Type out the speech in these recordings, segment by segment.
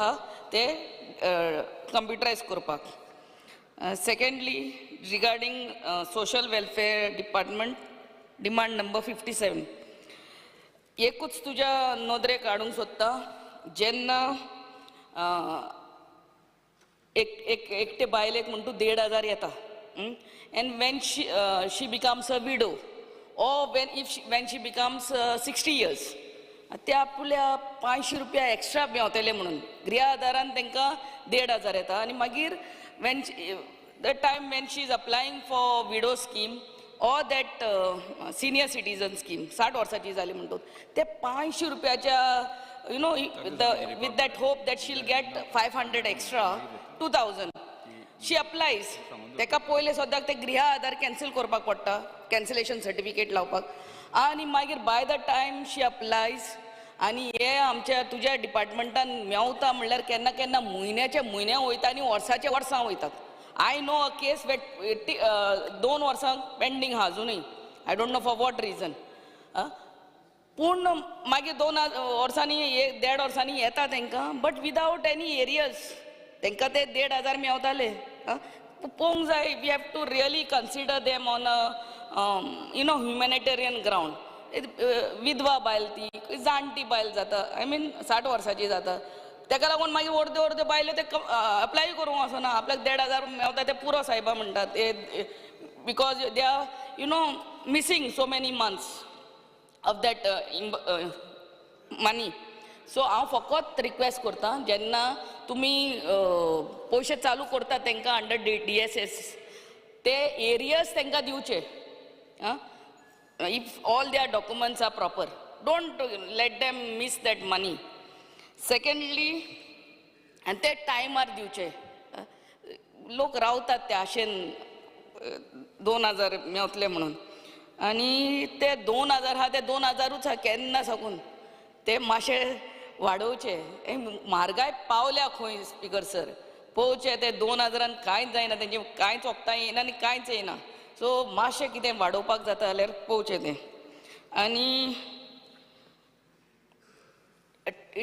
आहा ते कंप्युटरायज करपाक. Secondly, regarding social welfare department, demand number 57, एकूच तुज्या नदरेक हाडूंक सोदता. जेन्ना एक एक एकटे बायलेक म्हण तूं 1500 येता and when she becomes a widow or when if when she becomes 60 years, ते आपल्या 500 रुपया एक्स्ट्रा मेवतले म्हणून गृह आधारान तांकां 1500 येता आनी मागीर when the time when she is applying for widow scheme or that senior citizen scheme, 60 वर्साची जाली म्हणटूच ते 500 रुपयाच्या the with that hope that she'll get 500 extra, 2000, she applies. ताका पयले सद्याक ते गृह आधार कॅन्सल करपाक पडटा, कॅन्सलेशन सर्टिफिकेट लावपाक आनी मागीर by the time she applies आनी हे आमच्या तुज्या डिपार्टमेंटान मेवता म्हणल्यार केन्ना केन्ना म्हयन्याचे म्हयने वयता आनी वर्साचे वर्सां वयतात. I know a case where 2 वर्सां पेंडींग आहा अजुनूय. I don't know for what reason. पूण मागीर 2 वर्सांनी, एक देड वर्सांनी येता तांकां, बट विदावट एनी एरियर्स तांकां ते 1500 मेवताले. पळोवंक जाय, we have to really consider them on a humanitarian ground. विधवा बायल, ती जाणटी बायल जाता, I mean 60 वर्साची जाता. ताका लागून मागीर अर्द्यो अर्द्यो बायलो ते अप्लाय करूंक वचना. आपल्याक 1500 मेवता ते पुरो सायबा म्हणटात ते, because they are missing so many months of that money. So हांव फकत रिक्वेस्ट करता, जेन्ना तुमी पयशे चालू करता तांकां अंडर डीडीएसएस, ते एरियर्स तांकां दिवचे आं, if all their documents are proper. Don't let them miss that money. Secondly, आनी ते टायमार दिवचे. लोक रावतात ते आशेन 2000 मेवतले म्हणून आनी ते 2000 आहा ते 2000ूच आहा केन्ना साकून. ते मातशे वाडोवचे. हे म्हारगाय पावल्या खंय, स्पिकर सर. पळोवचे, ते 2000न कांयच जायना, तेंचे कांयच वखदां येयना आनी कांयच येयना. सो मातशें कितें वाडोवपाक जाता जाल्यार पळोवचें तें. आनी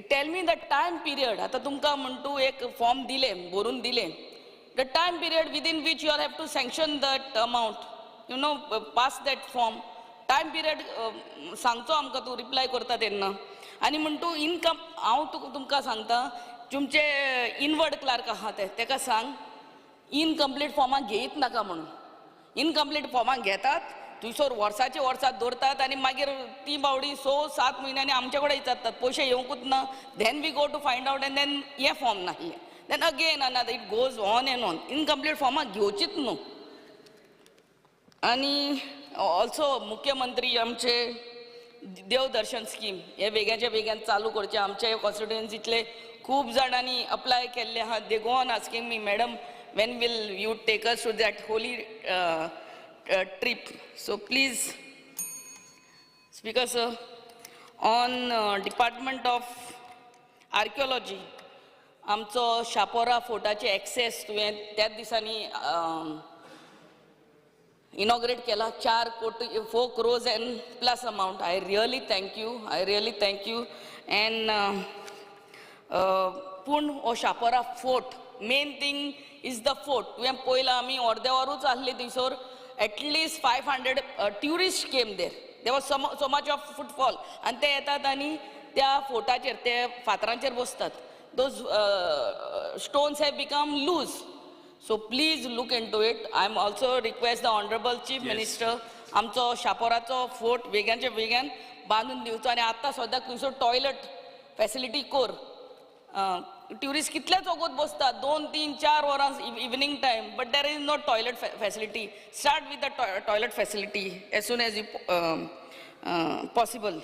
tell me the time period. आतां तुमकां म्हण तूं एक फॉर्म दिलें, बरोवन दिलें, the time period within which you are have to sanction that amount, pass that form, time period सांगचो आमकां तूं रिप्लाय करता तेन्ना. आनी म्हण तूं इनकम, हांव तुका तुमकां सांगता, तुमचे इनवर्ड क्लार्क आहा ते, तेका सांग इनकम्प्लीट फॉर्मां घेयत नाका म्हणून. इनकम्प्लीट फॉर्मां घेतात, थंयसर वर्साचे वर्सां दवरतात आनी मागीर ती बावडी 6-7 म्हयन्यांनी आमचे कडेन विचारतात, पयशे येवंकूच ना. Then we go to find out and then हें फॉर्म नासलें, then again another, it goes on and on. Incomplete फॉर्मां घेवचीच न्हू. आनी ऑल्सो मुख्यमंत्री आमचे देवदर्शन स्कीम हे वेग्याच्या वेग्यान चालू करचे. आमचे कॉन्स्टिट्युएन्सीतले खूब जाणांनी अप्लाय केल्ले आहा. They go on asking me, "Madam, when will you take us to that holy trip?" So please, Speaker sir, on Department of Archaeology, आमचो शापोरा फोर्टाचे एक्सेस तुवें त्याच दिसांनी इनॉग्रेट केला, 4 कोटी, 4 crores and plus amount. I really thank you, I really thank you. And पूण हो Chapora fort, main thing is the fort. तुवें पळयलां, आमी अर्दे वरूच आसली थंयसर, at least 500 tourist came there. There was so much of footfall. आनी ते येतात आनी त्या फोर्टाचेर, ते फातरांचेर बसतात. Those stones have become loose, so please look into it. I am also request the honourable Chief Minister, आमचो शापोराचो फोर्ट वेग्याच्या वेग्यान बांदून दिवचो आनी आतां सद्याक थंयसर टॉयलट फॅसिलिटी कर. ट्युरिस्ट कितलेच वगत बसतात, 2, 3, 4 वरां evening time, but there is no toilet facility. Start with the toilet facility as soon as you possible.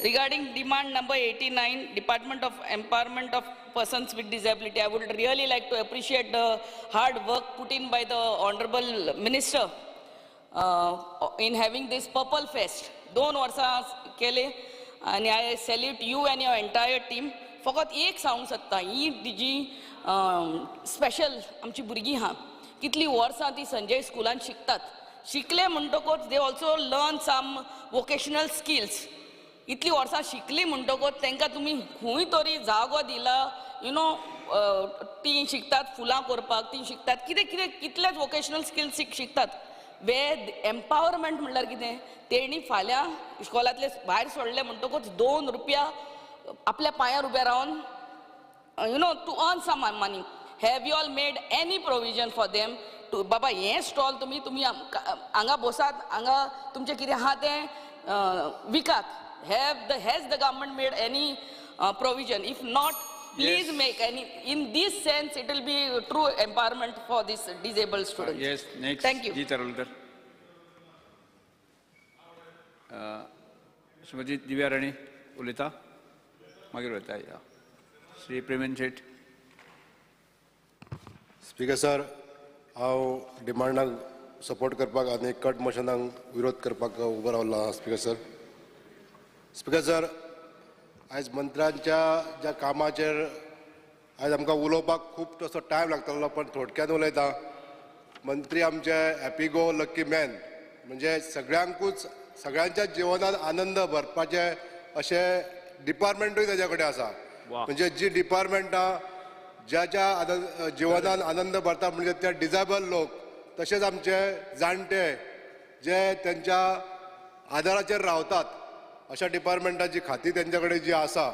Regarding demand number 89, Department of Empowerment of Persons with Disability, I would really like to appreciate the hard work put in by the Honorable Minister in having this Purple Fest. 2 वर्सां केले आनी I salute you and your entire team. फकत एक सांगूंक सोदता, ही जी special आमची भुरगीं आहा, कितलीं वर्सां ती संजय स्कुलान शिकतात. शिकले म्हणटकूच they also learn some vocational skills. इतलीं वर्सां शिकली म्हणटकूच तांकां तुमी खंय तरी जागो दिला. You know, तीं शिकतात फुलां करपाक, तीं शिकतात कितें कितें, कितलेच वोकेशनल स्किल्स शिकतात. वे एम्पावरमेंट म्हणल्यार कितें, तेणी फाल्यां इस्कॉलांतले भायर सोडले म्हणटकूच 2 रुपया आपल्या पांयार उबे रावन, you know, to earn some money. Have you all made any provision for them to बाबा हें स्टॉल तुमी तुमी हांगा बसात, हांगा तुमचें कितें आहा तें विकात. Has the government made any provision? If not, please make any. In this sense, it will be true empowerment for this disabled students. Yes, next. Thank you. G. Tarulkar. Shrimati Divya Rani उलयता, मागीर उलयता. श्री प्रेमेन शेट. Speaker sir, हांव डिमांडाक support करपाक आनी cut मोशनाक विरोध करपाक उबो रावला. स्पीकर सर, स्पीकर सर, आयज मंत्र्यांच्या ज्या कामाचेर आयज आमकां उलोवपाक खूब तसो टायम लागतलो, पण थोडक्यान उलयता. मंत्री आमचे हॅपी गो लक्की मॅन, म्हणजे सगळ्यांकूच सगळ्यांच्या जिवनात आनंद भरपाचे अशें डिपार्टमेंटूय ताच्या कडेन आसा. म्हणजे जी डिपार्टमेंटां ज्या ज्या जिवनान आनंद भरता म्हणजे त्या डिजेबल लोक, तशेंच आमचे जाणटे जे त्यांच्या आदाराचेर रावतात, अशा डिपार्टमेंटाची खाती त्यांच्या कडेन जी आसा,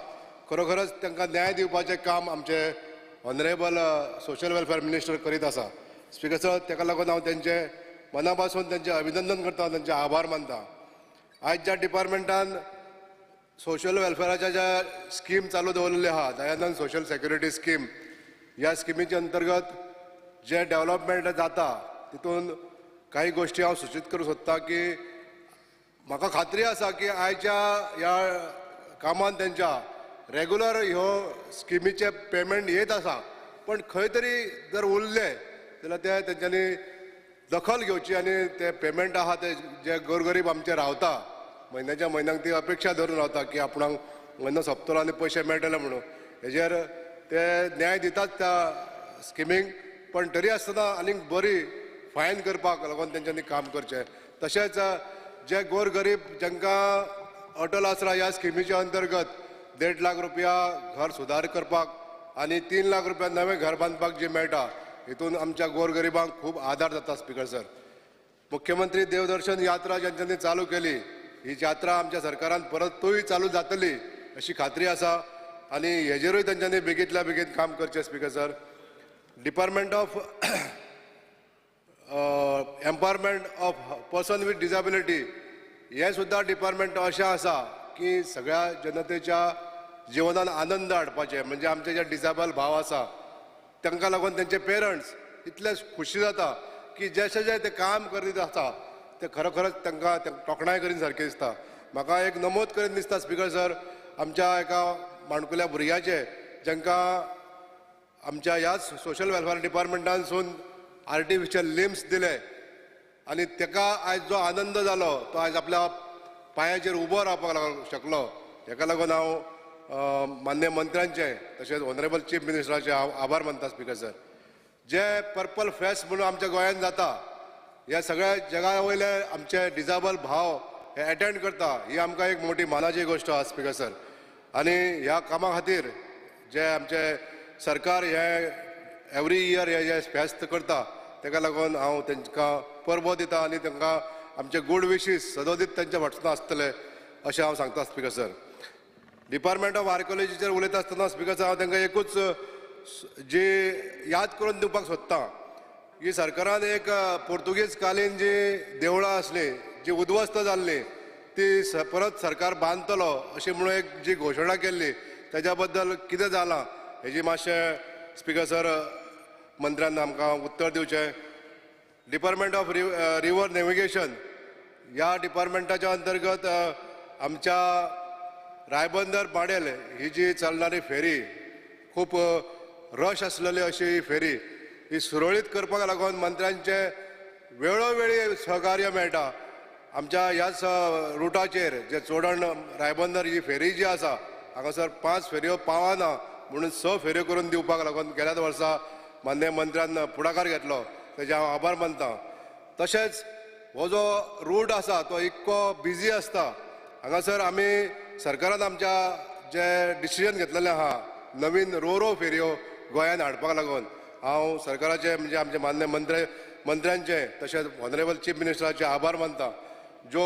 खरोखरच तांकां न्याय दिवपाचें काम आमचे ऑनरेबल सोशल वेलफेअर मिनिस्टर करीत आसा. स्पीकर सर, ताका लागून हांव तेंचे मना पासून तेंचें अभिनंदन करता, तेंचे आभार मानता. आयज ज्या डिपार्टमेंटान सोशल वेलफेअराच्या ज्या स्कीम चालू दवरलेली आहा, दयानंद सोशल सेक्युरिटी स्कीम, ह्या स्किमीच्या अंतर्गत जे डेव्हलपमेंट जाता तितून काही गोश्टी हांव सुचीत करूंक सोदता की म्हाका खात्री आसा की आयच्या ह्या कामान तेंच्या रेगुलर ह्यो स्किमीचे पेमेंट येत आसा, पण खंय तरी जर उरले जाल्यार ते तेंच्यांनी दखल घेवची आनी ते पेमेंट आहा ते जे गोरगरीब आमचे रावता म्हयन्याच्या म्हयन्याक ती अपेक्षा धरून रावता की आपणाक म्हयनो सोंपतलो आनी पयशे मेळटले म्हणून, हेजेर ते न्याय दितात त्या स्किमींक, पण तरी आसतना आनीक बरी फायन करपाक लागून तेंच्यांनी काम करचें. तशेंच जे गोरगरीब जांकां अटल आसरा ह्या स्किमीच्या अंतर्गत 1.5 लाख रुपया घर सुदार करपाक आनी 3 लाख रुपया नवें घर बांदपाक जे मेळटा, हितून आमच्या गोरगरिबांक खूब आदार जाता. स्पीकर सर, मुख्यमंत्री देवदर्शन यात्रा ज्यांच्यांनी चालू केली, ही यात्रा आमच्या सरकारान परतूय चालू जातली अशी खात्री आसा आनी हेजेरूय तेंच्यांनी बेगीतल्या बेगीन काम करचें. Speaker sir, department of empowerment of person with disability हें सुद्दां डिपार्टमेंट अशें आसा की सगळ्या जनतेच्या जिवनान आनंद हाडपाचें, म्हणजे आमचे जे डिजेबल भाव आसा तांकां लागून तेंचे पेरंट्स इतले खुशी जाता की जशें जें ते काम करीत आसा ते खरोखरच तांकां तोखणाय करीन सारकें दिसता. म्हाका एक नमूद करीन दिसता स्पीकर सर, आमच्या एका माणकुल्या भुरग्याचे जांकां आमच्या ह्याच सोशल वेलफेअर डिपार्टमेंटानसून आर्टिफिशियल लिम्स दिले आनी ताका आयज जो आनंद जालो तो आयज आपल्या पांयाचेर उबो रावपाक शकलो. हेका लागून हांव मान्य मंत्र्यांचे तशेंच ऑनरेबल चीफ मिनिस्टराचे हांव आभार मानता. स्पीकर सर, जे पर्पल फेस्ट म्हणून आमच्या गोंयांत जाता, ह्या सगळ्या जगा वयले आमचे डिजेबल भाव हे एटेंड करता, ही आमकां एक मोठी मानाची गोश्ट आसा. स्पीकर सर, आनी ह्या कामा खातीर जे आमचे सरकार हे एवरी इयर हे जे फेस्त करता ताका लागून हांव तांकां परबो दिता आनी तांकां आमचे गूड विशीस सदोदीत तांच्या फाटल्यान आसतले अशें हांव सांगता. स्पीकर सर, डिपार्टमेंट ऑफ आर्किओलॉजीचेर उलयता आसतना स्पीकर सर, हांव तांकां एकूच जी याद करून दिवपाक सोदता की सरकारान एक पोर्तुगीज कालीन जी देवळां आसलीं जी उद्ध्वस्त जाल्लीं ती परत सरकार बांदतलो अशी म्हणून एक जी घोशणा केल्ली ताच्या बद्दल कितें जालां हेजी मातशें स्पीकर सर मंत्र्यान आमकां उत्तर दिवचें. डिपार्टमेंट ऑफ रिवर नेविगेशन ह्या डिपार्टमेंटाच्या अंतर्गत आमच्या रायबंदर माडेल ही जी चलणारी फेरी खूब रश आसलेली अशी ही फेरी ही सुरळीत करपाक लागून मंत्र्यांचे वेळोवेळी सहकार्य मेळटा. आमच्या ह्याच रुटाचेर जे चोडण रायबंदर ही फेरी जी आसा हांगासर 5 फेरयो पावना म्हणून 6 फेरयो करून दिवपाक लागून गेल्याच वर्सा मान्य मंत्र्यान फुडाकार घेतलो, तेजे हांव आभार मानता. तशेंच हो जो रूट आसा तो इतको बिजी आसता, हांगासर आमी सरकारान आमच्या जे डिसिजन घेतलेलें आहा नवीन रोरो फेरयो गोंयान हाडपाक लागून हांव सरकाराचे म्हणजे आमचे मान्य मंत्र्यांचे तशेंच ऑनरेबल चीफ मिनिस्टराचे आभार मानता. ज्यो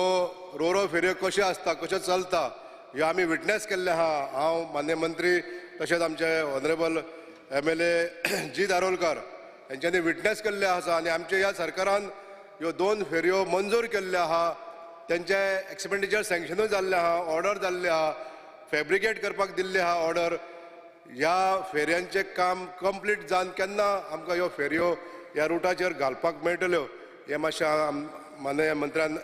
रोरो फेरयो कश्यो आसता कश्यो चलता ह्यो आमी विटनेस केल्ले आहा. हांव मान्य मंत्री तशेंच आमचे ऑनरेबल MLA जी दारोलकर हेंच्यांनी विटनेस केल्ले आसा आनी आमच्या ह्या सरकारान ह्यो 2 फेरयो मंजूर केल्ल्यो आहा. तेंचे एक्सपेंडिचर सँक्शनूय जाल्लें आहा, ऑर्डर जाल्ले आहा, फेब्रिकेट करपाक दिल्ली आहा ऑर्डर. ह्या फेरयांचें काम कंप्लीट जावन केन्ना आमकां ह्यो फेरयो ह्या रुटाचेर घालपाक मेळटल्यो हें मातशें माननीय मंत्र्यान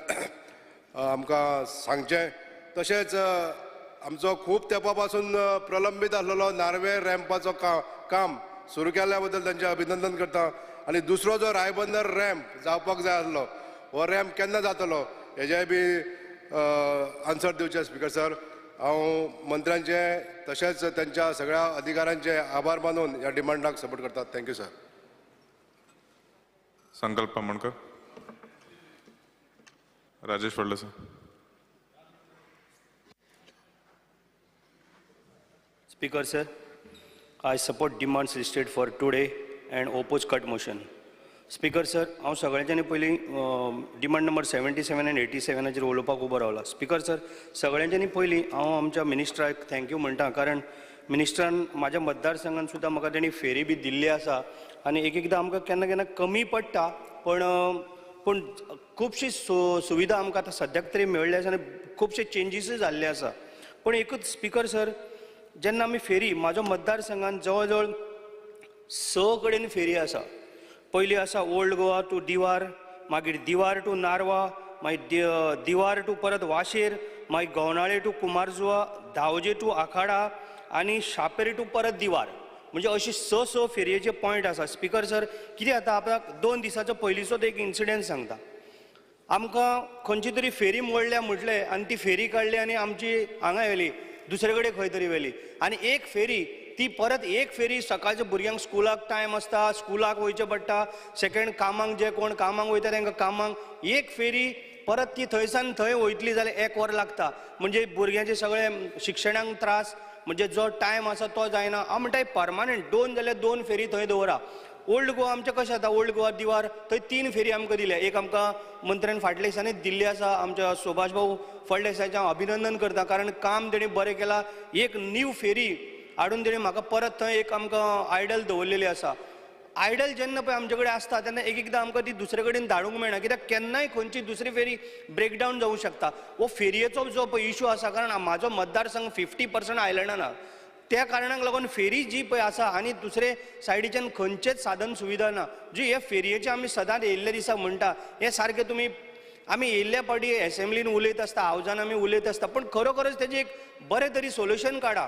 आमकां सांगचें. तशेंच आमचो खूब तेंपा पासून प्रलंबीत आसलेलो नार्वे रॅम्पाचो काम सुरू केल्या बद्दल तांचें अभिनंदन करता. आनी दुसरो जो रायबंदर रॅम्प जावपाक जाय आसलो हो रॅम्प केन्ना जातलो हेजेय बी आन्सर दिवचें स्पीकर सर. हांव मंत्र्यांचे तशेंच तांच्या सगळ्या अधिकाऱ्यांचे आभार मानून ह्या डिमांडाक सपोर्ट करता. Thank you sir. Sankalp Amonkar. Rajesh Phaldesai. Speaker sir, I support demands listed for today and oppose cut motion. Speaker sir, हांव सगळ्यांच्यानी पयलीं डिमांड नंबर 77 आनी 87 उलोवपाक उबो रावला. स्पीकर सर, सगळ्यांच्यानी पयलीं हांव आमच्या मिनिस्टराक thank you म्हणटा, कारण मिनिस्टरान म्हाज्या मतदारसंघान सुद्दां म्हाका तेणी फेरी बी दिल्ली आसा आनी एक एकदां आमकां केन्ना केन्ना कमी पडटा, पण पूण खुबशी सुविधा आमकां आतां सद्याक तरी मेळ्ळी आसा आनी खुबशे चेंजीसूय जाल्ले आसा. पूण एकूच स्पीकर सर, जेन्ना आमी फेरी म्हाजो मतदारसंघान जवळ जवळ 6 कडेन फेरी आसा. पयली आसा ओल्ड गोवा टू दिवार, मागीर दिवार टू नारवा, मागीर दिवार टू परत वाशेर, मागीर गवनाळे टू कुमारजुआ, धावजे टू आखाडा आनी शापेर टू परत दिवार. म्हणजे अशी 6 फेरयेचे पॉयंट आसा. स्पीकर सर, कितें जाता आपणाक 2 दिसाचो पयलींचोच एक इन्सिडंट सांगता. आमकां खंयची तरी फेरी मोडल्या म्हटलें आनी ती फेरी काडली आनी आमची हांगा येयली दुसरे कडेन खंय तरी व्हेली आनी एक फेरी ती परत एक फेरी सकाळच्या भुरग्यांक स्कुलाक टायम आसता, स्कुलाक वयचें पडटा, सेकंड कामांक जे कोण कामांक वयता तांकां कामांक एक फेरी परत ती थंयसान थंय वयतली जाल्यार 1 वर लागता. म्हणजे भुरग्यांचे सगळे शिक्षणाक त्रास, म्हणजे जो टायम आसा तो जायना. हांव म्हणटा परमानंट 2 जाल्यार 2 फेरी थंय दवरा. ओल्ड गोवा आमचें कशें जाता, ओल्ड गोवा दिवार थंय 3 फेरी आमकां दिल्या. एक आमकां मंत्र्यान फाटल्या दिसांनी दिल्ली आसा, आमच्या सुभाष भाऊ फळदेसायाचें हांव अभिनंदन करता, कारण काम तेणी बरें केलां. एक न्यू फेरी हाडून तेणी म्हाका परत थंय एक आमकां आयडल दवरलेली आसा. आयडल जेन्ना पळय आमचे कडेन आसता तेन्ना एक एकदां आमकां ती दुसरे कडेन धाडूंक मेळना, कित्याक केन्नाय खंयची दुसरी फेरी ब्रेकडावन जावंक शकता. हो फेरयेचो जो पळय इशू आसा, कारण म्हाजो मतदारसंघ 50% आयलंडान आहा, त्या कारणाक लागून फेरी जी पळय आसा आनी दुसरे सायडीच्यान खंयचेच साधन सुविधा ना. जी हे फेरयेचे आमी सदांच येयल्ल्या दिसा म्हणटा, हे सारकें तुमी आमी येयल्ल्या पावटी एसेंब्लीन उलयत आसता, हावजान आमी उलयत आसता, पूण खरोखरच तेजें एक बरें तरी सोल्युशन काडा,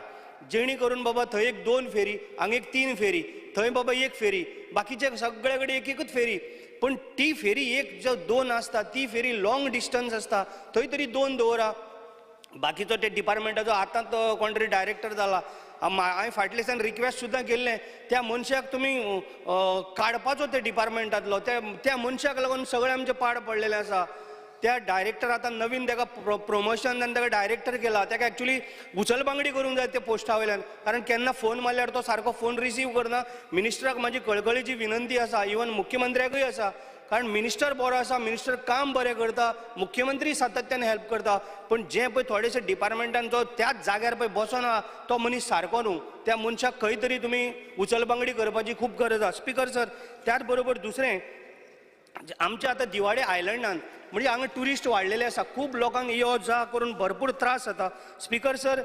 जेणे करून बाबा थंय एक 2 फेरी, हांगा एक 3 फेरी, थंय बाबा 1 फेरी, बाकीचे सगळे कडेन एक एकूच फेरी. पूण ती फेरी एक जो 2 आसता ती फेरी लॉंग डिस्टन्स आसता, थंय तरी 2 दवरा. बाकीचो ते डिपार्टमेंटाचो आतां तो कोण तरी डायरेक्टर जाला, हांवें फाटल्या दिसान रिक्वेस्ट सुद्दां केल्लें त्या मनशाक तुमी काडपाचो ते डिपार्टमेंटांतलो, त्या मनशाक लागून सगळें आमचें पाड पडलेलें आसा. त्या डायरेक्टर आतां नवीन ताका प्रोमोशन आनी ताका डायरेक्टर केला, ताका एक्चुली उचलबांगडी करूंक जाय त्या पोस्टा वयल्यान, कारण केन्ना फोन मारल्यार तो सारको फोन रिसीव करना. मिनिस्टराक म्हाजी कळकळीची विनंती आसा, इवन मुख्यमंत्र्याकूय आसा, कारण मिनिस्टर बरो आसा, मिनिस्टर काम बरें करता, मुख्यमंत्री सातत्यान हेल्प करता, पूण जें पळय थोडेशे डिपार्टमेंटान जो त्याच जाग्यार पळय बसोना तो मनीस सारको न्हू, त्या मनशाक खंय तरी तुमी उचलबांगडी करपाची खूब गरज आसा. स्पीकर सर, त्याच बरोबर दुसरें आमच्या आतां दिवाडे आयलंडान म्हणजे हांगा ट्युरिस्ट वाडलेले आसा, खूब लोकांक यो जा करून भरपूर त्रास जाता. स्पीकर सर,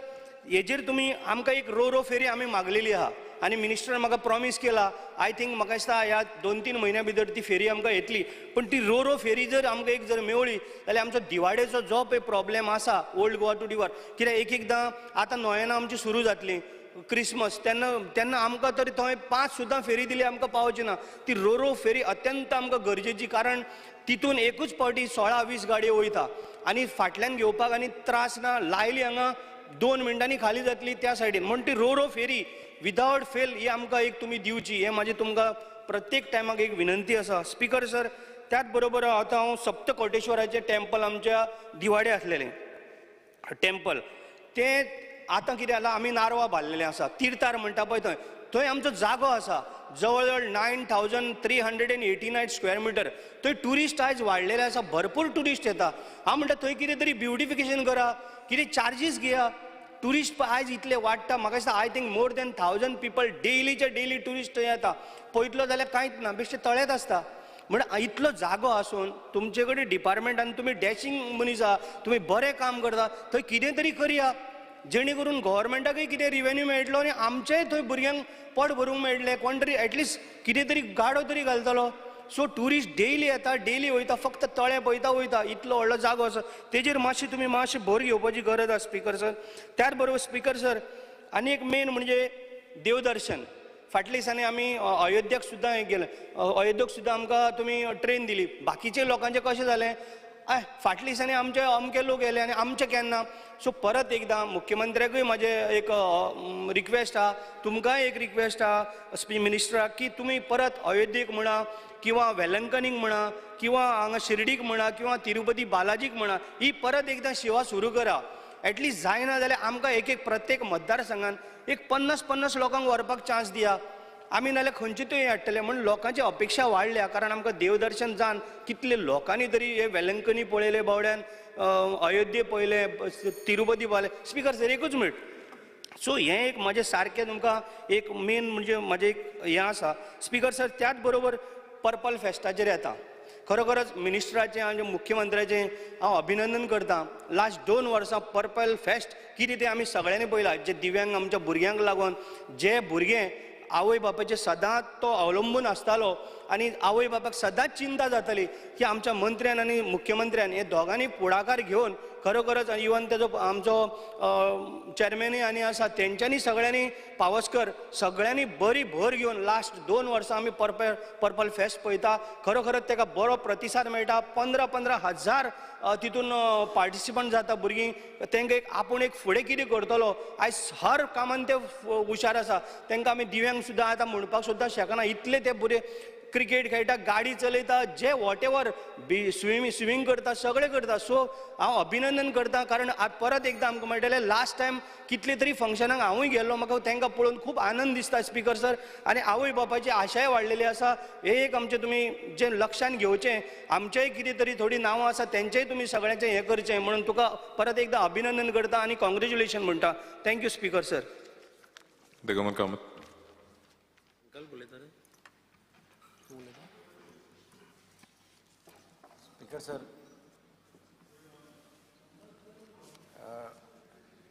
हेजेर तुमी आमकां एक रो रो फेरी आमी मागलेली आहा आनी मिनिस्टरान म्हाका प्रॉमीस केला, I think म्हाका दिसता ह्या 2-3 म्हयन्या भितर ती फेरी आमकां येतली. पूण ती रो रो फेरी जर आमकां एक जर मेवळी जाल्यार आमचो दिवाडेचो जो पळय प्रॉब्लेम आसा ओल्ड गोवा टू दिवार, कित्याक एक एकदां आतां नोयेनां आमची सुरू जातली क्रिसमस, तेन्ना तेन्ना आमकां तरी थंय 5 सुद्दां फेरी दिली आमकां पावची ना. ती रो रो फेरी अत्यंत आमकां गरजेची, कारण तितून एकूच पावटी 16-20 गाडयो वयता आनी फाटल्यान घेवपाक आनी त्रास ना, लायली हांगा 2 मिनटांनी खाली जातली त्या सायडीन. म्हण ती ro ro ferry without fail ही आमकां एक तुमी दिवची, हें म्हाजी तुमकां प्रत्येक टायमाक एक विनंती आसा. स्पीकर सर, त्याच बरोबर आतां हांव सप्तकोटेश्वराचें टेम्पल आमच्या दिवाडे आसलेलें टेम्पल, तें आतां कितें जालां, आमी नारवा बांदलेलें आसा, तिर्थार म्हणटा पळय थंय, थंय आमचो जागो आसा जवळ जवळ 9,389 स्क्वेअर मिटर. थंय ट्युरिस्ट आयज वाडलेले आसा, भरपूर ट्युरिस्ट येता. हांव म्हणटा थंय कितें तरी ब्युटिफिकेशन करा, कितें चार्जीस घेया. ट्युरिस्ट आयज इतले वाडटा, म्हाका दिसता I think more than 1,000 people डेलीचे daily tourist थंय येता. पळयतलो जाल्यार कांयच ना, बेश्टे तळेच आसता. म्हण इतलो जागो आसून तुमचे कडेन डिपार्टमेंट आनी तुमी डॅशींग मनीस आहा, तुमी बरें काम करता, थंय कितें तरी करया जेणे करून गव्हर्मेंटाकूय कितें रिवेन्यू मेळटलो आनी आमचेय थंय भुरग्यांक पोट भरूंक मेळटलें, कोण तरी एटलिस्ट कितें तरी गाडो तरी घालतलो. सो ट्युरिस्ट डेली येता, डेली वयता, फक्त तळें पळयता वयता. इतलो व्हडलो जागो आसा, तेजेर मातशी तुमी मातशी भर घेवपाची गरज आसा स्पीकर सर. त्याच बरोबर स्पीकर सर आनी एक मेन म्हणजे देवदर्शन. फाटल्या दिसांनी आमी अयोध्येक सुद्दां गेले, अयोध्येक सुद्दां आमकां तुमी ट्रेन दिली. बाकीचे लोकांचें कशें जालें, फाटल्या दिसांनी आमचे अमके लोक येयले आनी आमचे केन्ना. सो परत एकदां मुख्यमंत्र्याकूय म्हाजें एक रिक्वेस्ट आहा, तुमकांय एक रिक्वेस्ट आहा मिनिस्टराक की तुमी परत अयोध्येक म्हणा किंवा वेलंकनीक म्हणा किंवा हांगा शिर्डीक म्हणा किंवा तिरुपती बालाजीक म्हणा, ही परत एकदां सेवा सुरू करा. एटलिस्ट जायना जाल्यार आमकां एक एक प्रत्येक मतदारसंघान एक 50-50 लोकांक व्हरपाक चान्स दिया. आमी नाल्यार खंयचे थंय हाडटले. म्हण लोकांची अपेक्षा वाडल्या, कारण आमकां देवदर्शन जावन कितले लोकांनी तरी हे वेलंकनी पळयले, बावड्यान अयोध्ये पळयले, तिरुपती पळयले. स्पीकर सर एकूच मिनट. सो हें एक म्हाजें सारकें तुमकां एक मेन म्हणजे म्हाजें एक हें आसा स्पीकर सर. त्याच बरोबर पर्पल फेस्टाचेर येता. खरोखरच मिनिस्टराचें आनी मुख्यमंत्र्याचें हांव अभिनंदन करता. लास्ट 2 वर्सां पर्पल फेस्ट कितें तें आमी सगळ्यांनी पळयलां. जे दिव्यांग आमच्या भुरग्यांक लागून, जे भुरगे आवय बापायचेर सदांच तो अवलंबून आसतालो आनी आवय बापायक सदांच चिंता जाताली की आमच्या मंत्र्यान आनी मुख्यमंत्र्यान हे दोगांनी फुडाकार घेवन खरोखरच इवन तेजो आमचो चेअरमॅनूय आनी आसा तेंच्यांनी सगळ्यांनी पावसकर सगळ्यांनी बरी भर घेवन लास्ट 2 वर्सां आमी पर्पल फेस्ट पळयता. खरोखरच तेका बरो प्रतिसाद मेळटा. 15-15 हजार तितून पार्टिसिपंट जाता भुरगीं. तेंकां एक आपूण एक फुडें कितें करतलो, आयज हर कामान ते हुशार आसा. तेंकां आमी दिव्यांग सुद्दां आतां म्हणपाक सुद्दां शकना, इतले ते भुरगे क्रिकेट खेळटा, गाडी चलयता, जे what ever B swimming करता, सगळें करता. सो हांव अभिनंदन करता, कारण परत एकदां आमकां मेळटलें. लास्ट टायम कितले तरी फंक्शनाक हांवूय गेल्लो, म्हाका तांकां पळोवन खूब आनंद दिसता स्पीकर सर. आनी आवय बापायची आशाय वाडलेली आसा. हे एक आमचें तुमी जें लक्षान घेवचें, आमचेंय कितें तरी थोडीं नांवां आसा तेंचेय तुमी सगळ्यांचें हें करचें म्हणून तुका परत एकदां अभिनंदन करता आनी कॉंग्रेच्युलेशन म्हणटा. Thank you speaker sir. Digambar Kamat. Speaker sir,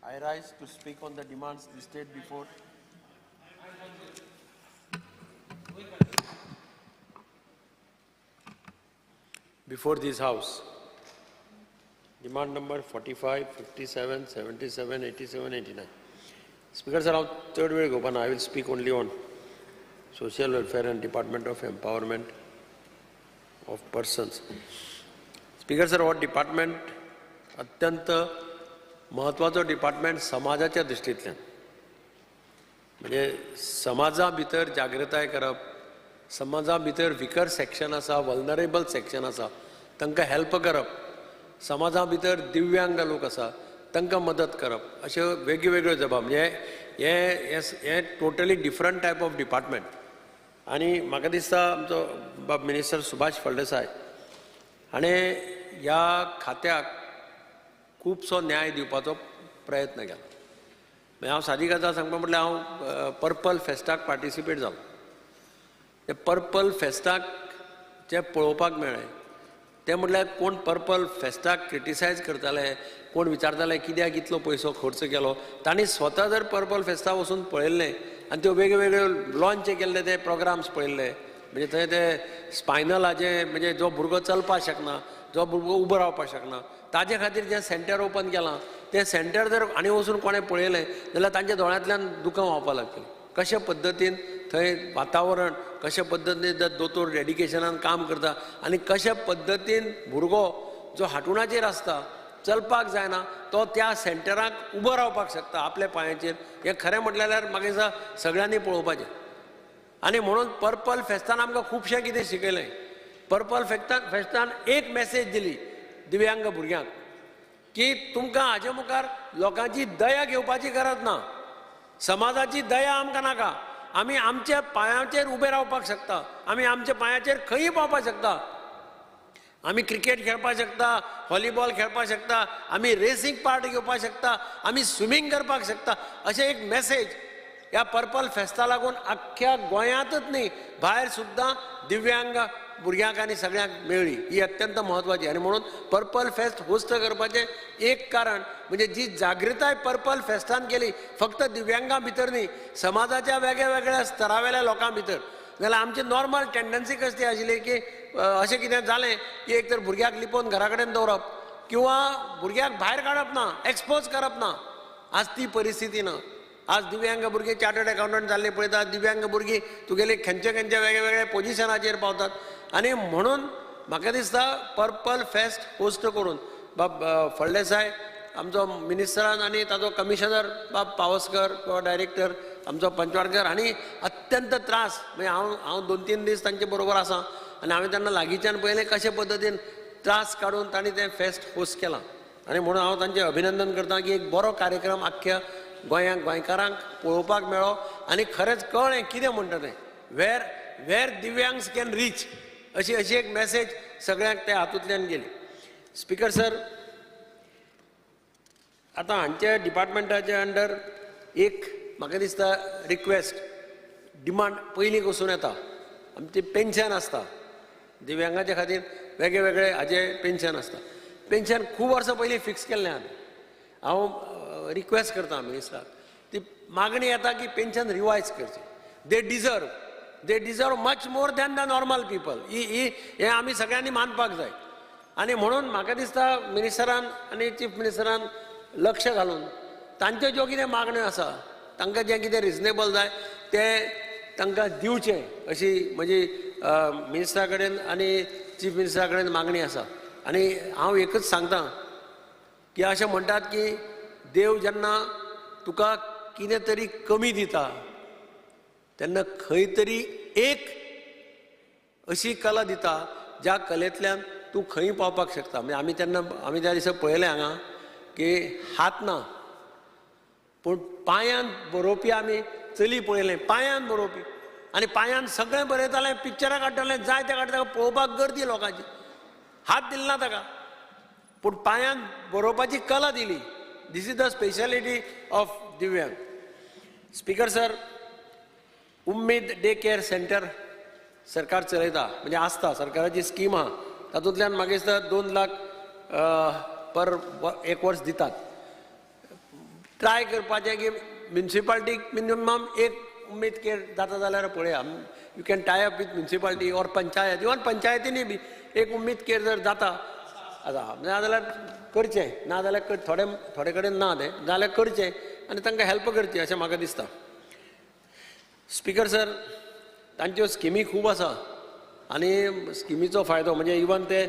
I rise to speak on the demands listed before. Before this house. Demand number 45, 57, 77, 87, 89. Speaker sir, third way go, I will speak only on social welfare and Department of Empowerment of Persons. Speaker sir, हो department अत्यंत महत्वाचो department समाजाच्या दृश्टींतल्यान, म्हणजे समाजा भितर जागृताय करप, समाजा भितर विकर सेक्शन आसा, वल्नरेबल सेक्शन आसा तांकां हेल्प करप, समाजा भितर दिव्यांग लोक आसा तांकां मदत करप, अश्यो वेगळ्यो जबाब. म्हणजे हे हे totally different type of department. आनी म्हाका दिसता आमचो बाब मिनिस्टर सुभाष फळदेसाय हाणें ह्या खात्याक खुबसो न्याय दिवपाचो प्रयत्न केला. मागीर हांव सादी गजाल सांगपा म्हटल्यार हांव पर्पल फेस्टाक पार्टिसिपेट जालो. ते पर्पल फेस्टाक जें पळोवपाक मेळ्ळें तें म्हटल्यार कोण पर्पल फेस्टाक क्रिटिसायज करताले, कोण विचारताले कित्याक इतलो पयसो खर्च केलो. तांणी स्वता जर पर्पल फेस्ताक वचून पळयल्लें आनी त्यो वेगळे लॉन्च केल्ले ते प्रोग्राम्स पळयल्ले, म्हणजे थंय ते स्पायनलाचे म्हणजे जो भुरगो चलपाक शकना, जो भुरगो उबो रावपाक शकना ताजे खातीर जें सेंटर ओपन केलां तें सेंटर जर आनी वचून कोणें पळयलें जाल्यार तांच्या दोळ्यांतल्यान दुकां व्हांवपाक लागतलीं. कशे पद्दतीन थंय वातावरण, कशे पद्दतीन दोतोर डेडिकेशनान काम करता आनी कशे पद्दतीन भुरगो जो हांतुणाचेर आसता, चलपाक जायना, तो त्या सेंटराक उबो रावपाक शकता आपल्या पांयाचेर. हें खरें म्हटल्यार म्हाका दिसता सगळ्यांनी पळोवपाचें. आनी म्हणून पर्पल फेस्तान आमकां खुबशें कितें शिकयलें. पर्पल फेस्तान एक मॅसेज दिली दिव्यांग भुरग्यांक की तुमकां हाजे मुखार लोकांची दया घेवपाची गरज ना, समाजाची दया आमकां नाका, आमी आमच्या पांयाचेर उबे रावपाक शकता, आमी आमच्या पांयाचेर खंयी पावपाक शकता, आमी क्रिकेट खेळपाक शकता, व्हॉलीबॉल खेळपाक शकता, आमी रेसींग पार्ट घेवपाक शकता, आमी स्विमींग करपाक शकता. अशें एक मॅसेज ह्या पर्पल फेस्ता लागून अख्ख्या गोंयांतच न्ही भायर सुद्दां दिव्यांग भुरग्यांक आनी सगळ्यांक मेळ्ळी. ही अत्यंत म्हत्वाची. आनी म्हणून पर्पल फेस्ट होस्ट करपाचें एक कारण म्हणजे जी जागृताय पर्पल फेस्टान केली फक्त दिव्यांगां भितर न्ही, समाजाच्या वेगळ्या वेगळ्या स्तरावेल्या लोकां भितर. जाल्यार आमची नॉर्मल टेंडन्सी कसली आशिल्ली की अशें कितें जालें की एक तर भुरग्याक लिपोवन घरा कडेन दवरप किंवा भुरग्याक भायर काडप ना, एक्सपोज करप ना. आज ती परिस्थिती ना. आज दिव्यांग भुरगीं चार्टर्ड अकाउंटंट जाल्ले पळयतात, दिव्यांग भुरगीं तुगेले खंयचे खंयचे वेगळे वेगळे पोजिशनाचेर पावतात. आनी म्हणून म्हाका दिसता पर्पल फेस्ट होस्ट करून बाब फळदेसाय आमचो मिनिस्टरान आनी ताचो कमिशनर बाब पावसकर किंवा डायरेक्टर आमचो पंचवाडकर हांणी अत्यंत त्रास, म्हणजे हांव 2-3 दीस तांचे बरोबर आसा आनी हांवें तेन्ना लागींच्यान पळयलें कशे पद्दतीन त्रास काडून तांणी तें फेस्ट होस्ट केलां. आनी म्हणून हांव तांचें अभिनंदन करता की एक बरो कार्यक्रम आख्ख्या गोंयांक गोंयकारांक पळोवपाक मेळ्ळो आनी खरेंच कळ्ळें कितें म्हणटा तें, वेर दिव्यांग्स can reach अशी अशी एक मॅसेज सगळ्यांक त्या हातूंतल्यान गेली. स्पीकर सर, आतां हांच्या डिपार्टमेंटाच्या अंडर एक म्हाका दिसता रिक्वेस्ट डिमांड पयलीं कसून येता, आमची पेन्शन आसता दिव्यांगाच्या खातीर वेगळे वेगळे हाजे पेन्शन आसता. पेन्शन खूब वर्सां पयलीं फिक्स केल्लें आमी. हांव रिक्वेस्ट करता मिनिस्टराक, ती मागणी येता की पेन्शन रिवायज करचें. They deserve much more than the normal people. ही हें आमी सगळ्यांनी मानपाक जाय. आनी म्हणून म्हाका दिसता मिनिस्टरान आनी चीफ मिनिस्टरान लक्ष घालून तांच्यो ज्यो कितें मागण्यो आसा तांकां जें कितें रिजनेबल जाय तें तांकां दिवचें अशी म्हजी मिनिस्टरा कडेन आनी चीफ मिनिस्टरा कडेन मागणी आसा. आनी हांव एकच सांगता की अशें म्हणटात की देव जेन्ना तुका कितें तरी कमी दिता तेन्ना खंय तरी एक अशी कला दिता ज्या कलेंतल्यान तूं खंय पावपाक शकता. म्हणजे आमी तेन्ना आमी त्या दिसा पळयलें हांगा की हात ना पूण पांयान बरोवपी आमी चली पळयलें, पांयान बरोवपी आनी पांयान सगळें बरयतालें, पिक्चरां काडटालें, जाय तें काडटा, पळोवपाक गर्दी लोकांची. हात दिलो ना ताका पूण पांयान बरोवपाची कला दिली. This is the speciality of दिव्यांग. Speaker sir, Ummed day care centre सरकार चलयता, म्हणजे आसता सरकाराची स्कीम आहा, तातूंतल्यान म्हाका दिसता 2 लाख पर एक वर्स दितात. ट्राय करपाचें की म्युनिसिपालिटीक मिनिमम एक उम्मीद केअर जाता जाल्यार पळया, you can tie up with municipality or panchayat, even पंचायतींनी बी एक उम्मीद केअर जर जाता आतां ना जाल्यार करचें, ना जाल्यार थोडे थोडे कडेन ना तें जाल्यार करचें आनी तांकां हेल्प करचें अशें म्हाका दिसता. स्पीकर सर, तांच्यो स्किमी खूब आसा आनी स्किमीचो फायदो म्हणजे इवन ते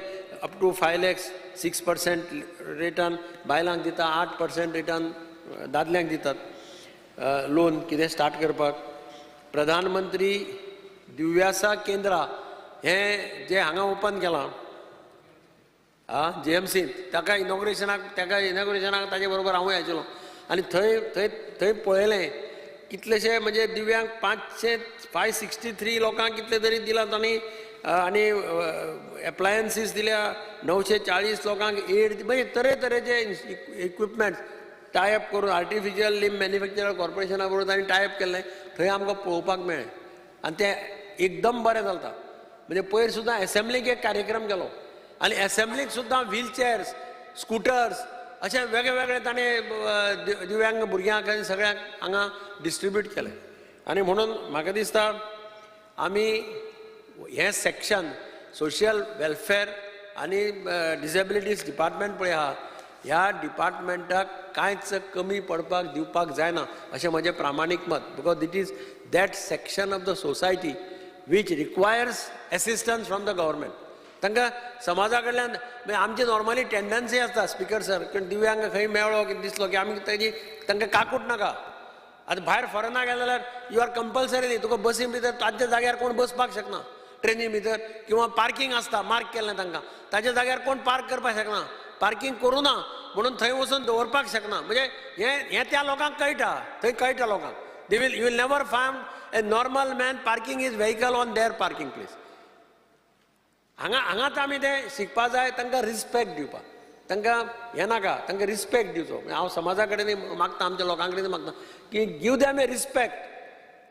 अप टू 5 lakhs 6% रेटान बायलांक दिता, 8% रेटान दादल्यांक दितात लोन कितें स्टार्ट करपाक. प्रधानमंत्री दिव्यासा केंद्रा हें जें हांगा ओपन केलां जी एम सींत, ताका इनॉग्रेशनाक ताजे बरोबर हांवूय आशिल्लो आनी थंय थंय थंय पळयलें कितलेशे म्हणजे दिव्यांग 563 लोकांक कितले तरी दिला तांणी आनी एप्लायन्सीस दिल्या 940 लोकांक एड, म्हणजे तरेतरेचे इक्विपमेंट्स टायप करून आर्टिफिशियल लिम मॅन्युफॅक्चरर कॉर्पोरेशना बरोबर तांणी टायप केल्लें थंय आमकां पळोवपाक मेळ्ळें आनी तें एकदम बरें चलता. म्हणजे पयर सुद्दां एसेंब्लीक एक कार्यक्रम केलो आनी एसेंब्लीक सुद्दां व्हीलचेअर्स, स्कुटर्स अशे वेगळे वेगळे ताणें दिव्यांग भुरग्यांक आनी सगळ्यांक हांगा डिस्ट्रिब्यूट केलें. आनी म्हणून म्हाका दिसता आमी हें सेक्शन सोशल वेलफेअर आनी डिसेबिलिटीज डिपार्टमेंट पळय आहा, ह्या डिपार्टमेंटाक कांयच कमी पडपाक दिवपाक जायना अशें म्हजें प्रामाणीक मत. Because it is that section of the society which requires assistance from the government. तांकां समाजा कडल्यान म्हणजे आमची नॉर्मली टेंडन्सी आसता स्पीकर सर, कारण दिव्यांग खंय मेळ्ळो की दिसलो की आमी ताजी तांकां काकूट नाका. आतां भायर फॉरेनाक गेले जाल्यार you are compulsory, तुका बसी भितर ताज्या जाग्यार कोण बसपाक शकना, ट्रेनी भितर किंवा पार्किंग आसता मार्क केल्लें तांकां, ताज्या जाग्यार कोण पार्क करपाक शकना. पार्किंग करूं ना म्हणून थंय वचून दवरपाक शकना. म्हणजे हें हें त्या लोकांक कळटा, थंय कळटा लोकांक. They will you will never find a normal man parking his vehicle on their parking place. हांगा हांगाच आमी तें शिकपा जाय, तांकां रिस्पेक्ट दिवपाक, तांकां हें नाका, तांकां रिस्पेक्ट दिवचो. हांव समाजा कडेन मागता, आमच्या लोकां कडेन मागता की give them a respect.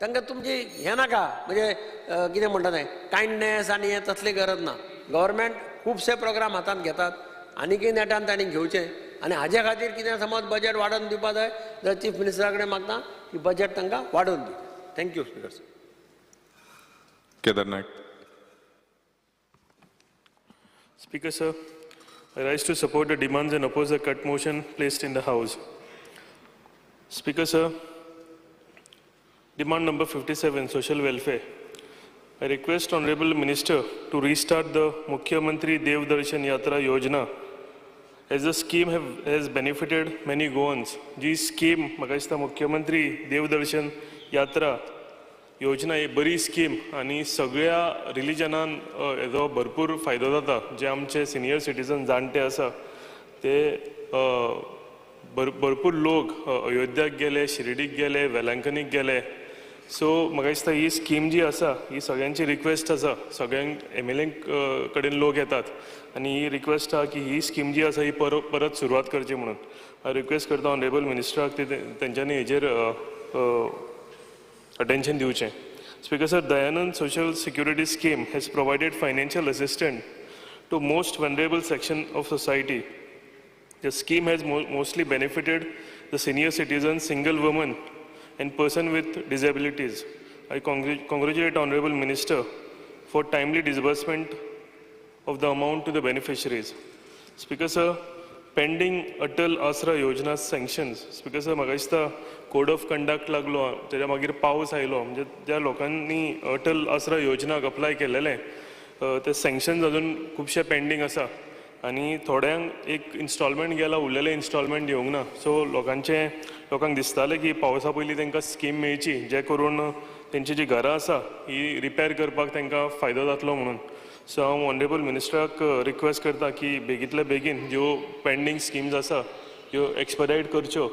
तांकां तुमची हें नाका, म्हणजे कितें म्हणटा तें कायंडनेस आनी हें तसली गरज ना. गव्हर्मेंट खुबशे प्रोग्राम हातांत घेतात, आनीकय नेटान तांणी घेवचें आनी हाजे खातीर कितें समज बजेट वाडोवन दिवपा जाय जाल्यार चीफ मिनिस्टरा कडेन मागता की बजेट तांकां वाडोवन दिवचें. Thank you speaker sir. Kedar Naik. Speaker sir, I rise to support the demands and oppose the cut motion placed in the House. Speaker sir, demand number 57, social welfare. I request Honorable Minister to restart the Mukhyamantri Dev Darshan Yatra Yojana, as the scheme has benefited many Goans. Ji scheme म्हाका दिसता मुख्यमंत्री देव दर्शन यात्रा योजना ही बरी scheme आनी सगळ्या रिलिजनान हेजो भरपूर फायदो जाता. जे आमचे सिनियर सिटीजन जाणटे आसा ते भरपूर लोक अयोध्याक गेले, शिर्डीक गेले, वेलांकनीक गेले. सो म्हाका दिसता ही स्कीम जी आसा ही सगळ्यांची रिक्वेस्ट आसा, सगळ्यांक एम एल ए कडेन लोक येतात आनी ही रिक्वेस्ट आहा की ही स्कीम जी आसा ही परत सुरवात करची म्हणून. हांव रिक्वेस्ट करता ऑनरेबल मिनिस्टराक ते तेंच्यांनी हेजेर अटेन्शन दिवचें. Speaker sir, Dayanand Social Security Scheme has provided financial assistance to most vulnerable section of society. The scheme has mostly benefited the senior citizens, single women, and person with disabilities. I congratulate Honorable Minister for timely disbursement of the amount to the beneficiaries. Speaker sir, pending Atal Asra Yojana sanctions. Speaker sir, म्हाका दिसता code of conduct लागलो, तेज्या मागीर पावस आयलो, म्हणजे ज्या लोकांनी अटल आसरा योजनाक अप्लाय केलेलें ते सँक्शन्स अजून खुबशे पेंडींग आसा आनी थोड्यांक एक इन्स्टॉलमेंट गेला, उरलेले इन्स्टॉलमेंट येवंक ना. सो लोकांचें लोकांक दिसतालें की पावसा पयलीं तांकां स्कीम मेळची, जे करून तेंची जी घरां आसा ही रिपेर करपाक तांकां फायदो जातलो म्हणून. सो हांव ऑनरेबल मिनिस्टराक रिक्वेस्ट करता की बेगींतल्या बेगीन ज्यो पेंडींग स्किम्स आसा ह्यो एक्सपेडायट करच्यो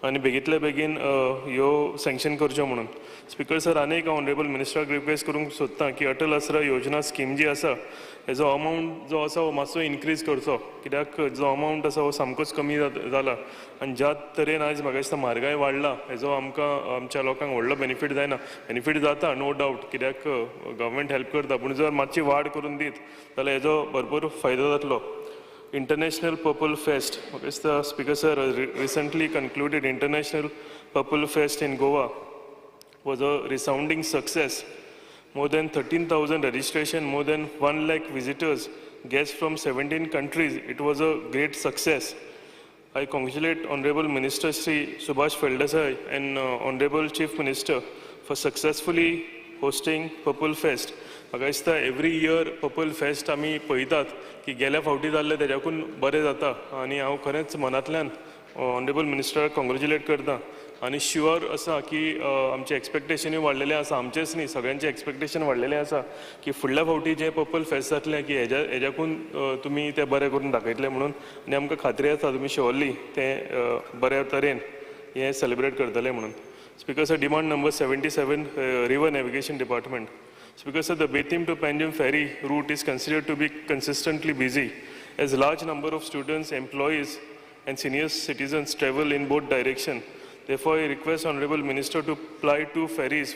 आनी बेगींतल्या बेगीन ह्यो सँक्शन करच्यो म्हणून. स्पिकर सर, आनी एक ऑनरेबल मिनिस्टराक रिक्वेस्ट करूंक सोदता की अटल आसरा योजना स्कीम जी आसा हेजो अमावंट जो आसा हो मातसो इनक्रीज करचो, कित्याक जो अमावंट आसा हो सामकोच कमी जाला आनी ज्या तरेन आयज म्हाका दिसता म्हारगाय वाडला हेजो आमकां आमच्या लोकांक व्हडलो बेनिफीट जायना. बेनिफीट जाता नो डावट, कित्याक गव्हर्मेंट हेल्प करता, पूण जर मातशी वाड करून दीत जाल्यार हेजो भरपूर फायदो जातलो. International Purple Fest. Mr. Speaker sir, recently concluded International Purple Fest in Goa was a resounding success. More than 13,000 registration, more than 1 lakh visitors, guests from 17 countries. It was a great success. I congratulate Honorable Minister Shri Subhash Phaldesai and Honorable Chief Minister for successfully hosting Purple Fest. म्हाका दिसता every year purple fest आमी पळयतात की गेल्या फावटी जाल्लें तेज्याकून बरें जाता आनी हांव खरेंच मनांतल्यान ऑनरेबल मिनिस्टराक कॉंग्रेच्युलेट करता आनी शुअर आसा की आमचें एक्सपेक्टेशनूय वाडलेलें आसा, आमचेंच न्ही सगळ्यांचें एक्सपेक्टेशन वाडलेलें आसा की फुडल्या फावटी जें पर्पल फेस्ट जातलें की हेज्याकून तुमी तें बरें करून दाखयतलें म्हणून आनी आमकां खात्री आसा तुमी शुअरली तें बऱ्या तरेन हें सेलिब्रेट करतले म्हणून. Speaker sir, demand number 77, River Navigation Department. Speaker sir, the Betim to Panjim ferry route is considered to be consistently busy as large number of students, employees and senior citizens travel in both directions. Therefore, I request Honorable Minister to ply 2 ferries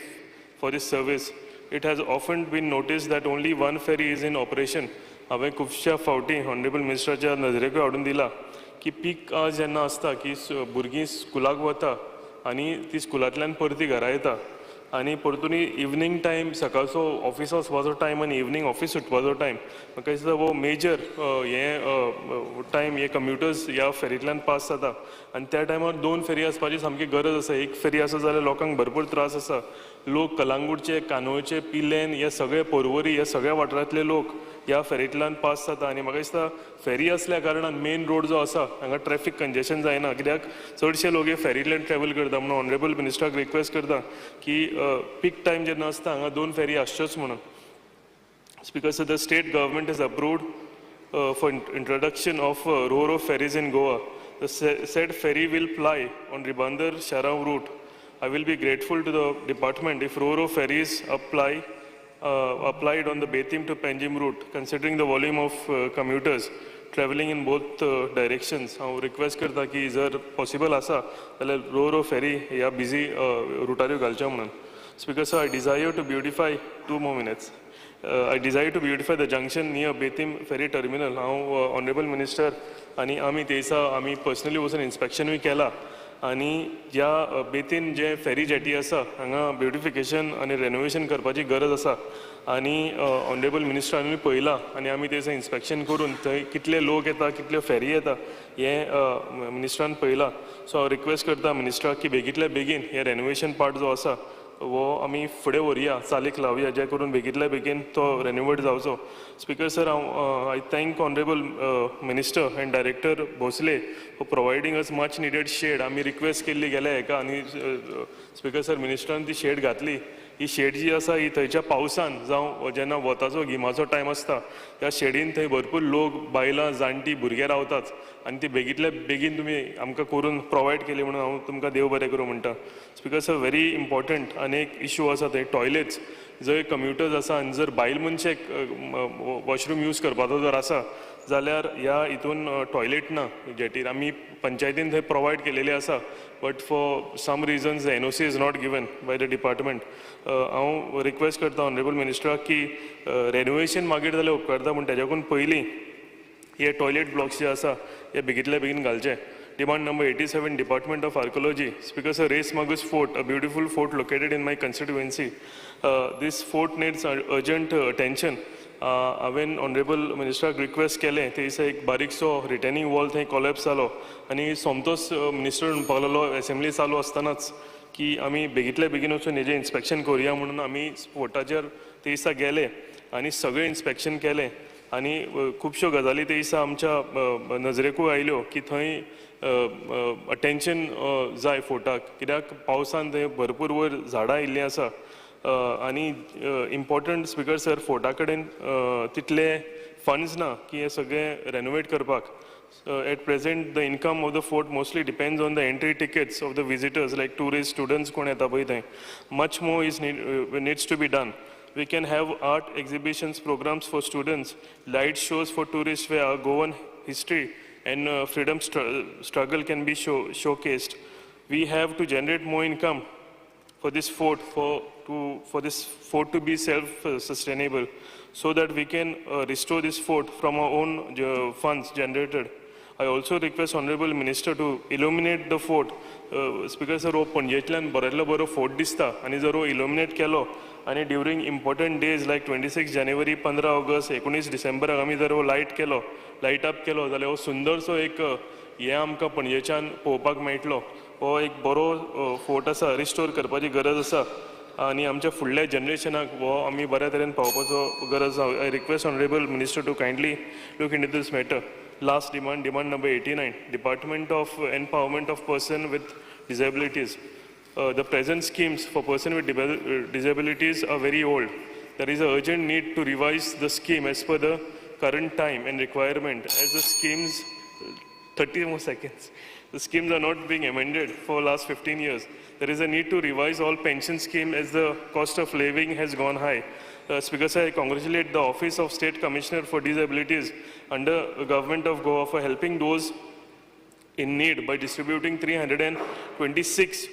for this service. It has often been noticed that only 1 ferry is in operation. हांवें खुबश्या फावटी honourable मिनिस्टराच्या नजरेकूय हाडून दिला की पीक hours जेन्ना आसता की भुरगीं स्कुलाक वता आनी ती स्कुलांतल्यान परती घरा येता आनी परतून इवनींग टायम सकाळचो ऑफिसा वचपाचो टायम आनी इवनींग ऑफीस सुटपाचो टायम, म्हाका दिसता हो मेजर हे टायम हे कम्युटर्स ह्या फेरींतल्यान पास जाता आनी त्या टायमार 2 फेरी आसपाची सामकी गरज आसा. एक फेरी आसा जाल्यार लोकांक भरपूर त्रास आसा. लोक कलांगूटचे, कानोळचे, पिलेन हे सगळे पोरवरी ह्या सगळ्या वाठारांतले लोक ह्या फेरींतल्यान पास जाता आनी म्हाका दिसता फेरी आसल्या कारणान मेन रोड जो आसा हांगा ट्रॅफिक कंजेशन जायना, कित्याक चडशे लोक हे फेरींतल्यान ट्रॅवल करता. म्हणून ऑनरेबल मिनिस्टराक रिक्वेस्ट करता की पीक टायम जेन्ना आसता हांगा 2 फेरी आसच्योच म्हणून. Speaker sir, the state government has approved for introduction of ro-ro ferries in Goa. The said ferry will ply on Ribandar Sharao route. I will be grateful to the department if ro-ro ferries applied on the Betim to Panjim route, considering the volume of commuters traveling in both directions. हांव request करता की जर possible आसा जाल्यार ro-ro फेरी ह्या busy रुटार घालच्यो म्हणून. Speaker sir, I desire to beautify 2 more minutes. I desire to beautify the junction near Betim ferry terminal. हांव ऑनरेबल मिनिस्टर आनी आमी ते दिसा आमी पर्सनली वचून इन्स्पेक्शनूय केला आनी ज्या बेतीन जे फेरी जेटी आसा हांगा ब्युटिफिकेशन आनी रेनोवेशन करपाची गरज आसा आनी ऑनरेबल मिनिस्टरानूय पळयला आनी आमी ते दिसा इन्स्पेक्शन करून थंय कितले लोक येता, कितल्यो फेरी येता हें मिनिस्टरान पळयला. सो हांव रिक्वेस्ट करता मिनिस्टराक की बेगींतल्या बेगीन हें रेनोवेशन पार्ट जो आसा वो आमी फुडें व्हरुया, चालीक लावया, जे करून बेगींतल्या बेगीन तो रेनोवेट जावचो. स्पीकर सर, हांव I thank honourable minister and director Bhosle for providing us much needed shade. आमी रिक्वेस्ट केल्ली गेल्या हेका आनी स्पीकर सर मिनिस्टरान ती शेड घातली. ही शेड जी आसा ही थंयच्या पावसान जावं जेन्ना वताचो गिमाचो टायम आसता त्या शेडीन थंय भरपूर लोक, बायलां, जाणटीं, भुरगे रावतात आनी ती बेगींतल्या बेगीन तुमी आमकां करून प्रोवायड केली म्हणून हांव तुमकां देव बरें करूं म्हणटा. स्पीकर सर, व्हेरी इम्पॉर्टंट आनी एक इशू आसा थंय टॉयलेट्स, जंय कम्युटर्स आसा आनी जर बायल मनशेक वॉशरूम यूज करपाचो जर आसा जाल्यार ह्या हितून टॉयलेट ना जेटीर. आमी पंचायतीन थंय प्रोवायड केलेली आसा, but for some reasons the NOC is not given by the department. हांव रिक्वेस्ट करता ऑनरेबल मिनिस्टराक की रेनोवेशन मागीर जाल्यार उपकारता, पूण तेज्याकून पयलीं हे टॉयलेट ब्लॉक्स जे आसा हे बेगींतल्या बेगीन घालचे. Demand number 87, Department of Archaeology. Speaker sir, Reis Magos Fort, a beautiful fort located in my constituency. This fort needs urgent attention. हांवें ऑनरेबल मिनिस्टराक रिक्वेस्ट केलें ते दिसा एक बारीकसो रिटेनिंग वॉल थंय कॉलेप्स जालो आनी सोमतोच मिनिस्टर म्हणपाक लागलो एसेंब्ली चालू आसतनाच की आमी बेगींतल्या बेगीन वचून हेजें इन्स्पेक्शन करुया म्हणून आमी फोर्टाचेर ते दिसा गेले आनी सगळें इन्स्पेक्शन केलें आनी खुबश्यो गजाली ते दिसा आमच्या नजरेकूय आयल्यो की थंय अटेंशन जाय फोर्टाक, कित्याक पावसान थंय भरपूर वयर झाडां आयिल्लीं आसा आनी इम्पॉर्टंट स्पीकर सर, फोर्टा कडेन तितले फंड्स ना की हे सगळें रेनोवेट करपाक. At present the income of the fort mostly depends on the entry tickets of the visitors like tourist, students कोण येता पळय थंय. Much more is needs to be done. We can have art exhibitions, programs for students, light shows for tourists where our Goan history and freedom struggle can be showcased. We have to generate more income for this fort, for this fort to be self-sustainable, so that we can restore this fort from our own funds generated. I also request Honorable Minister to illuminate the fort. Speaker sir, हो पणजेंतल्यान बऱ्यांतलो बरो fort दिसता आनी जर हो illuminate केलो आनी during important days like 26 January, 15 August, 19 डिसेंबराक आमी जर हो लायट केलो, लायट अप केलो जाल्यार हो सुंदरसो एक हें आमकां पणजेच्यान पळोवपाक मेळटलो. हो एक बरो फोर्ट आसा, रिस्टोर करपाची गरज आसा आनी आमच्या फुडल्या जनरेशनाक हो आमी बऱ्या तरेन पावोवपाचो गरज आसा. I request honourable minister to kindly look into this matter. Last demand, demand number 89, Department of Empowerment of Person with Disabilities. The present schemes for person with disabilities are very old. There is an urgent need to revise the scheme as per the current time and requirement. As the schemes, 30 more seconds, the schemes are not being amended for last 15 years. There is a need to revise all pension scheme as the cost of living has gone high. Speaker sir, I congratulate the Office of State Commissioner for Disabilities under Government of Goa for helping those in need by distributing 326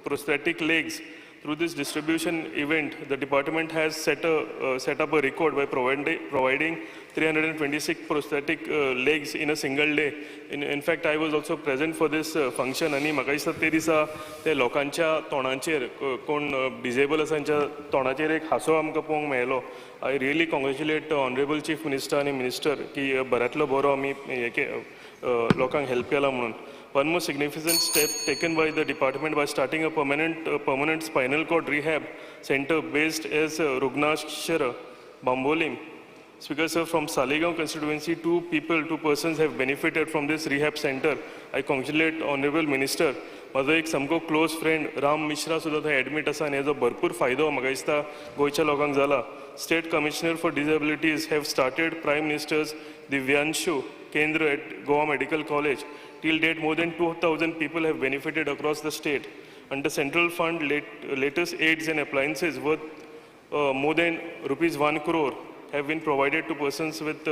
prosthetic legs. Through this distribution event, the department has set up a record by providing 326 prosthetic legs in a single day. In fact, I was also present for this function. आनी म्हाका दिसता ते दिसा ते लोकांच्या तोंडाचेर, कोण disable आसा तांच्या तोंडाचेर एक हांसो आमकां पळोवंक मेळ्ळो. I really congratulate honourable chief minister आनी मिनिस्टर की बऱ्यांतलो बरो आमी हे लोकांक हेल्प केला म्हणून. One more significant step taken by the department by starting a permanent spinal cord rehab center based as Rugnashara, Bambolim. Speaker sir, from Saligao constituency, two persons have benefited from this rehab center. I congratulate Honorable Minister. म्हजो एक सामको close friend Ram Mishra सुद्दां थंय admit आसा आनी हेजो भरपूर फायदो म्हाका दिसता गोंयच्या लोकांक जाला. State Commissioner for Disabilities, have started Prime Minister's Divyanshu Kendra at Goa Medical College. Till date, more than 2,000 people have benefited across the state. Under central fund, latest aids and appliances worth more than rupees 1 crore have been provided to persons with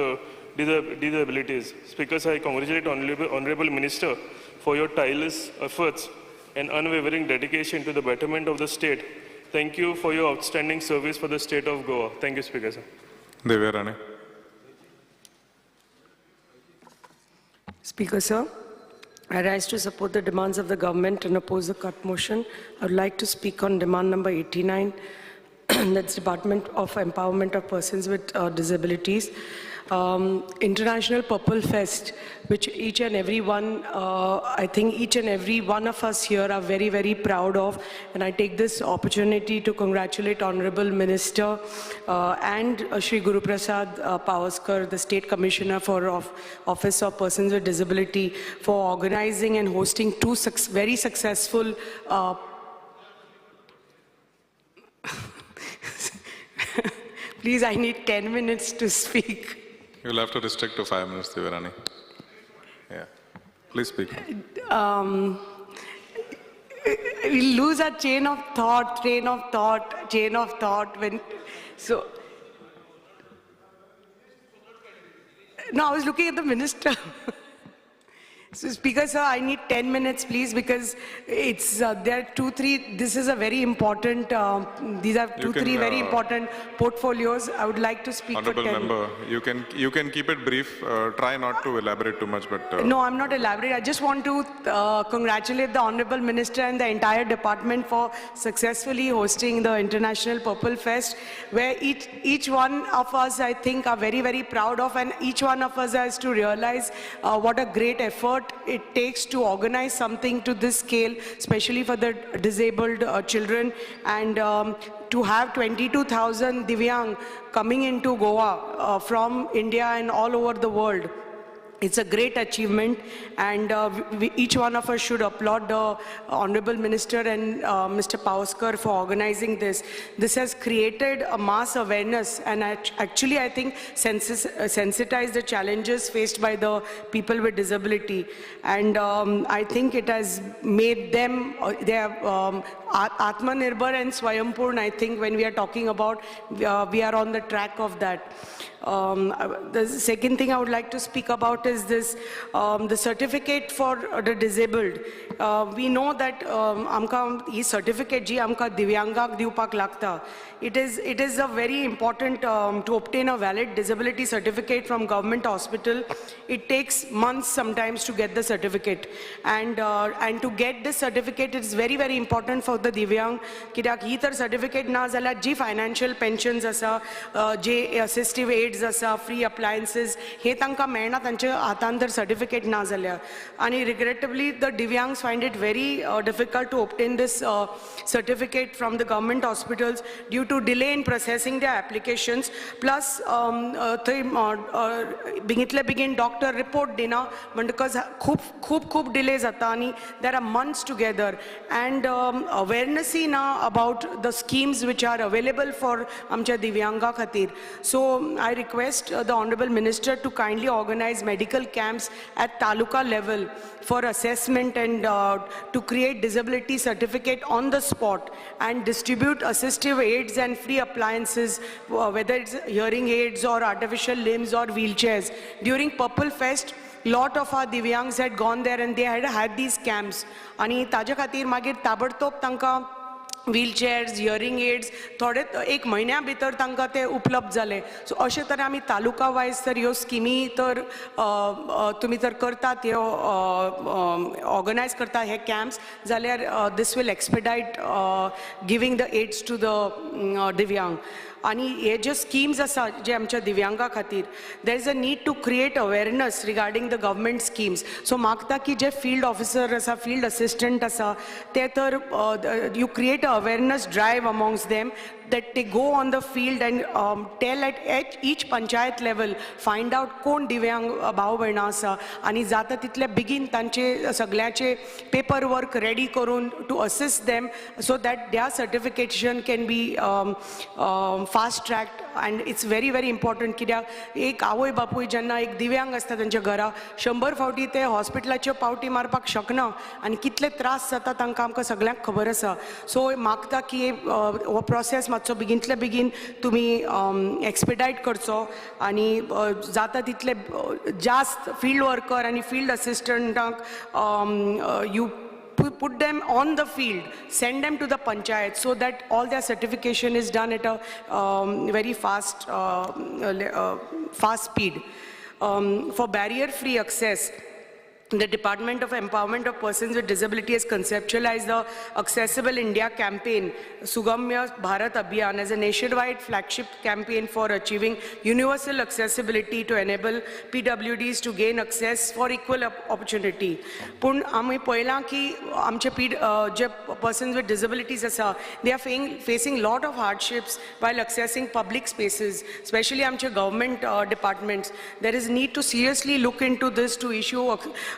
disabilities. Speaker, sir, I congratulate Honorable Minister for your tireless efforts and unwavering dedication to the betterment of the state. Thank you for your outstanding service for the state of Goa. Thank you, Speaker, sir. Divya Rane. Speaker, sir, I rise to support the demands of the government and oppose the cut motion. I would like to speak on demand number 89, that's Department of Empowerment of Persons with Disabilities. International Purple Fest, which each and every one, I think each and every one of us here are very, very proud of. And I take this opportunity to congratulate Honorable Minister and Shri Guru Prasad Pawaskar, the State Commissioner for Office of Persons with Disability, for organizing and hosting two very successful Please, I need 10 minutes to speak. You'll have to restrict to 5 minutes, Divya Rane. Yeah. Please speak. We lose our chain of thought, train of thought, chain of thought. When, so, no, I was looking at the minister. So, Speaker, sir, I need 10 minutes, please, because it's, there are 2, 3, this is a very important, these are 2, 3 very important portfolios. I would like to speak Honorable for 10. Member, you can keep it brief. Try not to elaborate too much, but... No, I'm not elaborating. I just want to congratulate the Honorable Minister and the entire department for successfully hosting the International Purple Fest, where each one of us, I think, are very, very proud of, and each one of us has to realize what a great effort it takes to organize something to this scale, especially for the disabled children, and to have 22,000 Divyang coming into Goa from India and all over the world. It's a great achievement, and each one of us should applaud the Honorable Minister and Mr. Pawaskar for organizing this. This has created a mass awareness and actually, I think, sensitized the challenges faced by the people with disability. And I think it has made them, they are Atmanirbhar and Swayampurn. I think when we are talking about, we are on the track of that. The second thing I would like to speak about is this, the certificate for the disabled. We know that amka he certificate ji amka divyangak diupak lagta. It is a very important to obtain a valid disability certificate from government hospital. It takes months sometimes to get the certificate, and to get this certificate it is very, very important for the divyang. Kidak hi tar certificate na zala ji financial pensions asa, je assistive aids asa, free appliances he tanka melna tanche हातान तर certificate ना जाल्यार. आनी regrettably the divyangs find it very difficult to obtain this certificate from the government hospitals due to delay in processing their applications. Plus थंय बेगींतले बेगीन doctor report दिना म्हणटकच खूब खूब खूब डिले जाता आनी there are months together. And अवेरनसूय ना about the schemes which are available for आमच्या दिव्यांगा खातीर. So I request the Honorable Minister to kindly organize medical camps at taluka level for assessment and to create disability certificate on the spot and distribute assistive aids and free appliances, whether it's hearing aids or artificial limbs or wheelchairs. During Purple Fest, lot of our divyangs had gone there and they had had these camps. Ani ताजे खातीर मागीर ताबडतोब तांकां wheelchairs, hearing AIDS थोडे एक म्हयन्या भितर तांकां ते उपलब्ध जाले. सो अशे तरेन आमी तालुका वायज तर ह्यो स्किमी तर तुमी जर करतात, ह्यो ऑर्गनायज करता हे कॅम्प्स जाल्यार this will expedite giving the aids to the divyang. आनी हे जे स्किम्स आसा जे आमच्या दिव्यांगा खातीर, there is a need to create awareness regarding the government schemes. So मागता की जे फिल्ड ऑफिसर आसा, फिल्ड असिस्टंट आसा, ते तर you create a awareness drive amongst them that they go on the field and tell at each panchayat level, find out कोण दिव्यांग भाव भयणां आसा आनी जाता तितले बेगीन तांचे सगळ्याचे पेपर वर्क रेडी करून to assist them so that their certification can be fast tracked. And it's very very important कित्याक एक आवय बापूय जेन्ना एक दिव्यांग आसता तेंच्या घरा 100 फावटी ते हॉस्पिटलाच्यो पावटी मारपाक शकना आनी कितले त्रास जाता तांकां आमकां सगळ्यांक खबर आसा. सो मागता की हो प्रोसेस मातसो बेगीनतले बेगीन तुमी एक्सपिडायट करचो आनी जाता तितले जास्त फिल्ड वर्कर आनी field असिस्टंटांक you put them on the field, send them to the panchayat so that all their certification is done at a very fast speed. For barrier-free access, the Department of Empowerment of Persons with Disability has conceptualized the Accessible India campaign, Sugamya Bharat Abhiyan, as a nationwide flagship campaign for achieving universal accessibility to enable PWDs to gain access for equal opportunity. Pun आमी पळयलां की आमचे जे persons with disabilities आसा, they are facing lot of hardships while accessing public spaces, especially आमचे government departments. There is need to seriously look into this to issue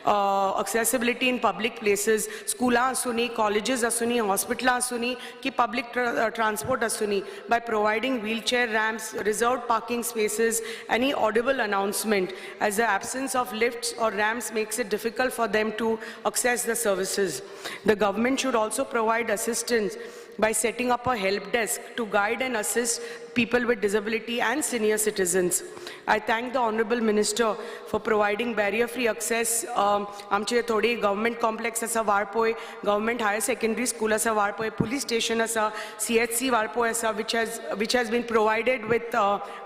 accessibility in public places, स्कुलां आसूनी, colleges आसूनी, हॉस्पिटलां आसूनी की public transport आसूनी, by providing wheelchair ramps, reserved parking spaces, any audible announcement, as the absence of lifts or ramps makes it difficult for them to access the services. The government should also provide assistance by setting up a help desk to guide and assist people with disability and senior citizens. I thank the Honorable Minister for providing barrier-free access. आमचे थोडे government complex आसा Valpoi, government higher secondary school आसा Valpoi, police station आसा, CHC Valpoi आसा, which has been provided with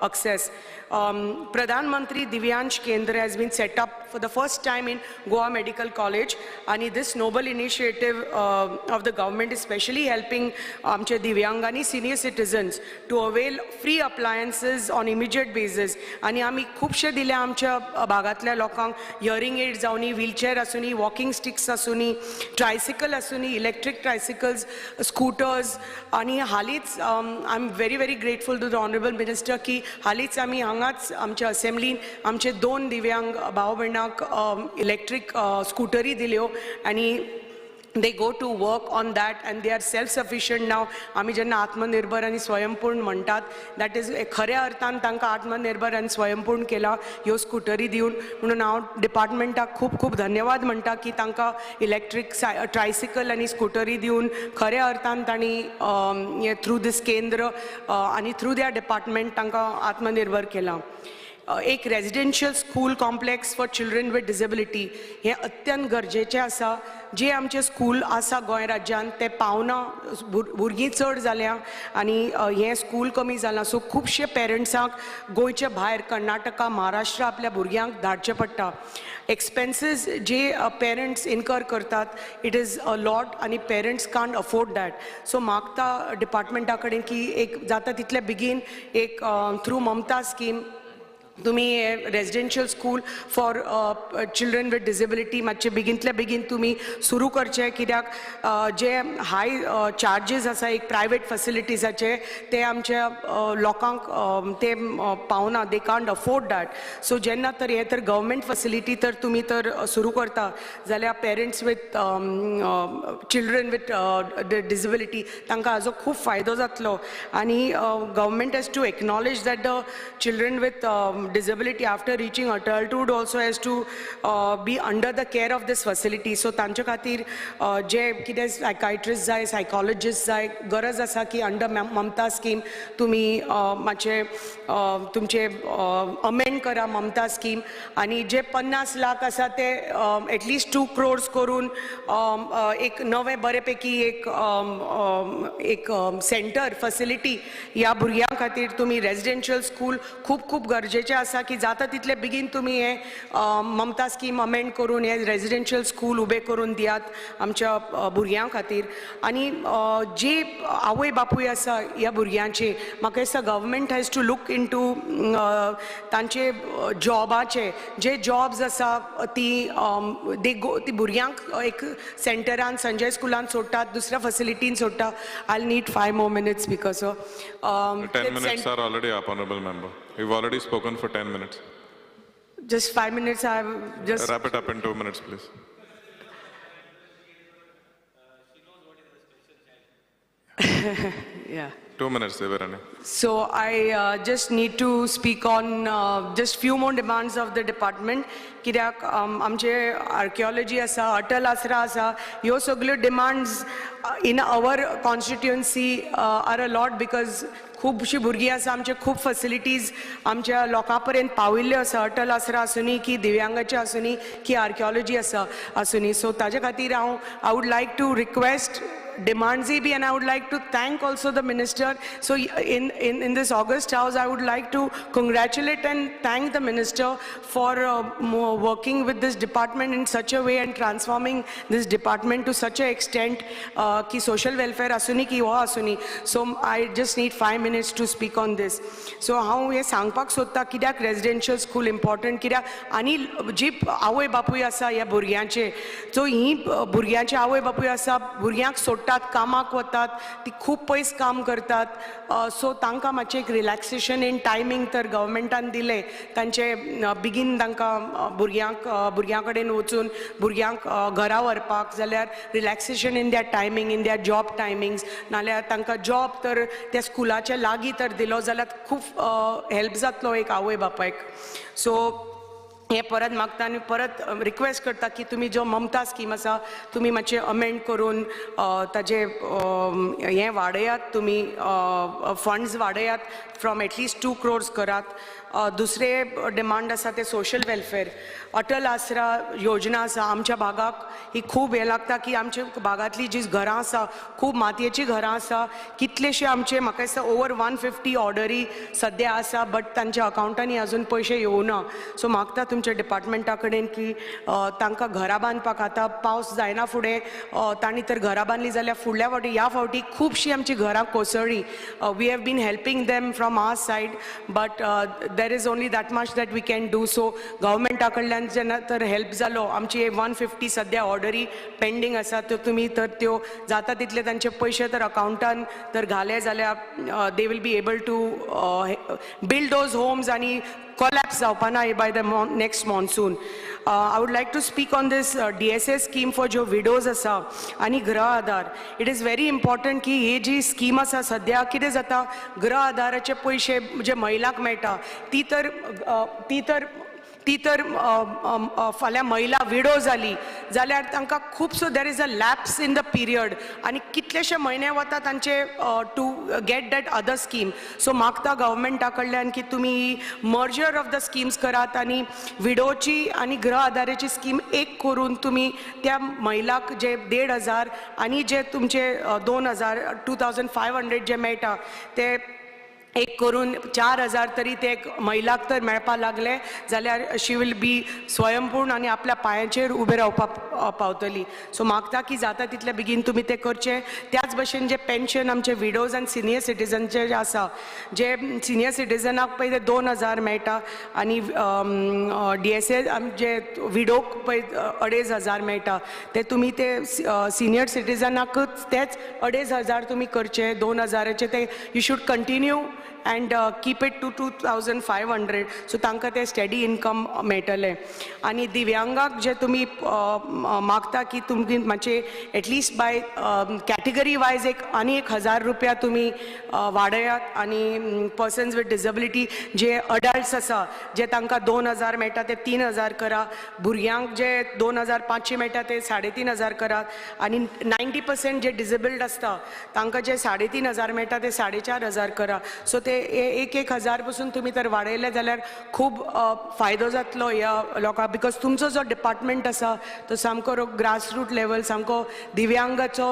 access. Pradhan Mantri Divyansh Kendra has been set up for the first time in Goa Medical College, and this noble initiative of the government is specially helping आमचे दिव्यांग आनी senior citizens to avail free appliances on immediate basis. आनी आमी खुबशे दिले आमच्या भागांतल्या लोकांक, हियरिंग एड जावनी, व्हीलचेअर आसूनी, वॉकिंग स्टिक्स आसूनी, ट्रायसिकल आसूनी, इलेक्ट्रीक ट्रायसिकल्स, स्कूटर्स. आनी हालींच I am very very grateful to the honourable minister की हालींच आमी हांगाच आमच्या असेंब्लीन आमचे 2 दिव्यांग भाव भयणांक इलेक्ट्रीक स्कूटरी दिल्यो आनी they go to work on that and they are self-sufficient now. आमी जेन्ना आत्मनिर्भर आनी स्वयंपूर्ण म्हणटात, that is खऱ्या अर्थान तांकां आत्मनिर्भर आनी स्वयंपूर्ण केला ह्यो स्कुटरी दिवन. म्हणून हांव डिपार्टमेंटाक खूब खूब धन्यवाद म्हणटा की तांकां इलेक्ट्रीक ट्रायसिकल आनी स्कुटरी दिवन खऱ्या अर्थान तांणी थ्रू दीस केंद्र आनी थ्रू their department तांकां आत्मनिर्भर केलां. एक residential school complex for children with disability हें अत्यंत गरजेचें आसा. जे आमचे स्कूल आसा गोंय राज्यांत ते पावना, भुरगीं चड जाल्या आनी हें स्कूल कमी जालां. सो खुबशे पेरंट्सांक गोंयचे भायर कर्नाटका, महाराष्ट्र आपल्या भुरग्यांक धाडचें पडटा. एक्सपेन्सीस जे पेरंट्स इनकर करतात it is a lot आनी parents can't afford that. So मागता डिपार्टमेंटा कडेन की एक जाता तितले बेगीन एक थ्रू ममता स्कीम तुमी residential school for children with disability मातशें बेगीनतले बेगीन तुमी सुरू करचें, कित्याक जे हाय चार्जीस आसा एक प्रायवेट फॅसिलिटीजाचे ते आमच्या लोकांक ते पावना, they can't afford that. So जेन्ना तर हें तर गव्हर्मेंट फॅसिलिटी तर तुमी तर सुरू करता जाल्यार parents with children with disability तांकां हाजो खूब फायदो जातलो. आनी government has to acknowledge that the children with disability after reaching adulthood also has to be under the care of this facility. So तांचे खातीर जे कितें सायकायट्रिस्ट जाय, सायकोलॉजिस्ट जाय, गरज आसा की अंडर ममता स्कीम तुमी मातशें तुमचे अमेंड करा ममता स्कीम. आनी जे 50 लाख आसा ते एटलिस्ट 2 crores करून एक नवें बरें पैकी एक एक सेंटर फॅसिलिटी ह्या भुरग्यां खातीर तुमी रेजिडेन्शियल स्कूल खूब खूब गरजेचें आसा की जाता तितले बेगीन तुमी हें ममता स्कीम अमेंड करून हें रेजिडेन्शियल स्कूल उबें करून दियात आमच्या भुरग्यां खातीर. आनी जे आवय बापूय आसा ह्या भुरग्यांचे, म्हाका दिसता government has to look into तांचे जॉबाचे जे जॉब्स आसा ती दे गो ती भुरग्यांक एक सेंटरान संजय स्कुलान सोडटात, दुसऱ्या फॅसिलिटीन सोडटा. I need 5 more minutes because 10 minutes are already up, honorable member. You've already spoken for 10 minutes. Just 5 minutes. I've just wrap it up in 2 minutes, please. Yeah. 2 minutes, Devarani. So I just need to speak on just few more demands of the department. कित्याक आमचे archaeology आसा, अटल आसरा आसा, ह्यो सगल्यो demands in our constituency are a lot, because खुबशीं भुरगीं आसा. आमचे खूब फॅसिलिटीज आमच्या लोकां पर्यंत पाविल्ल्यो आसा, अटल आसरा आसुनी की दिव्यांगाचे आसुनी की आर्किओलॉजी आसा आसुनी. सो ताजे खातीर हांव I would like to request demands B, and I would like to thank also the minister. So in this august house, I would like to congratulate and thank the minister for working with this department in such a way and transforming this department to such a extent की social welfare आसुनी की हो आसुनी. So I just need 5 minutes to speak on this. So हांव हें सांगपाक सोदता, कित्याक रेजिडेन्शियल स्कूल इम्पॉर्टंट, कित्याक आनी जी आवय बापूय आसा ह्या भुरग्यांचे, सो ही भुरग्यांचे आवय बापूय आसा, भुरग्यांक सोडटात, कामाक वतात, ती खूब पयस काम करतात. सो तांकां मातशें एक रिलॅक्सेशन इन टायमींग तर गव्हर्मेंटान दिलें, तांचे बेगीन तांकां भुरग्यांक भुरग्यां कडेन वचून भुरग्यांक घरा व्हरपाक जाल्यार relaxation in their timing, in their job timings, नाल्यार तांकां जॉब तर त्या स्कुलाच्या लागीं तर दिलो जाल्यार खूब हेल्प जातलो एक आवय बापायक. सो हें परत मागता आनी परत रिक्वेस्ट करता की तुमी जो ममता स्कीम आसा, तुमी मातशें अमेंड करून ताजे हें वाडयात, तुमी funds वाडयात, from at least 2 crores करात. दुसरे डिमांड आसा ते सोशल वेलफेअर, अटल आसरा योजना आसा. आमच्या भागाक ही खूब हें लागता की आमच्या भागांतली जी घरां आसा, खूब मातयेचीं घरां आसा. कितलेशे आमचे, म्हाका दिसता ओवर 150 ऑर्डरी सद्या आसा, बट तांच्या अकावंटांनी अजून पयशे येवना. सो मागता तुमच्या डिपार्टमेंटा कडेन की तांकां घरां बांदपाक आतां पावस जायना फुडें तांणी तर घरां बांदलीं जाल्यार फुडल्या फावटी, ह्या फावटी खुबशीं आमचीं घरां कोसळ्ळीं. We have been helping them from our side, but there is only that much that we can do. So गव्हर्मेंटा कडल्यान जेन्ना तर हेल्प जालो, आमची 150 सद्या ऑर्डरी पेंडींग आसा, त्यो तुमी तर त्यो जाता तितले तांचे पयशे तर अकावंटान तर घाले जाल्यार they will be able to build those homes आनी collapse जावपा ना by the next monsoon. I would like to speak on this DSA scheme for ज्यो विडोज आसा आनी गृह आधार. It is very important की ही जी स्कीम आसा, सद्या कितें जाता, गृह आधाराचे पयशे जे महिलांक मेळटा, ती तर अ, अ, फाल्यां महिला विडो जाली जाल्यार तांकां खुबसो there is a lapse in the period आनी कितलेशे म्हयने वता तांचे to get that other scheme. So मागता गव्हर्मेंटा कडल्यान की तुमी मर्जर ऑफ the schemes करात आनी विडोची आनी गृह आधाराची स्कीम एक करून तुमी त्या महिलाक जे 1500 आनी जे तुमचे 2000, 2500 जे मेळटा, ते एक करून 4000 तरी ते एक महिलाक तर मेळपाक लागले जाल्यार शी will be स्वयंपूर्ण आनी आपल्या पांयाचेर उबें रावपाक पावतली. सो मागता की जाता तितले बेगीन तुमी तें करचें. त्याच भशेन जे पेन्शन आमचे विडोज आनी सिनियर सिटीजनचे जे आसा, जे सिनियर सिटीजनाक पळय ते 2000 मेळटा आनी डीएसए जे विडोक पळय 2500 मेळटा, ते तुमी ते सिनियर सिटीजनाकच तेच 2500 तुमी करचे. 2000चे ते you should continue and keep it to 2500, so तांकां ते स्टेडी इनकम मेळटलें. आनी दिव्यांगाक जे तुमी मागता की तुमी मातशे at least by category wise एक आनी 1000 रुपया तुमी वाडयात आनी persons with disability J adults आसा, जे तांकां 2000 मेळटा ते 3000 करा, भुरग्यांक जे 2500 मेळटा ते 3500 करात आनी 90% जे डिसेबल्ड आसता तांकां जे 3500 मेळटा ते 4500 करा. सो ते एक एक हजार पसून तुमी तर वाडयले जाल्यार खूब फायदो जातलो ह्या लोकांक, because तुमचो जो डिपार्टमेंट आसा तो सामको ग्रास रूट लेवल, सामको दिव्यांगाचो,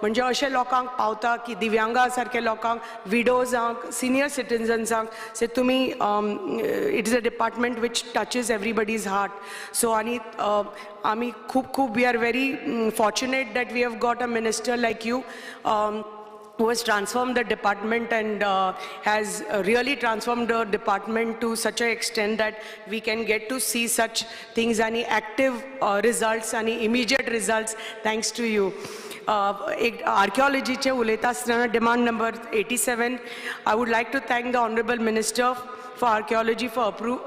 म्हणजे अशे लोकांक पावता की दिव्यांगा सारके लोकांक, विडोजांक, सिनियर सिटीजन्सांक. सो तुमी, it is a department which touches everybody's heart. So आनी आमी खूब खूब, we are very fortunate that we have got a minister like you who has transformed the department and has really transformed the department to such an extent that we can get to see such things and active results and immediate results, thanks to you. एक आर्किओलॉजीचे उलयता आसतना demand number 87, I would like to thank the honourable Minister for Archaeology for approve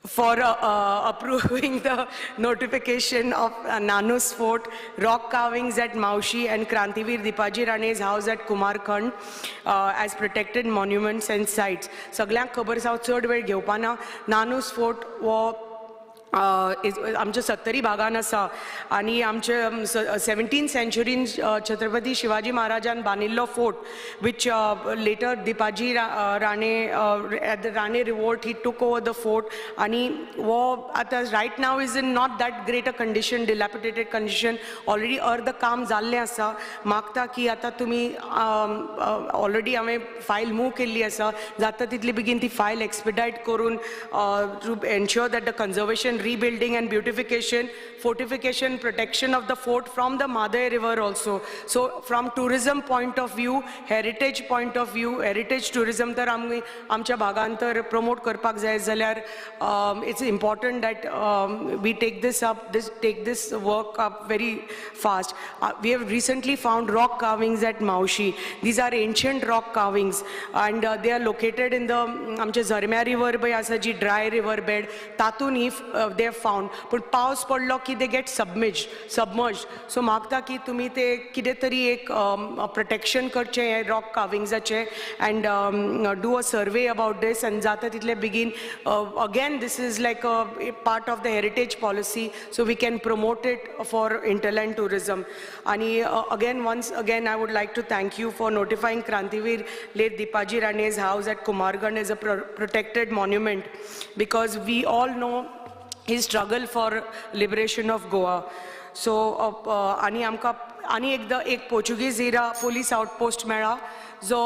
for approving the notification of Nanus Fort, rock carvings at Maushi and Krantiveer Dipaji Rane's house at Kumarkhand as protected monuments and sites. सगळ्यांक खबर आसा, हांव चड वेळ घेवपाना. नानूस fort हो आमच्या सत्तरी भागान आसा आनी आमचे 17 सेंचुरीन छत्रपती शिवाजी महाराजान बांदिल्लो fort, which later Dipaji Rane at the Rane revolt he took over the fort. आनी हो आतां right now is in not that great a condition, dilapidated condition. Already अर्द काम जाल्लें आसा. मागता की आतां तुमी ऑलरेडी हांवें फायल मूव केल्ली आसा, जाता तितली बेगीन ती फायल एक्सपिडायट करून to ensure that the conservation, rebuilding and beautification, fortification, protection of the fort from the Mhadei river also. So from tourism point of view, heritage point of view, heritage tourism तर आमी आमच्या भागान तर promote करपाक जाय जाल्यार it's important that we take this up, take this work up very fast. We have recently found rock carvings at Maushi. These are ancient rock carvings and they are located in the आमचे झरम्या river पळय आसा जी dry river bed, तातूंत ही they have found. पूण पावस पडलो की they get submerged. So मागता की तुमी ते कितें तरी एक प्रोटेक्शन करचें हे rock कार्विंग्साचें and do a survey about this आनी जाता तितले बेगीन. Again this is like a part of the heritage policy, so we can promote it for hinterland tourism. आनी again, once again I would like to thank you for notifying Krantiveer late Dipaji Rane's house at Kumarkhand as a protected monument, because we all know his struggle for liberation of Goa. So आनी आमकां आनी एकदां एक Portuguese इरा police outpost मेळ्ळा जो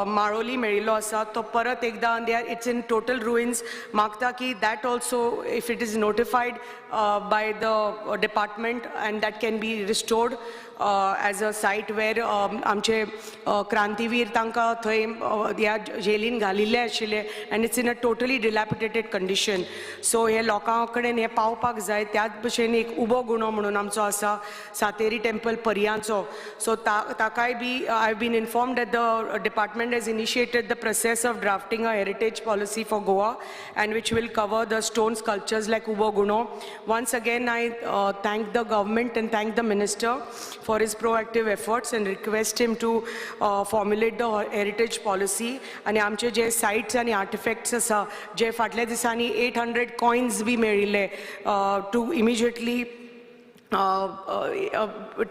माळोली मेळिल्लो आसा, तो परत एकदां they are it's in total ruins. मागता की that also if it is notified by the department and that can be restored as a site where आमचे क्रांतीवीर तांकां थंय ह्या जेलीन घालिल्ले आशिल्ले and it's in a totally dilapidated condition. So हे लोकां कडेन हें पावपाक जाय. त्याच भशेन एक उबो गुणो म्हणून आमचो आसा सातेरी टेम्पल पर्यांचो, सो ताकाय बी I have been informed that the department has initiated the process of drafting a heritage policy for Goa and which will cover the stone sculptures like Ubo Guno. Once again I thank the government and thank the minister for his proactive efforts and request him to formulate the heritage policy. आनी आमचे जे sites आनी artefacts आसा जे फाटल्या दिसांनी 800 coins बी मेळिल्ले, to immediately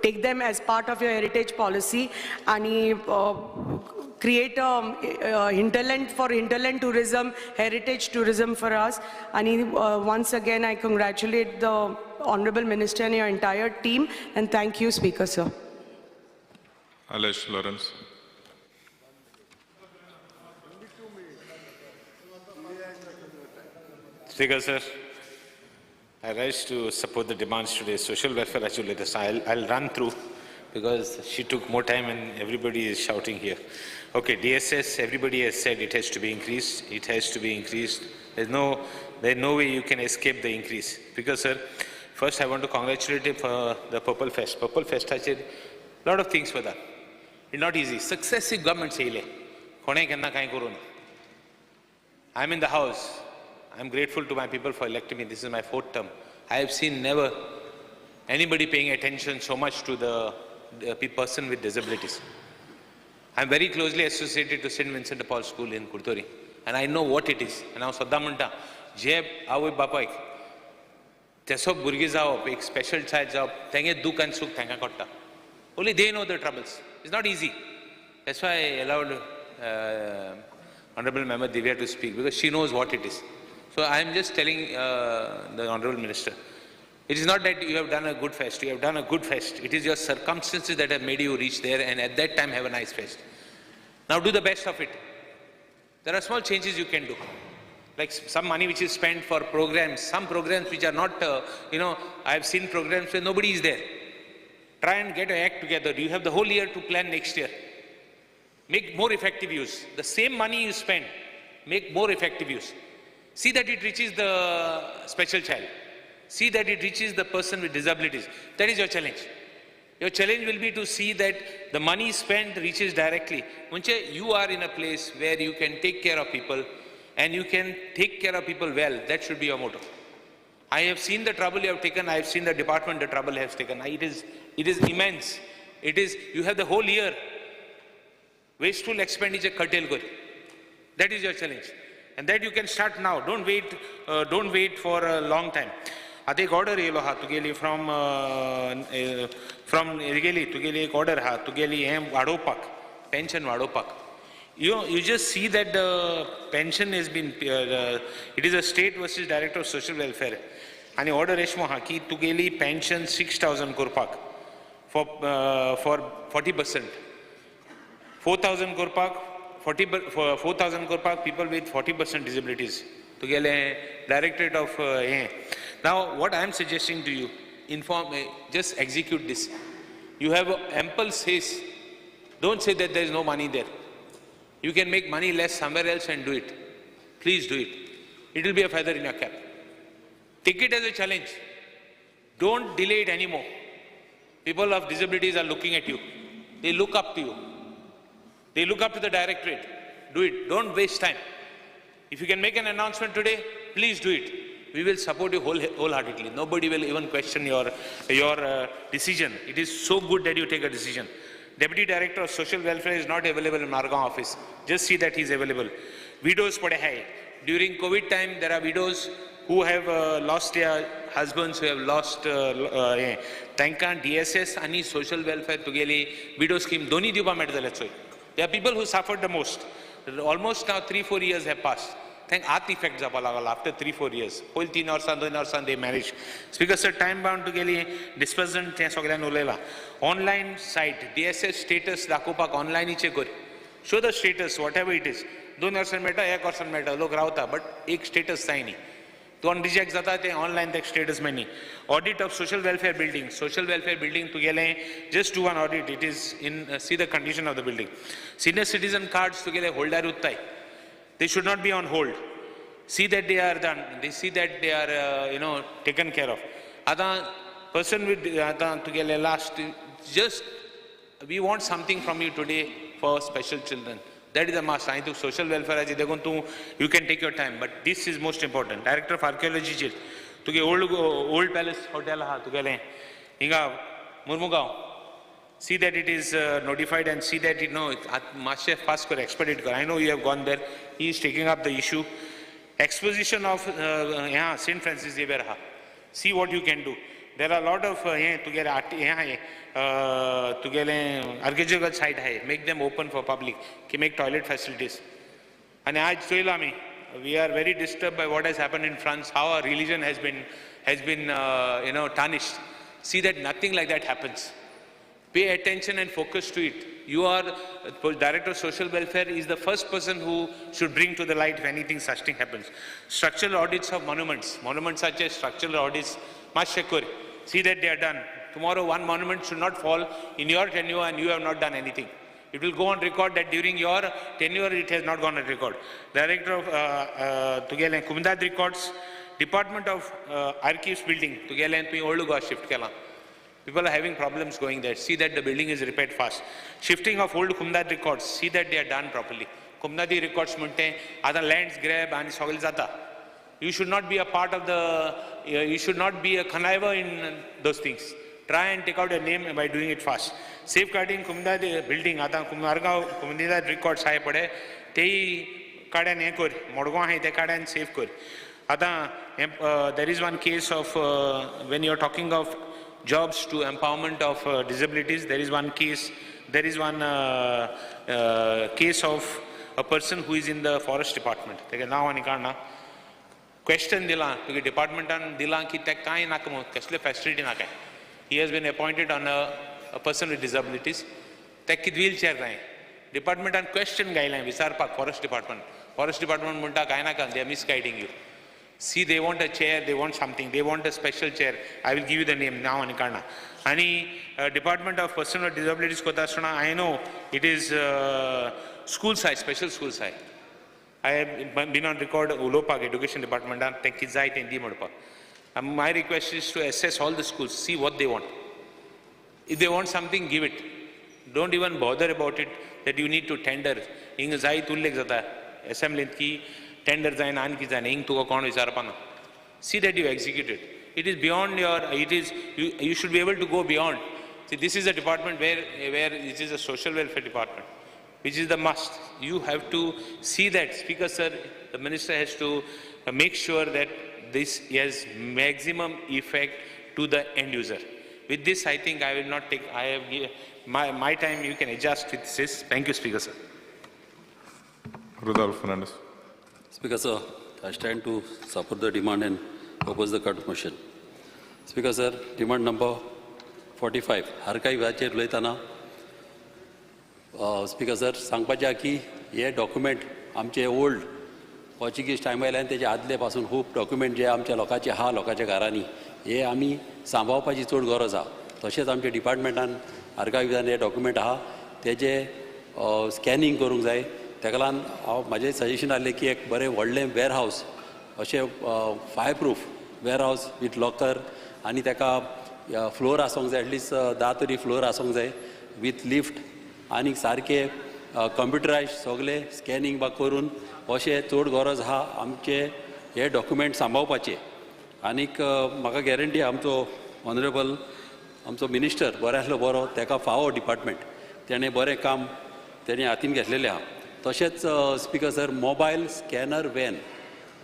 take them as part of your heritage policy and create a hinterland for hinterland tourism, heritage tourism for us. And once again, I congratulate the Honorable Minister and your entire team, and thank you, Speaker, sir. Alesh Lawrence. Speaker, sir, I rise to support the demands today. Social welfare actually, I'll run through because she took more time and everybody is shouting here. Okay, DSS, everybody has said it has to be increased. It has to be increased. There's no way you can escape the increase. Because, sir, first I want to congratulate him for the Purple Fest. Purple Fest, a lot of things for that. It's not easy. Successive governments say, I'm in the house. I'm grateful to my people for electing me. This is my 4th term. I have seen never anybody paying attention so much to the person with disabilities. I'm very closely associated to St. Vincent de Paul School in Kurtori, and I know what it is. And now सद्दां म्हणटा जे आवय बापायक तेसो भुरगीं जावप, एक special child जावप, तेंगे दूख आनी सूख तांकां कळटा. Only they know the troubles. It's not easy. That's why I allowed Honorable Member Divya to speak, because she knows what it is. So I am just telling the Honorable Minister, it is not that you have done a good fest, you have done a good fest. It is your circumstances that have made you reach there and at that time have a nice fest. Now do the best of it. There are small changes you can do. Like some money which is spent for programs, some programs which are not, I have seen programs where nobody is there. Try and get an act together. You have the whole year to plan next year. Make more effective use. The same money you spend, make more effective use. See that it reaches the special child. See that it reaches the person with disabilities. That is your challenge. Your challenge will be to see that the money spent reaches directly. Munche, you are in a place where you can take care of people. and you can take care of people well. That should be your motto. I have seen the trouble you have taken. I have seen the department the trouble has taken. It is immense. It is, you have the whole year. Wasteful expenditure curtail kar. That is your challenge. And that you can start now. Don't wait for a long time. आतां एक order येयलो आहा तुगेली from from गेली तुगेली एक order आहा तुगेली हें वाडोवपाक, पेन्शन वाडोवपाक. You just see that the pension has been, it is a state versus director of social welfare. आनी ऑर्डर एशें आहा की तुगेली पेन्शन 6,000 करपाक फॉर 40%, 4,000 करपाक, 4,000 करपाक people with 40% disabilities. तुगेले directorate of हें. Now what I am suggesting to you, inform, just execute this. You have ample space. Don't say that there is no money there. You can make money less somewhere else and do it. Please do it. It will be a feather in your cap. Take it as a challenge. Don't delay it anymore. People of disabilities are looking at you. They look up to you. They look up to the directorate. Do it. Don't waste time. If you can make an announcement today, please do it. We will support you wholeheartedly. Nobody will even question your decision. It is so good that you take a decision. Deputy Director of Social Welfare is not available in Margao office. Just see that he is available. Widows pade hai. During COVID time, there are widows who have lost their husbands, who have lost तांकां DSS ani social welfare tugeli widow scheme doni दिवपा मेळटा जाल्यार चोय. There are people who suffered the most. Almost now 3-4 years have passed. Thank आत effect जावपा लागला after 3-4 years. पयलीं 3 वर्सां 2 वर्सां they marriage. Speaker sir, time bound तुगेली डिस्पर्जन तें सगळ्यान उलयलां. Online site DSS status दाखोवपाक ऑनलायनीचेर कर. Show the status whatever it is. 2 वर्सां मेळटा, 1 वर्सान मेळटा, लोक रावता, बट एक स्टेटस जाय न्ही. कोण रिजेक्ट जाता तें ऑनलायन तें status मेळनी. Audit of social welfare building. Social welfare building तुगेलें just do one audit. It is in see the condition of the building. Senior citizen cards तुगेले holder उत्ताय. They should not be on hold. See that they are done. They see that they are, taken care of. Ata person with ata tugele last, just we want something from you today for special children. That is the must. I think social welfare aji dekun tu you can take your time, but this is most important. Director of Archaeology chil tuge old palace hotel ha tugele hinga Murmugao. See that it is notified and see that it fast kar, expedite kar. I know you have gone there. He is taking up the issue. Exposition of St. Francis Xavier ha. See what you can do. There are a lot of archaeological site hai. Make them open for public. Make toilet facilities. And aaj choyla ami, we are very disturbed by what has happened in France, how our religion has been tarnished. See that nothing like that happens. Pay attention and focus to it. You are, Director of Social Welfare is the first person who should bring to the light if anything such thing happens. Structural audits of monuments. Monuments such as structural audits, must see that they are done. Tomorrow one monument should not fall in your tenure and you have not done anything. It will go on record that during your tenure it has not gone on record. Director of Comunidade Records, Department of Archives Building, Old Goa shift kela. People are having problems going there. See that the building is repaired fast. Shifting of old Comunidade records, see that they are done properly. Comunidade records munte, other lands grab and sogel jata. You should not be a part of the, you should not be a conniver in those things. Try and take out your name by doing it fast. Safeguarding Comunidade building, ata Comunidade records hai pade, tei kadan he kor, modgo hai te kadan safe kor. Ata there is one case of when you are talking of jobs to empowerment of disabilities, there is one case, case of a person who is in the forest department. Now ani question dila, because department an dila ki te kai na kamo, kasle facility na kai. He has been appointed on a person with disabilities. Te kid wheelchair nahi. Department an question guideline, visar pak forest department. Forest department munta kai na ka, they are misguiding you. See, they want a chair, they want something, they want a special chair. I will give you the name now, Anikarna. Ani Department of Person with Disabilities kota suna, I know it is school size, special school size. I have been on record ulopak education department and thank you. My request is to assess all the schools, see what they want. If they want something, give it. Don't even bother about it that you need to tender. Inga zai tullek jata assembly ki tender जायना आनी कितें जायना, हिंग तुका कोण विचारपा ना. See that you execute it. It is beyond your, it is, you should be able to go beyond. See, this is a department where it is a social welfare department, which is the must. You have to see that, Speaker sir, the minister has to make sure that this has maximum effect to the end user. With this, I think I will not take, I have, my time you can adjust with this. Thank you, Speaker sir. Rudolph Fernandez. Speaker sir, I stand to support the demand and oppose the cut motion. Speaker sir, demand number 45, आर्काइव्हाचेर उलयतना speaker sir सांगपाचें आहा की हे document आमचे old Portuguese time आयल्यान तेजे आदले पासून खूब डॉक्युमेंट जे आमच्या लोकांचे आहा लोकांच्या घरांनी हे आमी सांबाळपाची चड गरज आहा. तशेंच आमच्या डिपार्टमेंटान आर्काइव्हान हे डॉक्युमेंट आहा तेजे स्कॅनिंग करूंक जाय. तेका लागून हांव म्हाजें सजेशन आहलें की एक बरें व्हडलें वेर हावस अशें fire proof warehouse with locker आनी तेका फ्लोर आसूंक जाय, एटलिस्ट 10 तरी फ्लोर आसूंक जाय विथ लिफ्ट आनी सारके कंप्युटरायज सगळे स्कॅनिंग बा करून अशें चड गरज आहा आमचे हे डॉक्युमेंट सांबाळपाचे. आनीक म्हाका गॅरंटी आमचो ऑनरेबल आमचो मिनिस्टर बरो आसलो बरो, तेका फावो डिपार्टमेंट, तेणें बरें काम तेणें हातीन घेतलेलें आहा. तशेंच speaker sir, mobile scanner van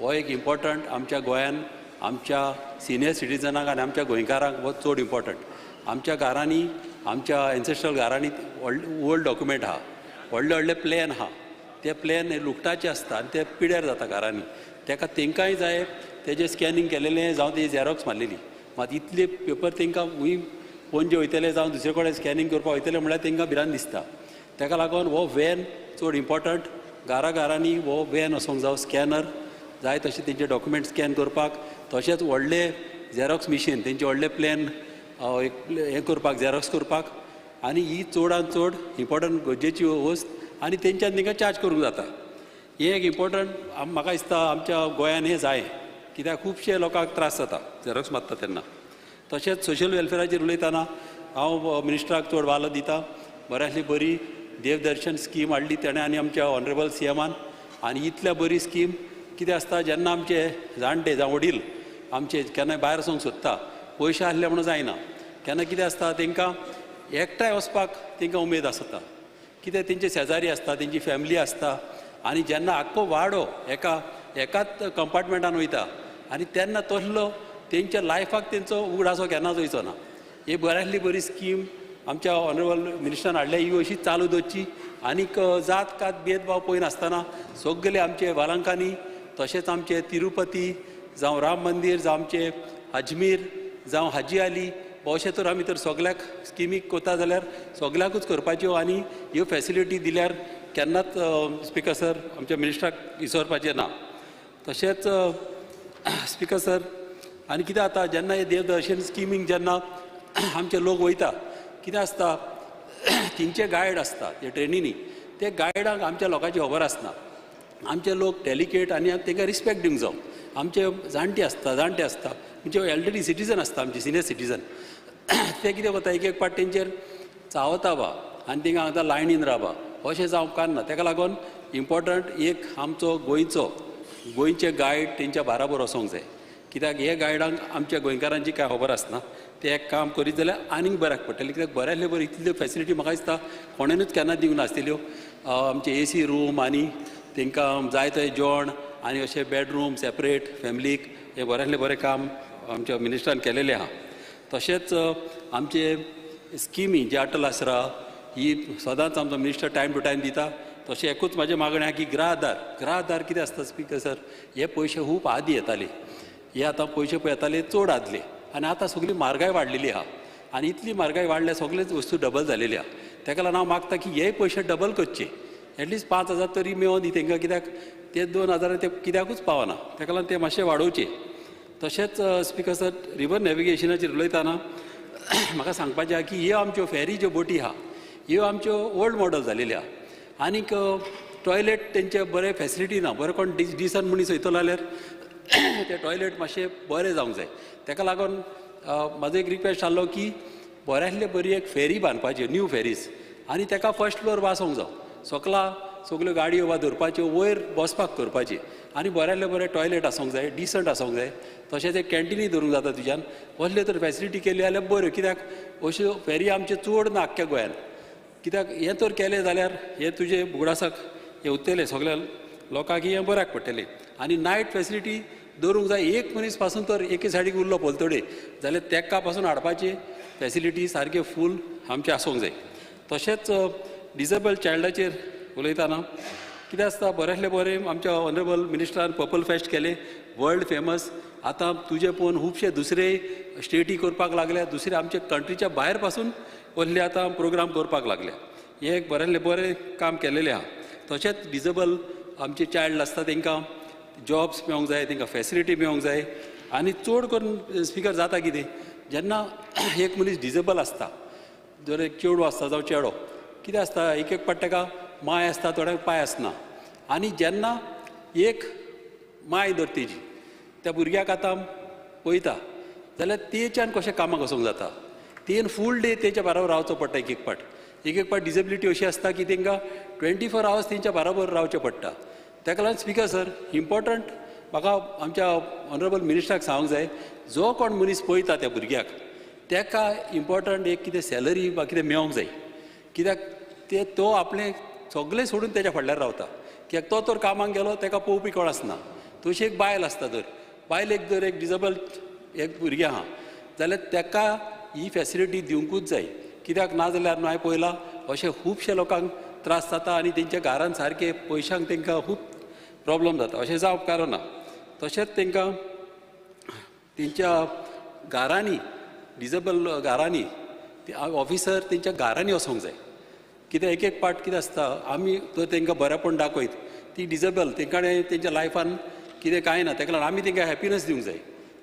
हो एक इम्पॉर्टंट आमच्या गोंयान आमच्या सिनियर सिटीजनांक आनी आमच्या गोंयकारांक हो चड इम्पॉर्टंट. आमच्या घरांनी आमच्या एन्सेस्ट्रल घरांनी ओल्ड डॉक्युमेंट आहा, व्हडले व्हडले प्लॅन आहा, ते प्लॅन लुकटाचे आसता आनी ते पिड्यार जाता घरांनी. तेका तेंकांय जाय तेजें स्कॅनिंग केलेलें जावं तेजी झेरॉक्स मारलेली. मात इतले पेपर तेंकां खूंय पणजे वयतले जावं दुसरे कडेन स्कॅनिंग करपाक वयतले म्हणल्यार तेंकां भिरांत दिसता. तेका लागून हो व्हॅन चड इम्पॉर्टंट, घरा घरांनी हो व्हॅन वचोंक जावं स्कॅनर जाय तशें तेंचे डॉक्युमेंट स्कॅन करपाक, तशेंच व्हडले झेरॉक्स मिशीन तेंचे व्हडले प्लॅन हें करपाक झेरॉक्स करपाक आनी ही चडान चड इम्पॉर्टंट गरजेची वस्त आनी तेंच्यान तेंकां चार्ज करूंक जाता. हें एक इम्पॉर्टंट म्हाका दिसता आमच्या गोंयान हें जाय, कित्याक खुबशे लोकांक त्रास जाता झेरॉक्स मारता तेन्ना. तशेंच सोशल वेलफेराचेर उलयतना हांव मिनिस्टराक चड वालो दिता. बरें आसली बरी देवदर्शन स्कीम हाडली तेणें आनी आमच्या ऑनरेबल सी एमान, आनी इतल्या बरी स्कीम कितें आसता जेन्ना आमचे जाणटे जावं वडील आमचे केन्नाय भायर वचोंक सोदता पयशे आसले म्हणून जायना, केन्ना कितें आसता तेंकां एकठांय वचपाक तेंकां उमेद आसता, कितें तेंचे शेजारी आसता तेंची फॅमिली आसता आनी जेन्ना आख्खो वाडो एका एकाच कंपार्टमेंटान वयता आनी तेन्ना तसलो तेंच्या लायफाक तेंचो उगडासो केन्नाच वयचो ना. ही बऱ्यांतली बरी स्कीम आमच्या ऑनरेबल मिनिस्टरान हाडल्या, ही अशी चालू दवरची आनीक जात कात भेदभाव पळयनासतना सगळे आमचे वालांकांनी तशेंच आमचे तिरुपती जावं राम मंदीर जावं आमचे अजमीर जावं हाजी आली अशें तर आमी तर सगळ्याक स्किमीक कोता जाल्यार सगळ्याकूच करपाच्यो आनी ह्यो फॅसिलिटी दिल्यार केन्नाच स्पीकर सर आमच्या मिनिस्टराक विसरपाचें ना. तशेंच स्पीकर सर आनी कितें जाता जेन्ना हे देवदर्शन स्किमींक जेन्ना आमचे लोक वयता कितें आसता तेंचे गायड आसता ते ट्रेनीनी, ते गायडांक आमच्या लोकांची खबर आसना. आमचे लोक डेलिकेट आनी तांकां रिस्पेक्ट दिवंक जावं. आमचे जाणटे आसता जाणटे आसता म्हणजे एल्डरली सिटीजन आसता आमचे सिनियर सिटीजन, ते कितें करता एक एक पाट तेंचेर चावता बा आनी तेंकां आतां लायनीन रावा अशें जावंक कारना. तेका लागून इम्पॉर्टंट एक आमचो गोंयचो गोंयचे गायड तेंच्या बाराबर वचोंक जाय, कित्याक हे गायडांक आमच्या गोंयकारांची कांय खबर आसना. ते एक काम करीत जाल्यार आनीक बऱ्याक पडटलें, कित्याक बऱ्यांतले बरें इतल्यो फॅसिलिटी म्हाका दिसता कोणेनूच केन्ना दिवंक नासतल्यो. आमचे ए सी रूम आनी तेंकां जाय थंय जेवण आनी अशें बेडरूम सेपरेट फॅमिलीक हें बऱ्यांतलें बरें काम आमच्या मिनिस्टरान केलेलें आहा. तशेंच आमचे स्किमी जे अटल आसरा ही सदांच आमचो मिनिस्टर टायम टू टायम दिता. तशें एकूच म्हाजें मागणें आहा की गृह आधार कितें आसता स्पीकर सर, हे पयशे खूब आदी येताले, हे आतां पयशे पळय येताले चड आदले आनी आतां सगळी म्हारगाय वाडलेली आहा आनी इतली म्हारगाय वाडल्या सगळेच वस्तू डबल जालेली आहा. तेका लागून हांव मागता की हे पयशे डबल करचे, एटलिस्ट 5,000 तरी मेळोन दी तेंकां, कित्याक ते 2,000 ते कित्याकूच पावना, तेका लागून ते मातशे वाडोवचे. तशेंच स्पीकर सर रिवर नॅविगेशनाचेर उलयतना म्हाका सांगपाचें आहा की ह्यो आमच्यो फेरी ज्यो बोटी आहा ह्यो आमच्यो ओल्ड मॉडल जालेल्यो आहा आनीक टॉयलेट तेंचे बरें फॅसिलिटी ना, बरें कोण डिसंट मनीस वयतलो जाल्यार ते टॉयलेट मातशें बरें जावंक जाय. तेका लागून म्हाजो एक रिक्वेस्ट आहलो की बऱ्यांतले बरी एक फेरी बांदपाची, न्यू फेरीज, आनी तेका फर्स्ट फ्लोर वासोंक जावं, सकला सगल्यो गाडयो वा दवरपाच्यो वयर बसपाक करपाची आनी बऱ्यांतले बरें टॉयलेट आसूंक जाय, डिसंट आसूंक जाय. तशेंच एक कॅन्टिनूय दवरूंक जाता तुज्यान. असल्यो तर फॅसिलिटी केली जाल्यार बऱ्यो, कित्याक अश्यो फेरी आमच्यो चड ना आख्ख्या गोंयान. कित्याक हें तर केलें जाल्यार हें तुजें उगडासाक हें उरतलें सगळ्या लोकांक, हें बऱ्याक पडटलें. आनी नायट फॅसिलिटी दवरूंक जाय. एक मनीस पासून तर एके सायडीक उरलो पलतडे जाल्यार तेका पासून हाडपाची फॅसिलिटी सारके फूल आमचें आसूंक जाय. तशेंच डिजेबल चायल्डाचेर उलयतना कितें आसता, बऱ्यांतलें बरें आमच्या ऑनरेबल मिनिस्टरान पर्पल फेस्ट केलें, वर्ल्ड फेमस. आतां तुजें पळोवन खुबशे दुसरे स्टेटी करपाक लागल्या, दुसरे आमच्या कंट्रीच्या भायर पासून असले आतां प्रोग्राम करपाक लागले. हें एक बऱ्यांतलें बरें काम केलेलें आहा. तशेंच डिजेबल आमचे चायल्ड आसता तांकां जॉब्स मेळोंक जाय, तांकां फॅसिलिटी मेळोंक जाय. आनी चड करून स्पिकर जाता कितें, जेन्ना एक मनीस डिजेबल आसता, जर एक चेडूं आसता जावं चेडो, कितें आसता एक एक पाट ताका माय आसता, थोड्यांक पांय आसना. आनी जेन्ना एक माय धर तेजी त्या भुरग्याक आतां पळयता जाल्यार तेच्यान कशें कामाक वचूंक जाता, तेन फूल डे तेच्या बरोबर रावचो पडटा. एक एक पाट एक एक पाट डिजेबिलिटी अशी आसता की तांकां 24 आवर्स तेंच्या बरोबर रावचें पडटा. ताका लागून स्पिकर सर इम्पॉर्टंट म्हाका आमच्या ऑनरेबल मिनिस्टराक सांगूंक जाय, जो कोण मनीस पळयता त्या भुरग्याक ताका इम्पॉर्टंट एक कितें सॅलरी वा कितें मेळोंक जाय, कित्याक ते तो आपलें सगळें सोडून तेच्या फाटल्यान रावता. कित्याक तो तर कामाक गेलो ताका पळोवपी कोण आसना. तशी एक बायल आसता, जर बायलेक जर एक डिजेबल एक भुरगें आहा जाल्यार ताका ही फॅसिलिटी दिवंकूच जाय, कित्याक ना जाल्यार हांवें पळयलां अशें खुबशे लोकांक त्रास जाता आनी तेंच्या घरान सारके पयशांक तांकां खूब प्रॉब्लम जाता. अशें जावप कारण ना. तशेंच तांकां तेंच्या घरांनी डिजेबल घरांनी ऑफिसर तेंच्या घरांनी वचोंक जाय. कित्याक एक एक पाट कितें आसता, आमी तर तांकां बरेंपण दाखयत ती डिजेबल तांकां तेंच्या लायफान कितें कांय ना, ताका लागून आमी तांकां हॅपिनस दिवंक जाय.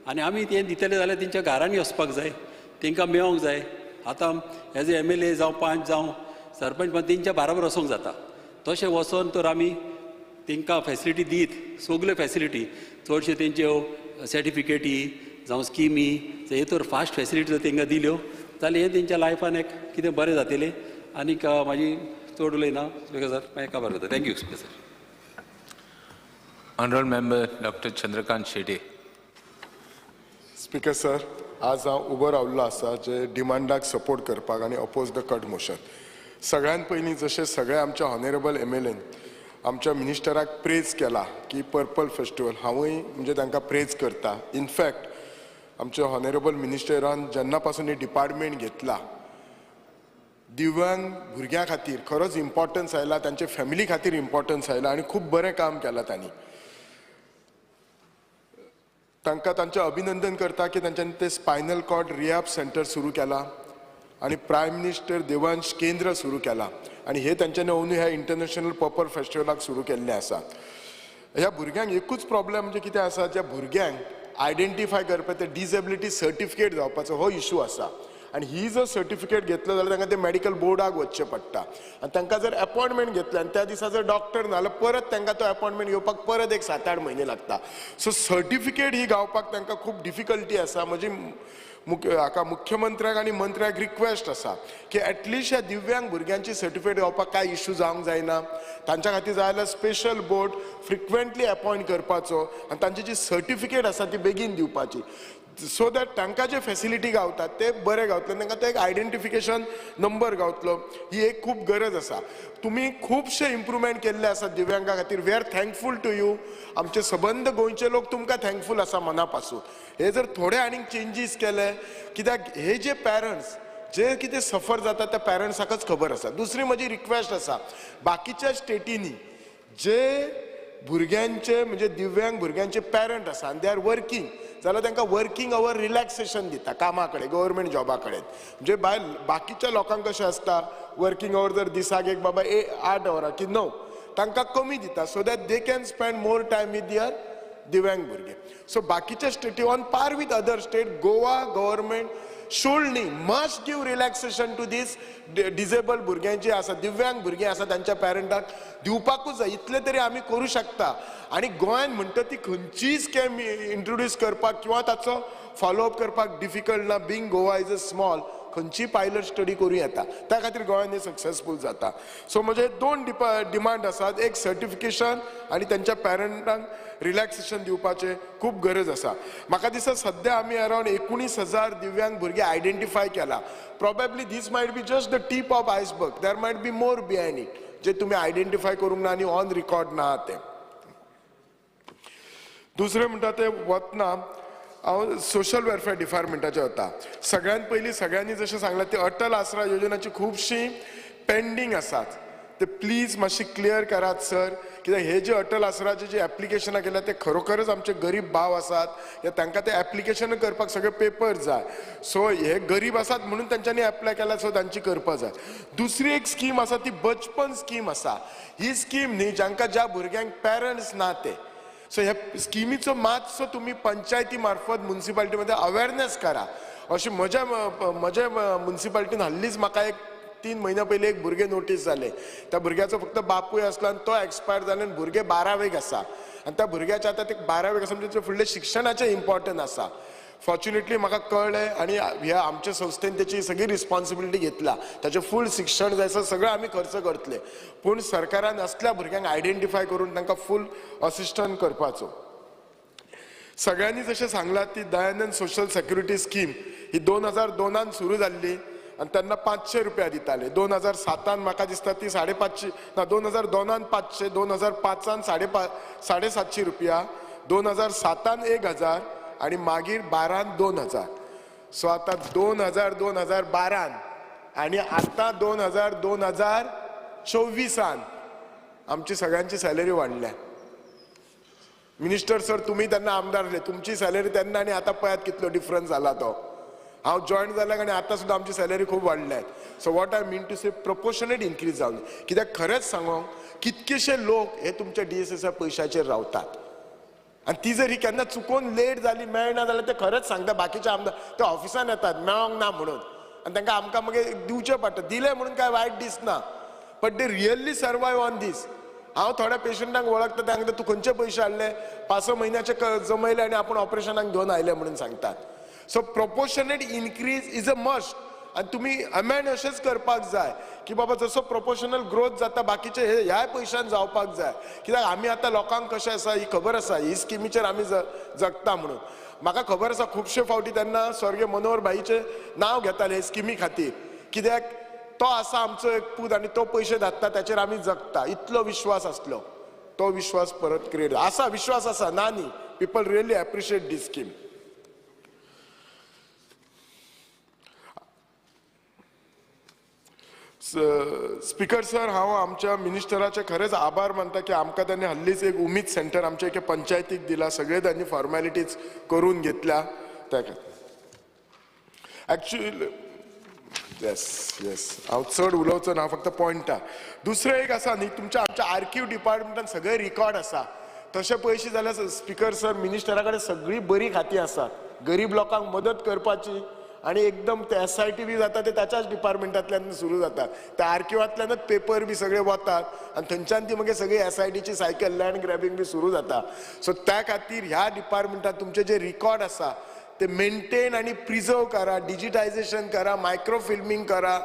आनी आमी तें दितले जाल्यार तेंच्या घरांनी वचपाक जाय, तांकां मेळोंक जाय. आतां एज ए MLA जावं पंच जावं सरपंच पण तेंच्या बरोबर वचोंक जाता. तशें वचोन तर आमी तांकां फॅसिलिटी दीत सगल्यो फॅसिलिटी चडश्यो तेंच्यो सर्टिफिकेटी जावं स्किमी हे तर फास्ट फॅसिलिटी जर तांकां दिल्यो जाल्यार हें तेंच्या लायफान एक कितें बरें जातलें. आनीक म्हाजी चड उलयना स्पिकर सर, मागीर काबार करता. Thank you speaker sir. Honourable member doctor Chandrakant Shetye. Speaker sir, आज हांव उबो रावल्लो आसा जे डिमांडाक सपोर्ट करपाक आनी अपोज the cut motion. सगळ्यात पयलीं जशें सगळे आमच्या ऑनरेबल MLAन आमच्या मिनिस्टराक प्रेज केला की पर्पल फेस्टिवल, हांवूय म्हणजे तांकां प्रेज करता. इनफॅक्ट आमच्या ऑनरेबल मिनिस्टरान जेन्ना पासून हे डिपार्टमेंट घेतला, दिव्यांग भुरग्यां खातीर खरोच इम्पॉर्टन्स आयला, तांच्या फॅमिली खातीर इम्पॉर्टन्स आयला आनी खूब बरें काम केलां तांणी. तांकां तांचें अभिनंदन करता की तांच्यांनी ते स्पायनल कॉर्ड रिहॅब सेंटर सुरू केला आनी प्रायम मिनिस्टर देवांश केंद्र सुरू केला आनी हे तांच्यांनी अंदू ह्या इंटरनॅशनल पर्पल फेस्टिवलाक सुरू केल्लें आसा. ह्या भुरग्यांक एकूच प्रॉब्लम म्हणजे कितें आसा, ज्या भुरग्यांक आयडेंटिफाय करपाक ते डिजेबिलिटी सर्टिफिकेट जावपाचो हो इशू आसा. आनी ही जर सर्टिफिकेट घेतलं जाल्यार तांकां ते मेडिकल बोर्डाक वचचें पडटा आनी तांकां जर अपॉयंटमेंट घेतलें आनी त्या दिसा जर डॉक्टर ना जाल्यार परत तांकां तो अपॉयंटमेंट घेवपाक परत एक 7-8 म्हयने लागता. सो सर्टिफिकेट ही गावपाक तांकां खूब डिफिकल्टी आसा. म्हजी हाका मुख्यमंत्र्याक आनी मंत्र्याक रिक्वेस्ट आसा की एटलिस्ट ह्या दिव्यांग भुरग्यांची सर्टिफिकेट गावपाक कांय इशू जावंक जायना, तांच्या खातीर जाय जाल्यार स्पेशल बोर्ड फ्रिक्वेंटली अपॉयंट करपाचो आनी तांची जी सर्टिफिकेट आसा ती बेगीन दिवपाची, सो that तांकां जे फॅसिलिटी गावतात ते बरें गावतले, तांकां ते एक आयडेंटिफिकेशन नंबर गावतलो. ही एक खूब गरज आसा. तुमी खुबशे इम्प्रुवमेंट केल्ले आसा दिव्यांगा खातीर, we are thankful to you. आमचे सबंद गोंयचे लोक तुमकां थँकफूल आसा मना पासून. हे जर थोडे आनीक चेंजीस केले, कित्याक हे जे पॅरंट्स जे कितें सफर जाता त्या पॅरंट्साकच खबर आसा. दुसरी म्हजी रिक्वेस्ट आसा, बाकीच्या स्टेटींनी जे भुरग्यांचे म्हणजे दिव्यांग भुरग्यांचे पॅरंट आसा आनी they are working जाल्यार तांकां वर्किंग our relaxation दिता कामा कडेन, गव्हर्मेंट जॉबा कडेन. म्हणजे भायर बाकीच्या लोकांक कशें आसता, वर्किंग our जर दिसाक एक बाबा 8 वरां की 9 तांकां कमी दिता, so that they can spend more time with their दिव्यांग भुरगे. सो बाकीच्या स्टेटी on par with other state, Goa government should न्ही must give relaxation to these disable भुरग्यांची आसा, दिव्यांग भुरगीं आसा तांच्या पॅरंटाक दिवपाकूच जाय. इतलें तरी आमी करूं शकता. आनी गोंयान म्हणटा ती खंयचीय स्कॅम इंट्रोड्यूस करपाक किंवा ताचो फॉलोअप करपाक डिफिकल्ट ना. Being Goa is a small, खंयची पायलट स्टडी करूं येता, त्या खातीर गोंयान हें सक्सेसफूल जाता. सो म्हजे दोन डिमांड आसात, एक सर्टिफिकेशन आनी तेंच्या पेरंटांक रिलॅक्सेशन दिवपाचें खूब गरज आसा. म्हाका दिसता सद्या आमी अरावंड 19,000 दिव्यांग भुरगे आयडेंटिफाय केला. Probably this might be just the tip of iceberg, there might be more behind it जे तुमी आयडेंटिफाय करूंक ना आनी ऑन रिकॉर्ड ना तें. दुसरें म्हणटा तें वतना हांव सोशल वेलफेअर डिपार्टमेंटाचेर वता. सगळ्यांत पयलीं सगळ्यांनी जशें सांगलां ती अटल आसरा योजनाची खुबशीं पेंडींग आसात, ते प्लीज मातशी क्लियर करात सर. कित्याक हे जे अटल आसराचे जे एप्लिकेशनां केल्या ते खरोखरच आमचे गरीब भाव आसात, तांकां ते एप्लिकेशन करपाक सगळे पेपर जाय. सो हे गरीब आसात म्हणून तांच्यांनी एप्लाय केला, सो तांची करपाक जाय. दुसरी एक स्कीम आसा ती बचपन स्कीम आसा. ही स्कीम न्ही जांकां ज्या भुरग्यांक पेरंट्स ना ते. सो ह्या स्किमीचो मातसो तुमी पंचायती मार्फत मुन्सिपालिटी मध्ये अवेरनेस करा. अशी म्हज्या म्हज्या मुन्सिपालिटीन हल्लीच म्हाका एक 3 म्हयन्या पयलीं एक भुरगें नोटीस जालें. त्या भुरग्याचो फक्त बापूय आसलो आनी तो एक्सपायर जालो आनी भुरगें 12वेक आसा आनी त्या भुरग्याचें आतां ते 12वेक आसा म्हणजे फुडलें शिक्षणाचें इम्पॉर्टंट आसा. फॉर्च्युनेटली म्हाका कळ्ळें आनी ह्या आमच्या संस्थेन तेची सगळी रिस्पॉन्सिबिलिटी घेतला, ताचें फूल शिक्षण जाय सगळें आमी खर्च करतले, पूण सरकारान असल्या भुरग्यांक आयडेंटिफाय करून तांकां फूल असिस्टंट करपाचो. सगळ्यांनी जशें सांगलां ती दयानंद सोशल सेक्युरिटी स्कीम ही 2002 सुरू जाल्ली आनी तेन्ना 500 रुपया दिताले. 2007 म्हाका दिसता ती 550 ना, 2002 500, 2005 750 रुपया, 2007 1000 आनी मागीर 12 2000. सो आतां 2000 2012 आनी आतां 2000 2024 आमची सगळ्यांची सॅलरी वाडल्या. मिनिस्टर सर तुमी तेन्ना आमदार आसले, तुमची सॅलरी तेन्ना आनी आतां पळयात कितलो डिफरन्स जाला तो. हांव जॉयन जाल्यार आनी आतां सुद्दां आमची सॅलरी खूब वाडल्या. So what I mean to say proportionate increase जावन, कित्याक खरेंच सांगोंक कितकेशे लोक हे तुमच्या DSS पयशाचेर रावतात आनी ती जर ही केन्ना चुकोन लेट जाली मेळना जाल्यार ते खरेंच सांगता बाकीचे आमदार ते ऑफिसान येतात मेळोंक ना म्हणून आनी तांकां आमकां मागीर दिवचें पडटा. दिलें म्हणून काय वायट दिसना, but they really survive on this. हांव थोड्या पेशंटांक वळखता, तांकां तूं खंयचे पयशे हाडले, 5-6 म्हयन्याचे जमयले आनी आपूण ऑपरेशनाक घेवन आयले म्हणून सांगतात. So proportionate increase is a must आनी तुमी अमेंड अशेंच करपाक जाय की बाबा जसो प्रोपोर्शनल ग्रोथ जाता बाकीचे हे ह्याय पयशान जावपाक जाय. कित्याक आमी आतां लोकांक कशें आसा ही खबर आसा, ही स्किमीचेर आमी जगता म्हणून म्हाका खबर आसा. खुबशे फावटी तेन्ना स्वर्गीय मनोहर भाईचें नांव घेताले हे स्किमी खातीर, कित्याक तो आसा आमचो एक पूत आनी तो पयशे धाडटा ताचेर आमी जगता, इतलो विश्वास आसलो. तो विश्वास परत क्रिएट आसा, विश्वास आसा ना न्ही, people really appreciate this scheme. Speaker sir, हांव आमच्या मिनिस्टराचे खरेंच आभार मानता की आमकां तांणी हल्लीच एक उमीद सेंटर आमच्या एके पंचायतीक दिला, सगळे तांणी फॉर्मेलिटीज करून घेतल्या त्या खातीर. एक्चुअली येस येस हांव चड उलोवचो ना, फक्त पॉयंटा. दुसरें एक आसा न्ही, तुमच्या आमच्या आर्कीव डिपार्टमेंटान सगळे रिकॉर्ड आसा. तशें पयशे जाल्यार स्पीकर सर मिनिस्टरा कडेन सगळी बरी खातीं आसात, गरीब लोकांक मदत करपाची आनी एकदम ते SIT बी जाता ते ताच्याच डिपार्टमेंटांतल्यान सुरू जाता, त्या आर्किवांतल्यानच पेपर बी सगळे वतात आनी थंयच्यान ती मागीर सगळी SITची सायकल लँड ग्रॅबिंग बी सुरू जाता. सो त्या खातीर ह्या डिपार्टमेंटात तुमचे जे रिकॉर्ड आसा ते मेंटेन आनी प्रिजर्व करा, डिजिटायजेशन करा, मायक्रोफिल्मींग करा,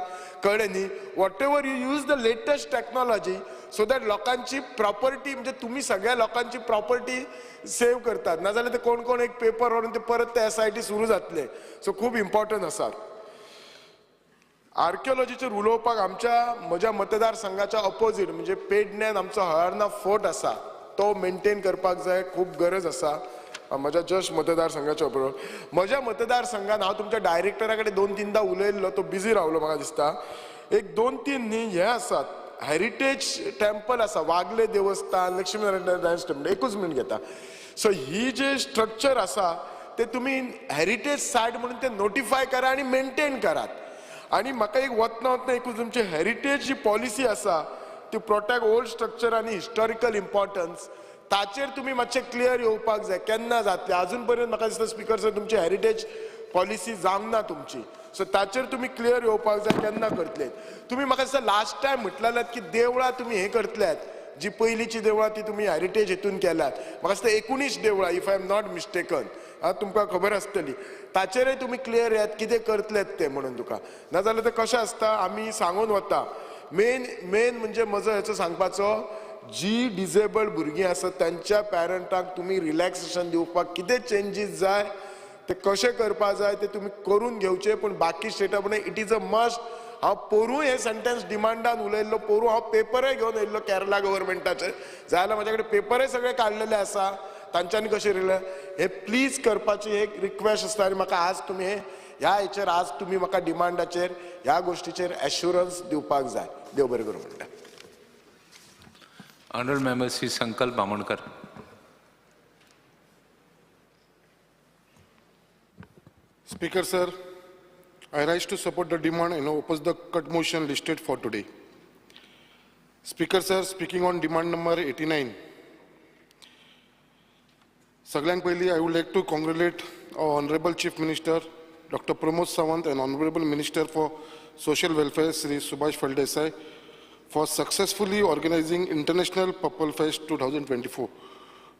कळ्ळें न्ही. Whatever you use the latest technology so that लोकांची प्रॉपर्टी म्हणजे तुमी सगळ्या लोकांची प्रॉपर्टी सेव करतात, नाजाल्यार ते कोण कोण एक पेपर व्हरून ते परत ते SIT सुरू जातले. सो खूब इम्पॉर्टंट आसा. आर्किओलॉजीचेर उलोवपाक आमच्या म्हज्या मतदारसंघाच्या अपोजीट म्हणजे पेडण्यान आमचो हळर्णा फोर्ट आसा, तो मेंटेन करपाक जाय, खूब गरज आसा म्हज्या जस्ट मतदारसंघाच्या बरोबर. म्हज्या मतदारसंघान हांव तुमच्या डायरेक्टरा कडेन 2-3 उलयल्लो, तो बिजी रावलो म्हाका दिसता. एक 2-3 न्ही हे आसात हेरिटेज टेम्पल आसा, वागले देवस्थान, लक्ष्मीनारायण टेम्पल, एकूच मिनट घेता. सो ही जे स्ट्रक्चर आसा ते तुमी हेरिटेज सायट म्हणून ते नोटिफाय करा आनी मेंटेन करात. आनी म्हाका एक वतना वतना एकूच तुमची हेरिटेज जी पॉलिसी आसा ती प्रोटेक्ट ओल्ड स्ट्रक्चर आनी हिस्टॉरिकल इम्पॉर्टन्स ताचेर तुमी मातशें क्लियर येवपाक जाय केन्ना जातलें. अजून पर्यंत म्हाका दिसता स्पीकर सर तुमची हेरिटेज पॉलिसी जावंक ना तुमची, सो ताचेर तुमी क्लियर येवपाक जाय केन्ना करतले. तुमी म्हाका दिसता लास्ट टायम म्हटलेलें की देवळां तुमी हें करतल्यात, जी पयलींची देवळां ती तुमी हेरिटेज हितून केल्यात. म्हाका दिसता 19 देवळां if I am not mistaken, तुमकां खबर आसतली. ताचेरय तुमी क्लियर येयात कितें करतलेत ते म्हणून तुका. नाजाल्यार तें कशें आसता आमी सांगून वता. मेन मेन म्हणजे म्हजो हेचो सांगपाचो, जी डिजेबल्ड भुरगीं आसात तांच्या पॅरंटांक तुमी रिलॅक्सेशन दिवपाक कितें चेंजीस जाय ते कशें करपा जाय ते तुमी करून घेवचे. पूण बाकी स्टेटा प्रमाणे it is a must. हांव पोरूं हें सेंटेन्स डिमांडान उलयल्लो, पोरूं हांव पेपरय घेवन येयल्लो केरला गव्हर्मेंटाचे, जाल्यार म्हाज्या कडेन पेपरय सगळे काडलेले आसा तांच्यांनी कशें रिले. हे प्लीज करपाची एक रिक्वेस्ट आसता. आनी म्हाका आज तुमी हे ह्या हेचेर आज तुमी म्हाका डिमांडाचेर ह्या गोश्टीचेर एश्युरन्स दिवपाक जाय. देव बरें करूं म्हणटा. Honorable Member Sri Sankalp Amonkar. Speaker sir, I rise to support the demand and oppose the cut motion listed for today. Speaker sir, speaking on demand number 89. Sagल्यांक पयलीं I would like to congratulate our Honorable Chief Minister Dr. Pramod Sawant and Honorable Minister for Social Welfare Sri Subhash Phaldesai for successfully organizing International Purple Fest 2024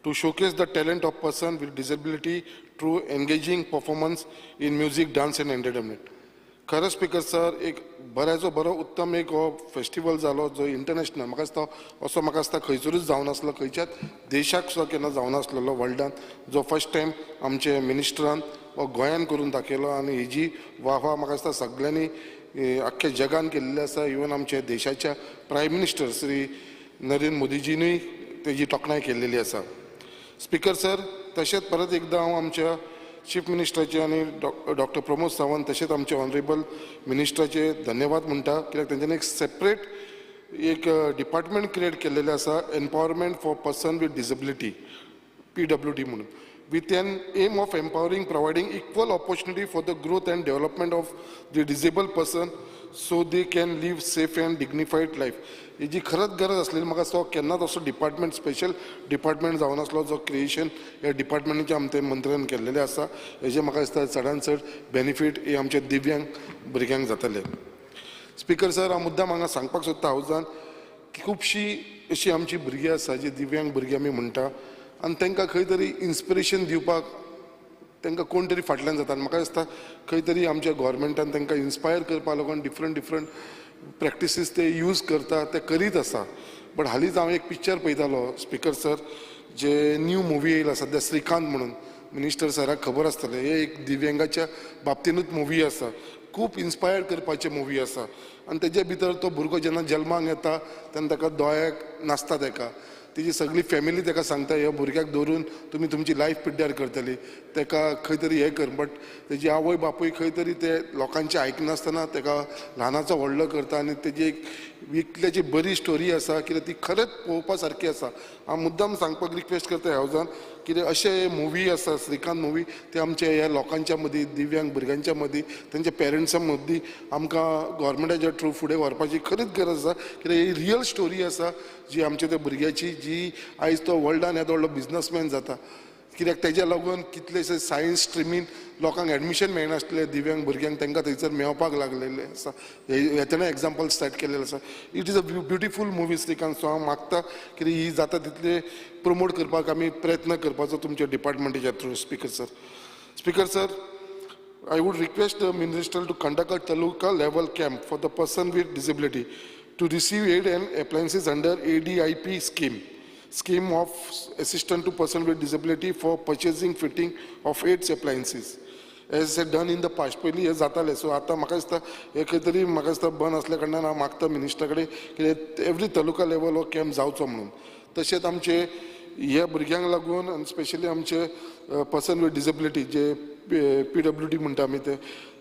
to showcase the talent of person with disability through engaging performance in music, dance and entertainment. खरें speaker sir, एक बऱ्याचो बरो उत्तम एक हो festival जालो जो international, म्हाका दिसता असो म्हाका दिसता खंयसरूच जावनासलो, खंयच्याच देशाक सुद्दां केन्ना जावनासलेलो वर्ल्डान, जो फर्स्ट टायम आमचे मिनिस्टरान हो गोंयान करून दाखयलो. आनी हेजी वाह म्हाका दिसता सगळ्यांनी आख्ख्या जगान केल्लें आसा. इवन आमच्या देशाच्या प्रायम मिनिस्टर श्री नरेंद्र मोदीजीनूय तेजी तोखणाय केल्लेली आसा. स्पीकर सर, तशेंच परत एकदां हांव आमच्या चीफ मिनिस्टराचे आनी डॉक्टर प्रमोद सावंत तशेंच आमचे ऑनरेबल मिनिस्टराचे धन्यवाद म्हणटा, कित्याक तेंच्यांनी एक सेपरेट एक डिपार्टमेंट क्रिएट केल्लेलें आसा, empowerment for person with disability PWD म्हणून, with an aim of empowering, providing equal opportunity for the growth and development of the disabled person so they can live safe and dignified life. हेजी खरंच गरज आसलेली. म्हाका दिसता केन्नाच असो department, special department जावन आसलो जो क्रिएशन ह्या डिपार्टमेंटाचें आमच्या मंत्र्यान केल्लेलें आसा. हेजें म्हाका दिसता चडान चड बेनिफीट हे आमच्या दिव्यांग भुरग्यांक जातले. स्पीकर सर, हांव मुद्दाम हांगा सांगपाक सोदता हावजान की खुबशीं अशीं आमची भुरगीं आसा जी दिव्यांग भुरगीं आमी म्हणटा, आनी तांकां खंय तरी इन्स्पिरेशन दिवपाक तांकां कोण तरी फाटल्यान जाता. आनी म्हाका दिसता खंय तरी आमच्या गोवोरमेंटान तांकां इन्स्पायर करपाक लागून डिफरंट डिफरंट प्रॅक्टिसीस ते यूज करता, ते करीत आसा. बट हालींच हांव एक पिक्चर पळयतालो स्पीकर सर, जे न्यू मुवी येयला सद्या श्रीकांत म्हणून, मिनिस्टर सराक खबर आसतलें, हे एक दिव्यांगाच्या बाबतीनूच मुवी आसा, खूब इन्स्पायर करपाचे मुवी आसा. आनी तेजे भितर तो भुरगो जेन्ना जल्माक येता तेन्ना ताका दोळ्याक नासता, ताका तेजी सगळी फॅमिली ताका सांगता ह्या भुरग्याक धरून तुमी तुमची लायफ पिड्ड्यार करतली, ताका खंय तरी हें कर. बट तेजी आवय बापूय खंय तरी ते लोकांचें आयकनासतना ताका ल्हानाचो व्हडलो करता. आनी तेजी एक इतल्याची बरी स्टोरी आसा कित्याक ती खरेंच पळोवपा सारकी आसा. हांव मुद्दाम सांगपाक रिक्वेस्ट करता ह्या हावजान कितें अशें मुवी आसा श्रीकांत मुवी, ते आमच्या ह्या लोकांच्या मदीं, दिव्यांग भुरग्यांच्या मदीं, तेंच्या पेरंट्सां मदीं आमकां गोवोरमेंटाच्या थ्रू फुडें व्हरपाची खरीच गरज आसा. कित्याक ही रियल स्टोरी आसा जी आमच्या त्या भुरग्याची, जी आयज तो वर्ल्डान येदो व्हडलो बिजनसमॅन जाता. कित्याक तेज्या लागून कितलेशे सायन्स स्ट्रिमीन लोकांक एडमिशन मेळनासलें दिव्यांग भुरग्यांक, तांकां थंयसर मेळपाक लागलेलें आसा. हें तेणें एग्जाम्पल स्टार्ट केल्लें आसा. It is a beautiful movie Srikanth. So हांव मागता कितें ही जाता तितले प्रमोट करपाक आमी प्रयत्न करपाचो तुमच्या डिपार्टमेंटाच्या through. Speaker sir, speaker sir, I would request the minister to conduct a taluka level camp for the person with disability to receive aid and appliances under ADIP scheme, scheme of assistance to person with disability for purchasing, fitting of aids appliances, as done in the past. पयलीं हें जातालें. So आतां म्हाका दिसता हें खंय तरी म्हाका दिसता बंद आसल्या कारणान हांव मागता मिनिस्टरा कडेन की एवरी तालुका लेवल हो कॅम्प जावचो म्हणून. तशेंच आमचे ह्या भुरग्यांक लागून आनी स्पेशली आमचे person with disability J PWD म्हणटा आमी ते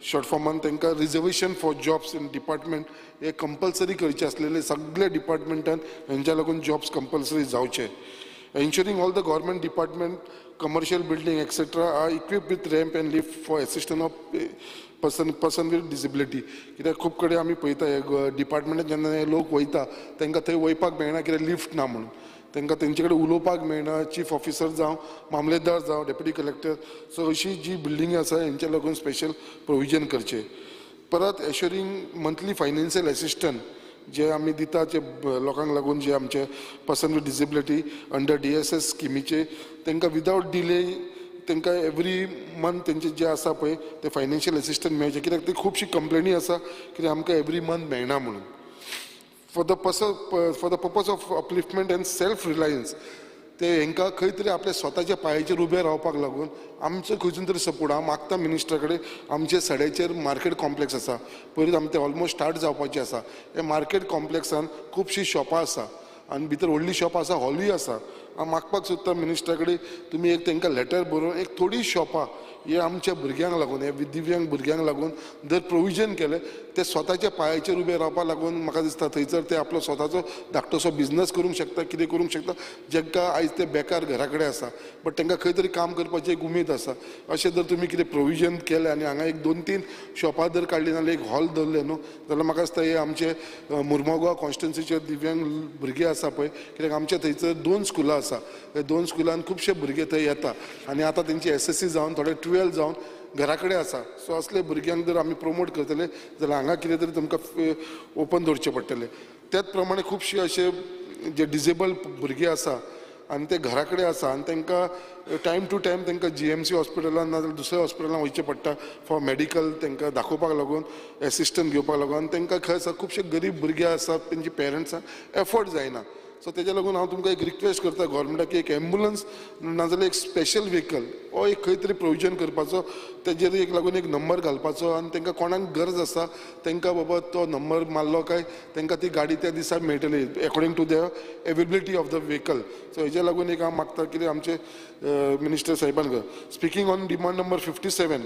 शॉर्ट फॉर्मान, तांकां reservation for jobs in department हे कंपल्सरी करचे आसलेले. सगळे डिपार्टमेंटान हेंच्या लागून जॉब्स कंपल्सरी जावचे. Ensuring all the government department, commercial building etcetera are equipped with ramp and lift for assistance of person with disability. कित्याक खूब कडेन आमी पळयता हे डिपार्टमेंटान जेन्ना हे लोक वयता तांकां थंय वयपाक मेळना कित्याक लिफ्ट ना म्हणून, तांकां तेंचे कडेन उलोवपाक मेळना, चीफ ऑफिसर जावं, मामलेदार जावं, डेप्युटी कलेक्टर. सो अशी जी बिल्डींग आसा हेंच्या लागून स्पेशल प्रोविजन करचें. परत assuring monthly financial assistance जे आमी दिता जे लोकांक लागून जे आमचे person with disability under DSS स्किमीचे तांकां विदावट डिले तांकां एवरी मंथ तेंचे जे आसा पळय ते फायनान्शियल एसिस्टंट मेळचें, कित्याक ती खुबशी कंप्लेनी आसा कित्याक आमकां एवरी मंथ मेळना म्हणून. For the purpose of upliftment and self reliance ते हेंकां खंय तरी आपल्या स्वताच्या पांयाचेर उबे रावपाक लागून आमचो खंयसून तरी सपोर्ट. हांव मागता मिनिस्टरा कडेन, आमचे सड्याचेर मार्केट कॉम्प्लेक्स आसा, पयलीं आमचें ऑलमोस्ट स्टार्ट जावपाचें आसा. ह्या मार्केट कॉम्प्लेक्सान खुबशीं शॉपां आसा आनी भितर व्हडलीं शॉपां आसा, हॉलूय आसा. हांव मागपाक सोदता मिनिस्टरा कडेन तुमी एक तांकां लेटर बरोवन एक थोडीं शॉपां हे आमच्या भुरग्यांक लागून, हे दिव्यांग भुरग्यांक लागून जर प्रोविजन केलें ते स्वताच्या पांयाचेर उबे रावपाक लागून म्हाका दिसता थंयसर ते आपलो स्वताचो धाकटोसो बिजनस करूंक शकता, कितें करूंक शकता, जेंकां आयज ते बेकार घरा कडेन आसा बट तांकां खंय तरी काम करपाची एक उमेद आसा. अशें जर तुमी कितें प्रोविजन केलें आनी हांगा एक 2-3 शॉपां जर काडलीं नाल्यार एक हॉल दवरलें न्हू जाल्यार म्हाका दिसता हे आमचे मुर्मगांव कॉन्स्टिट्युन्सीचे दिव्यांग भुरगे आसा पळय, कित्याक आमच्या थंयसर 2 स्कुलां आसा, ह्या 2 स्कुलान खुबशे भुरगे थंय येता आनी आतां तेंची SSC जावन थोडे 12 जावन घरा कडेन आसा. सो असले भुरग्यांक जर आमी प्रमोट करतले जाल्यार हांगा कितें तरी तुमकां ओपन दवरचें पडटलें. त्याच प्रमाणे खुबशे अशे जे डिजेबल भुरगे आसा आनी ते घरा कडेन आसा आनी तांकां टायम टू टायम तांकां GMC हॉस्पिटलान नाजाल्यार दुसऱ्या हॉस्पिटलान वयचें पडटा फॉर मेडिकल तांकां दाखोवपाक लागून, एसिस्टंट घेवपाक लागून. आनी तांकां खंय आसा खुबशे गरीब भुरगे आसा तेंची पेरंट्सांक एफोर्ड जायना. सो तेज्या लागून हांव तुमकां एक रिक्वेस्ट करता गव्हर्मेंटाक की एक एम्बुलन्स नाजाल्यार एक स्पेशल व्हेकल हो एक खंय तरी प्रोविजन करपाचो, तेजेर एक लागून एक नंबर घालपाचो आनी तांकां कोणाक गरज आसा तांकां बाबा तो नंबर मारलो काय तांकां ती गाडी त्या दिसा मेळटली according to the availability of the vehicle. So हेज्या लागून एक हांव मागता कितें आमचे मिनिस्टर साहेबान. स्पिकींग ऑन डिमांड नंबर 57,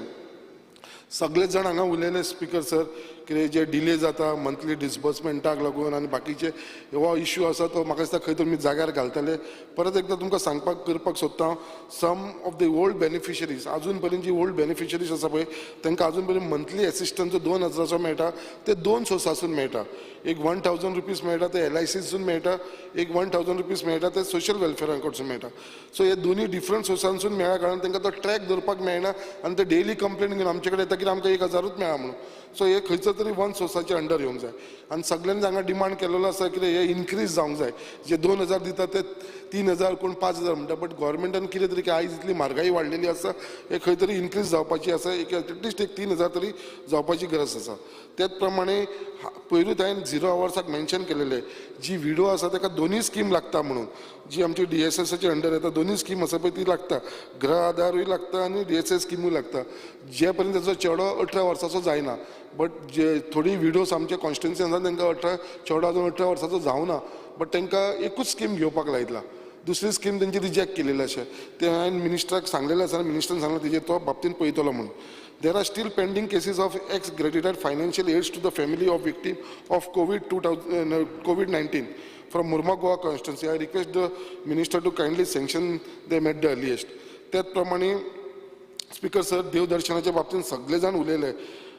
सगळे जाण हांगा उलयले स्पिकर सर कितें जे डिले जाता मंथली डिसबर्समेंटाक लागून आनी बाकीचे हो इश्यू आसा तो म्हाका दिसता खंय तुमी जाग्यार घालतले. परत एकदां तुमकां सांगपाक करपाक सोदता हांव, some of the old beneficiaries आजून पर्यंत जी ओल्ड बेनिफिशरीज आसा पळय तांकां आजून पर्यंत मंथली एसिस्टंट जो 2000 मेळटा ते 2 सोर्सासून मेळटा. एक 1000 रुपीज मेळटा ते LICसून मेळटा, एक 1000 रुपीज मेळटा ते सोशल वेलफेरा कडसून मेळटा. सो हे दोनूय डिफरंट सोर्सांसून मेळ्ळ्या कारणान तांकां तो ट्रॅक दवरपाक मेळना आनी ते डेली कंप्लेन घेवन आमचे कडेन येता की आमकां 1000ूच मेळ्ळा म्हणून. सो हे खंयचो तरी वन सोर्साचे अंडर येवंक जाय आनी सगल्यांनी हांगा डिमांड केलेलो आसा कितें हे इन्क्रीज जावंक जाय. जे 2000 दिता ते 3000 कोण 5000 म्हणटा, बट गव्हर्मेंटान कितें तरी आयज इतली म्हारगाई वाडलेली आसा हे खंय तरी इन्क्रीज जावपाची आसा, एक एटलिस्ट एक 3000 तरी जावपाची गरज आसा. त्याच प्रमाणे पयरूच हांवें 0 आवर्साक मेन्शन केलेलें जी विडो आसा ताका दोनूय स्कीम लागता म्हणून, जी आमची DSSाचे अंडर येता दोनूय स्कीम आसा पळय ती लागता, गृह आधारूय लागता आनी DSS स्किमूय लागता जे पर्यंत ताचो चेडो 18 वर्साचो जायना. बट जे थोडी विडोज आमचे कॉन्स्टिट्युन्सी आसा तांकां चेडो अजून 18 वर्साचो जावना बट तांकां एकूच स्कीम घेवपाक लायतला, दुसरी स्कीम तेंची रिजेक्ट केलेली अशें तें हांवें मिनिस्टराक सांगलेलें आसा आनी मिनिस्टरान सांगलें तेजेर तो बाबतीन पळयतलो म्हणून. There are still pending cases of ex-graduated financial aids to the family of victim of COVID-19 from Murma Goa constituency. I request the minister to kindly sanction them at the earliest. त्याच प्रमाणे speaker sir देवदर्शनाच्या बाबतींत सगळे जाण उलयले.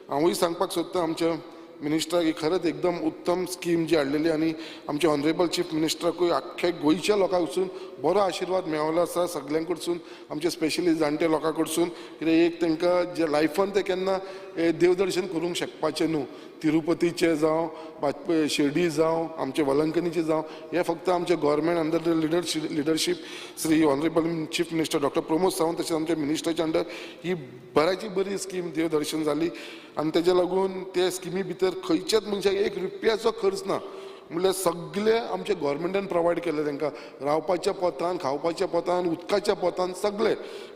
हांवूय सांगपाक सोदता आमच्या मिनिस्टराक ही खरेंच एकदम उत्तम स्कीम जी हाडलेली आनी आमच्या ऑनरेबल चीफ मिनिस्टराकूय आख्ख्या गोंयच्या लोकां कडसून बरो आशिर्वाद मेळ्ळो आसा, सगळ्यां कडसून आमचे स्पेशली जाणटे लोकां कडसून, कित्याक एक तांकां जे लायफान ते केन्ना देवदर्शन करूंक शकपाचें न्हू, तिरुपतीचें जावं, शिर्डी जावं, आमचे वलंकनीचें जावं, हें फक्त आमचे government under the leadership Shri honourable chief minister doctor Pramod Sawant तशेंच आमच्या मिनिस्टराच्या अंडर ही बऱ्याची बरी स्कीम देवदर्शन जाली आनी तेज्या लागून ते स्किमी भितर खंयच्याच मनशाक 1 रुपयाचो खर्च ना, म्हणल्यार सगळे आमच्या गव्हर्मेंटान प्रोवायड केले तांकां रावपाच्या पोतान, खावपाच्या पोतान, उदकाच्या पोतान सगळे,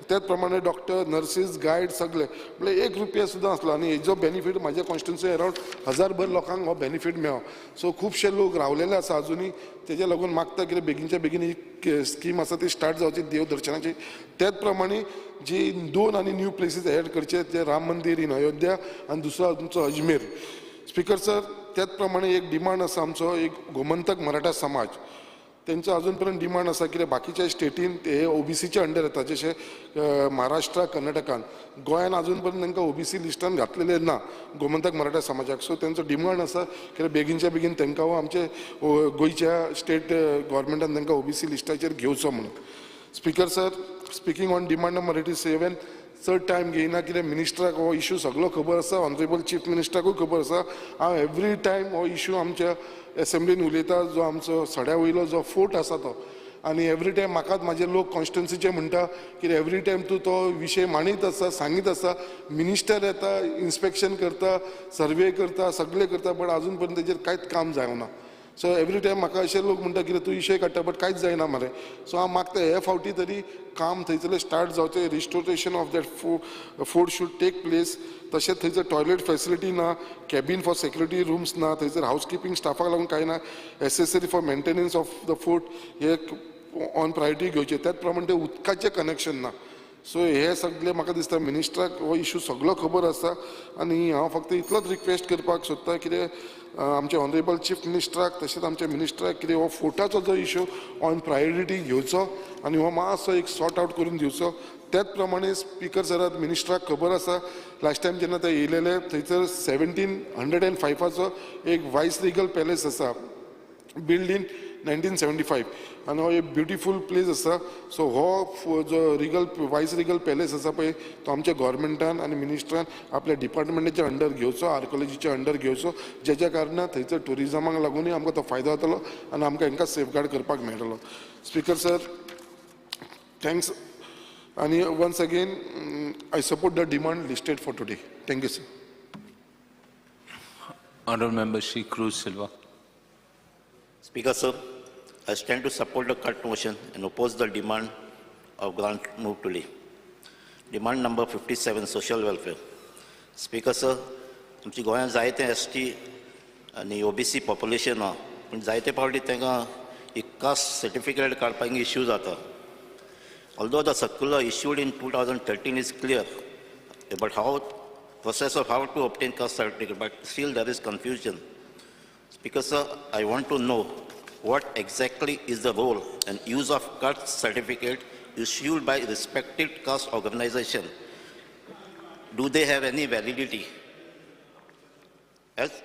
त्याच प्रमाणे डॉक्टर, नर्सीस, गायड सगळे, म्हणल्यार 1 रुपया सुद्दां आसलो. आनी हेजो बेनिफीट म्हाज्या कॉन्स्टिट्युन्सी अरावंड 1000 लोकांक हो बेनिफीट मेळ्ळो. सो खुबशे लोक रावलेले आसा अजुनूय, तेज्या लागून मागता कितें बेगीनच्या बेगीन ही स्कीम आसा ती स्टार्ट जावची देवदर्शनाची. त्याच प्रमाणे जी 2 आनी न्यू प्लेसीस एड करचे ते राम मंदीर इन अयोध्या आनी दुसरो आमचो अजमेर. स्पिकर सर त्याच प्रमाणे एक डिमांड आसा आमचो एक गोमंतक मराठा समाज तेंचो अजून पर्यंत डिमांड आसा कित्याक बाकीच्या स्टेटीन ते ओबीसीच्या अंडर येता, जशें महाराष्ट्र, कर्नाटकान, गोंयान अजून पर्यंत तांकां ओबीसी लिस्टान घातलेलें ना गोमंतक मराठा समाजाक. सो तेंचो डिमांड आसा कित्याक बेगीनच्या बेगीन तांकां आमचे गोंयच्या स्टेट गव्हर्मेंटान तांकां ओबीसी लिस्टाचेर घेवचो म्हणून. Speaker sir, speaking on demand number 87, चड टायम घेयना कित्याक मिनिस्टराक हो इशू सगळो खबर आसा, ऑनरेबल चीफ मिनिस्टराकूय खबर आसा. हांव एवरी टायम हो इशू आमच्या एसेंब्लीन उलयता, जो आमचो सड्या वयलो जो फोर्ट आसा तो. आनी एवरी टायम म्हाकाच म्हाजे लोक कॉन्स्टिट्युन्सीचे म्हणटा की एवरी टायम तूं तो विशय मांडीत आसा, सांगीत आसा, मिनिस्टर येता, इन्स्पेक्शन करता, सर्वे करता, सगळें करता, बट आजून पर्यंत तेजेर कांयच काम जावना. सो एवरी टायम म्हाका अशे लोक म्हणटा कितें तूं विशय काडटा बट कांयच जायना मरे. सो हांव मागता हे फावटी तरी काम थंयसरलें स्टार्ट जावचें, restoration of that fort should take place. तशेंच थंयसर टॉयलेट फेसिलिटी ना, कॅबीन फॉर सेक्युरिटी रूम्स ना, थंयसर हावस किपिंग स्टाफाक लागून कांय ना, accessory for maintenance of the fort hey on priority घेवचें. त्याच प्रमाणे ते उदकाचें कनेक्शन ना. सो हे सगळे म्हाका दिसता मिनिस्टराक हो इशू सगळो खबर आसा आनी हांव फक्त इतलोच रिक्वेस्ट करपाक सोदता कितें आमचे ऑनरेबल चीफ मिनिस्टराक तशेंच आमच्या मिनिस्टराक कितें हो फोर्टाचो जो इशू ऑन प्रायोरिटी घेवचो आनी हो मातसो एक सॉर्ट आवट करून दिवचो. त्याच प्रमाणे स्पीकर सराक मिनिस्टराक खबर आसा, लास्ट टायम जेन्ना ते येयलेले थंयसर 1705 एक वायस रिगल पॅलेस आसा, बिल्ड इन 1975, आनी हो एक ब्युटिफूल प्लेस आसा. सो हो जो रिगल वायस रिगल पॅलेस आसा पळय तो आमच्या गोवोरमेंटान आनी मिनिस्टरान आपल्या डिपार्टमेंटाच्या अंडर घेवचो, आर्कोलॉजीच्या अंडर घेवचो, जेच्या कारणान थंयसर ट्युरिजमाक लागूनय आमकां तो फायदो जातलो आनी आमकां हांकां सेफगार्ड करपाक मेळटलो. स्पीकर सर, thanks आनी once again I support the demand listed for today. Thank you sir. Honourable member Shri Cruz Silva. Speaker sir, I stand to support the cut motion and oppose the demand of grant moved today. Demand number 57, social welfare. Speaker sir, आमच्या गोंयांत जायते S T आनी OBC population आहा, पूण जायते फावटी तांकां एक कास्ट सर्टिफिकेट काडपाक इश्यू जाता. Although the circular issued in 2013 is clear about how process of how to obtain caste certificate, but still there is confusion. Speaker sir, I want to know what exactly is the role and use of caste certificate issued by respected caste organization. Do they have any validity? As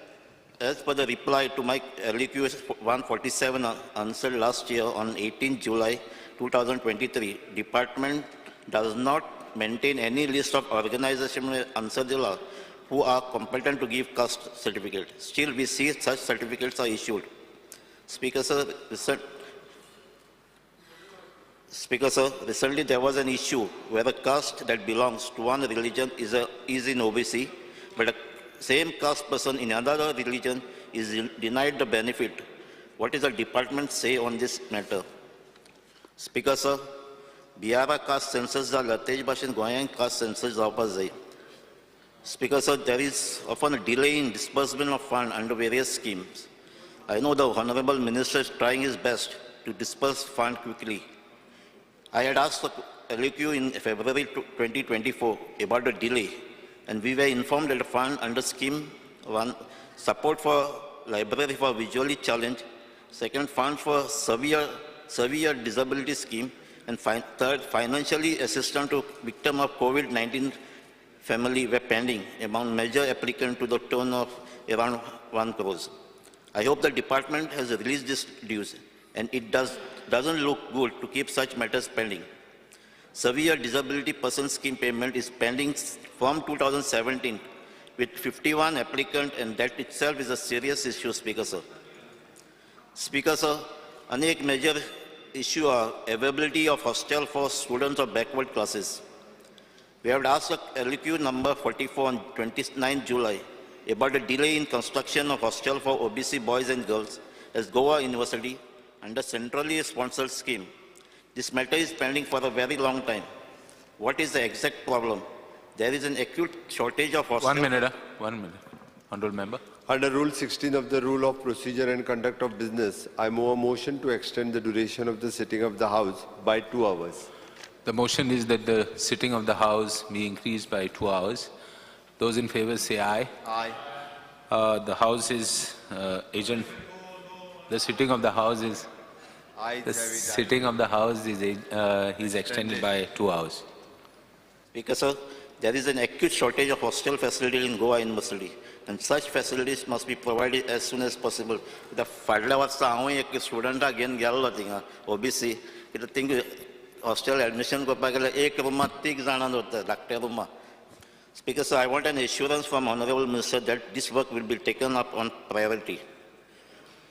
per the reply to my LAQ 147 answered last year on 18 July 2023, department does not maintain any list of organization answer the who are competent to give caste certificate. Still, we see such certificates are issued. Speaker sir, recently there was an issue where a caste that belongs to one religion is in OBC, but a same caste person in another religion is denied the benefit. What is the department say on this matter? Speaker sir, Bihara caste census जाला तेच भाशेन गोंयांत caste census जावपाक जाय. Speaker sir, there is often a delay in disbursement of fund under various schemes. I know the Honorable Minister is trying his best to disperse fund quickly. I had asked the LAQ in February 2024 about the delay, and we were informed that the fund under Scheme 1, support for library for visually challenged, second, fund for severe disability scheme, and third, financially assistance to victim of COVID-19 family were pending among major applicants to the tune of around 1 crore. I hope the department has released this dues, and it doesn't look good to keep such matters pending. Severe disability person scheme payment is pending from 2017 with 51 applicants, and that itself is a serious issue, Speaker sir. Speaker sir, another major issue are availability of hostel for students of backward classes. We have asked LQ number 44 on 29 July about the delay in construction of hostel for OBC boys and girls at Goa University under centrally sponsored scheme. This matter is pending for a very long time. What is the exact problem? There is an acute shortage of hostels. 1 minute, 1 minute. Honorable member. Under Rule 16 of the Rule of Procedure and Conduct of Business, I move a motion to extend the duration of the sitting of the House by 2 hours. The motion is that the sitting of the House be increased by 2 hours. Those in favor say aye. Aye. The House is adjourned. The sitting of the House is aye, the sitting of the House is extended by 2 hours. Speaker sir, there is an acute shortage of hostel facility in Goa University, and such facilities must be provided as soon as possible. The फाटल्या वर्सा हांवूय एक स्टुडंटाक घेवन गेल्लो थिंगा OBC, कित्याक thing hostel admission करपाक गेल्यार एक रुमांत तीग जाणां दवरता धाकट्या रुमांत. Speaker sir, I want an assurance from Honorable Minister that this work will be taken up on priority.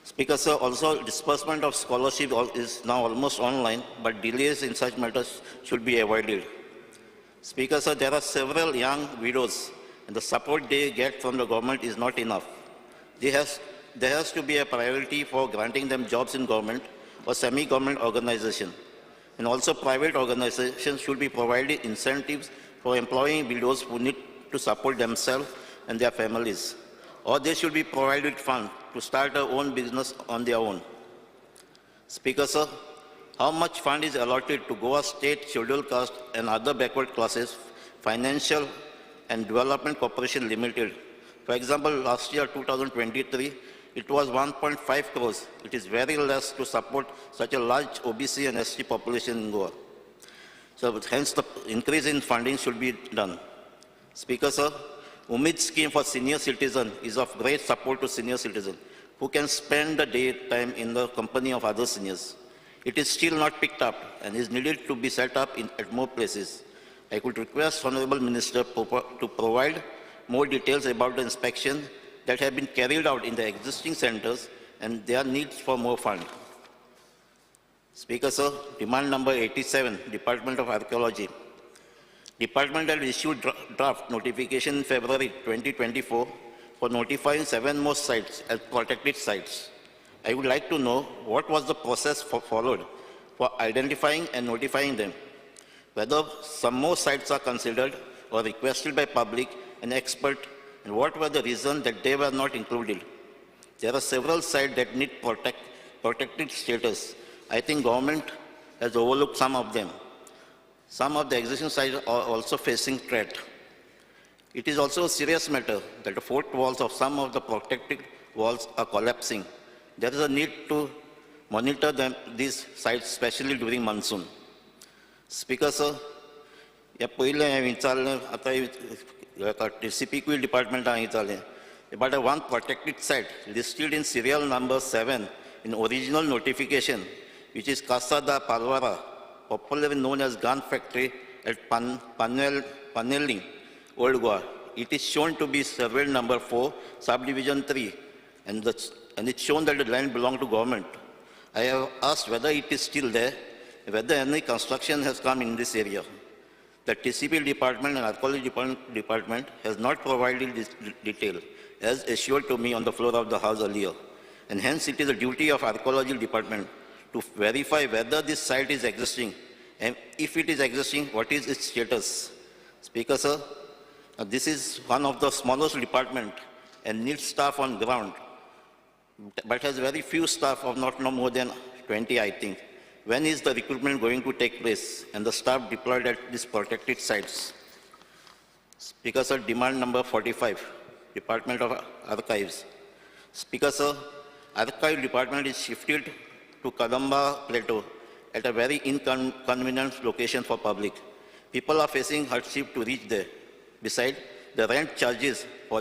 Speaker sir, also disbursement of scholarship is now almost online, but delays in such matters should be avoided. Speaker sir, there are several young widows and the support they get from the government is not enough. There has to be a priority for granting them jobs in government or semi-government organization. And also private organizations should be provided incentives for employing widows who need to support themselves and their families. Or they should be provided funds to start their own business on their own. Speaker sir, how much fund is allotted to Goa State Scheduled Caste and other backward classes Financial and Development Corporation Limited? For example, last year, 2023, it was 1.5 crores. It is very less to support such a large OBC and ST population in Goa. So hence the increase in funding should be done. Speaker sir, Umid scheme for senior citizen is of great support to senior citizen who can spend the daytime in the company of other seniors. It is still not picked up and is needed to be set up at more places. I could request Honorable Minister to provide more details about the inspection that have been carried out in the existing centers and their needs for more fund. Speaker sir, demand number 87, Department of Archaeology. Department had issued draft notification in February 2024 for notifying 7 more sites as protected sites. I would like to know what was the process followed for identifying and notifying them, whether some more sites are considered or requested by public and expert, and what were the reasons that they were not included. There are several sites that need protected status. I think government has overlooked some of them. Some of the existing sites are also facing threat. It is also a serious matter that the fort walls of some of the protected walls are collapsing. There is a need to monitor these sites, especially during monsoon. Speaker sir, ह्या पयलें हांवें विचारलें, आतां TCPQ डिपार्टमेंटान विचारलें about a one protected site listed in serial number 7 in original notification, which is Casa da Palvara, popularly known as Gun Factory at Paneling, Old Goa. It is shown to be survey number 4, subdivision 3, and it's shown that the land belonged to government. I have asked whether it is still there, whether any construction has come in this area. The TCP department and archaeology department has not provided this detail, as assured to me on the floor of the house earlier. And hence it is the duty of archaeology department to verify whether this site is existing, and if it is existing, what is its status. Speaker sir, this is one of the smallest department and needs staff on ground, but has very few staff of not no more than 20, I think. When is the recruitment going to take place and the staff deployed at these protected sites? Speaker sir, demand number 45, Department of Archives. Speaker sir, Archive Department is shifted to Kadamba Plateau at a very inconvenient location for public. People are facing hardship to reach there. Besides, the rent charges for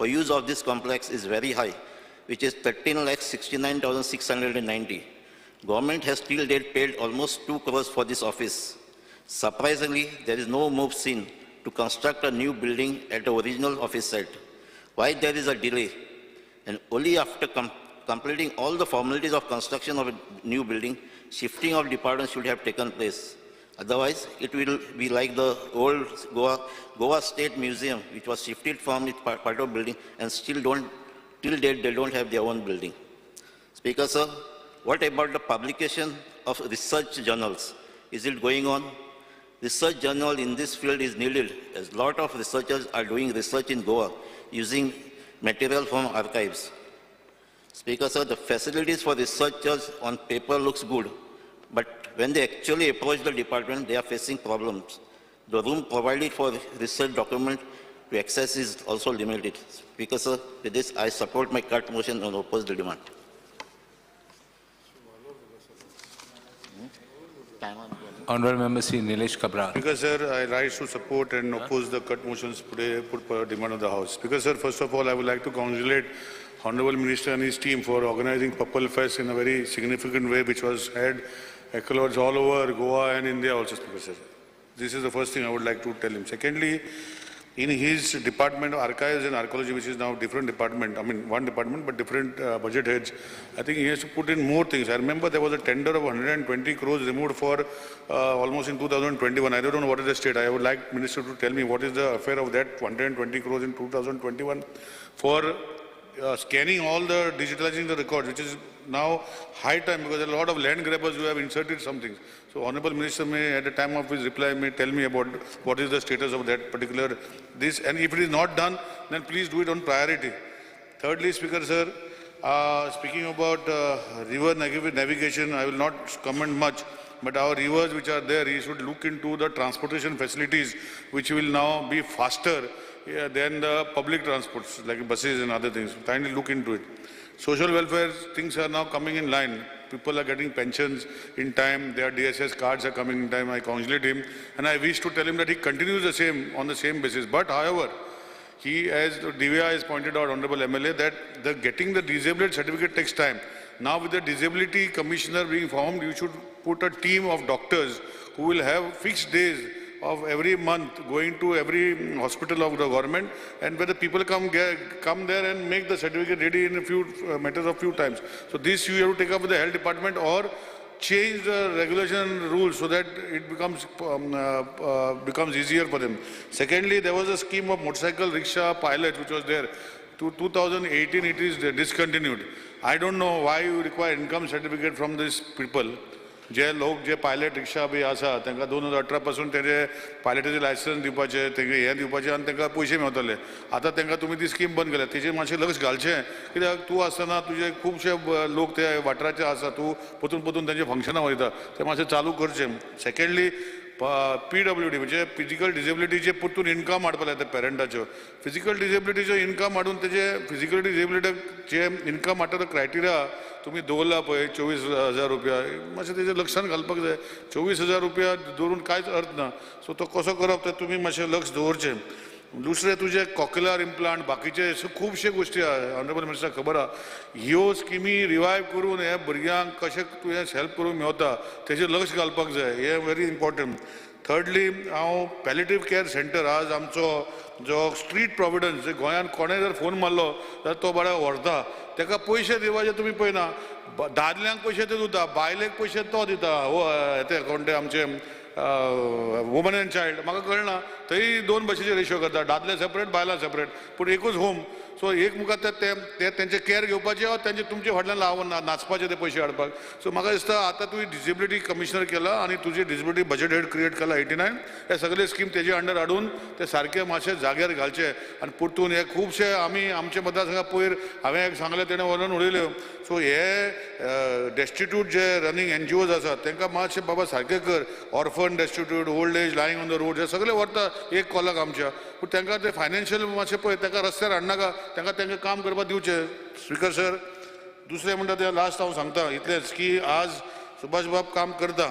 use of this complex is very high, which is 13,69,690. Government has till date paid almost 2 crores for this office. Surprisingly, there is no move seen to construct a new building at the original office site. Why there is a delay? And only after completing all the formalities of construction of a new building, shifting of departments should have taken place. Otherwise, it will be like the old Goa State Museum, which was shifted from its part of building and still don't, till date, they don't have their own building. Speaker sir, what about the publication of research journals? Is it going on? Research journal in this field is needed, as a lot of researchers are doing research in Goa using material from archives. Speaker sir, the facilities for researchers on paper looks good, but when they actually approach the department, they are facing problems. The room provided for research document to access is also limited. Speaker sir, with this, I support my cut motion and oppose the demand. Honorable Member Sri Nilesh Cabral. Speaker sir, I rise to support and oppose the cut motions put for demand of the House. Speaker sir, first of all, I would like to congratulate Honorable Minister and his team for organizing Purple Fest in a very significant way, which was held accolades all over Goa and India also, Speaker sir. This is the first thing I would like to tell him. Secondly, in his department of archives and archaeology, which is now different department, I mean one department but different budget heads, I think he has to put in more things. I remember there was a tender of 120 crores removed for almost in 2021. I don't know what is the state. I would like Minister to tell me what is the affair of that 120 crores in 2021 for scanning all the, digitalizing the records, which is now high time because there are a lot of land grabbers who have inserted some things. So Honorable Minister may, at the time of his reply, may tell me about what is the status of that particular this, and if it is not done, then please do it on priority. Thirdly, Speaker sir, speaking about river navigation, I will not comment much, but our rivers which are there, he should look into the transportation facilities, which will now be faster than the public transports, like buses and other things. Kindly look into it. Social welfare things are now coming in line. People are getting pensions in time, their DSS cards are coming in time. I congratulate him and I wish to tell him that he continues the same on the same basis. But however, he, as Divya has pointed out, Honorable MLA, that the getting the disabled certificate takes time. Now with the disability commissioner being formed, you should put a team of doctors who will have fixed days of every month going to every hospital of the government, and where the people come there and make the certificate ready in a few matters of few times. So this you have to take up with the health department or change the regulation rules so that it becomes becomes easier for them. Secondly, there was a scheme of motorcycle rickshaw pilot which was there. To 2018 it is discontinued. I don't know why you require income certificate from these people. जे लोक जे pilot रिक्षा बी आसा तांकां 2018 पासून तेजे पायलटाचें licence दिवपाचें, तेंकां हें दिवपाचें आनी तांकां पयशे मेवतले. आतां तांकां तुमी ती स्कीम बंद केल्या, तेजेर मातशें लक्ष घालचें, कित्याक तूं आसतना तुजे खुबशे लोक ते वाठाराचे आसा, तूं परतून परतून तेंचे फंक्शनां वयता, तें मातशें चालू करचें. सेकेंडली, PWD म्हणजे फिजिकल डिसेबिलिटीचे परतून इनकम हाडपाक लायता पेरंटाच्यो. फिजिकल डिसेबिलिटीच्यो इनकम हाडून तेजे फिजिकल डिसेबिलिटीचे इनकम हाडटा तो क्रायटेरिया तुमी दवरला पळय 24,000 रुपया, मातशें तेजें लक्षान घालपाक जाय. 24,000 रुपया दवरून कांयच अर्थ ना. सो तो कसो करप तें तुमी मातशें लक्ष दवरचें. दुसरें तुजें कॉक्युलर इम्प्लांट बाकीचे खुबशे गोश्टी आहा, ऑनरेबल मिनिस्टर खबर आहा. ह्यो स्किमी रिवायव करून हे भुरग्यांक कशें तुवें हेल्प करूंक मेवता तेजेर लक्ष घालपाक जाय, हें व्हेरी इम्पॉर्टंट. थर्डली, हांव पॅलेटीव केअर सेंटर आज आमचो जो स्ट्रीट प्रोविडन्स, गोंयांत कोणें जर फोन मारलो जाल्यार तो बरो व्हरता, ताका पयशे दिवपाचे तुमी पळयना. दादल्यांक पयशे ते दिता, बायलेक पयशे तो दिता. हो ते कोण ते आमचे वुमन एंड चायल्ड, म्हाका कळना थंय दोन भशेचे रेशो करता, दादले सेपरेट बायलां सेपरेट, पूण एकूच होम. सो एक मुखार ते तेंचे केअर घेवपाचे वा तेंचे तुमचे फाटल्यान लावन नाचपाचे ते पयशे हाडपाक. सो म्हाका दिसता आतां तुवें डिसेबिलिटी कमिशनर केला आनी तुजी डिसेबिलिटी बजेट हेड क्रिएट केला 89, हे सगळे स्कीम तेजे अंडर हाडून ते सारके मातशे जाग्यार घालचे. आनी परतून हे खुबशे आमी आमचे मतदारसंघा पयर हांवें एक सांगलें तेणें व्हरून उडयल्यो. सो हे डेस्टिट्यूट जे रनिंग NGOs आसात तांकां मातशें बाबा सारकें कर. Orphan, destitute, old age, lying on the road, हे सगळे व्हरता एक कॉलाक आमच्या, पूण तांकां ते फायनान्शियल मातशें पळय, तांकां रस्त्यार हाडनाका, तांकां तांकां काम करपाक दिवचें. स्पीकर सर, दुसरें म्हणटा तें लास्ट हांव सांगता इतलेंच की आज सुभाष बाब काम करता,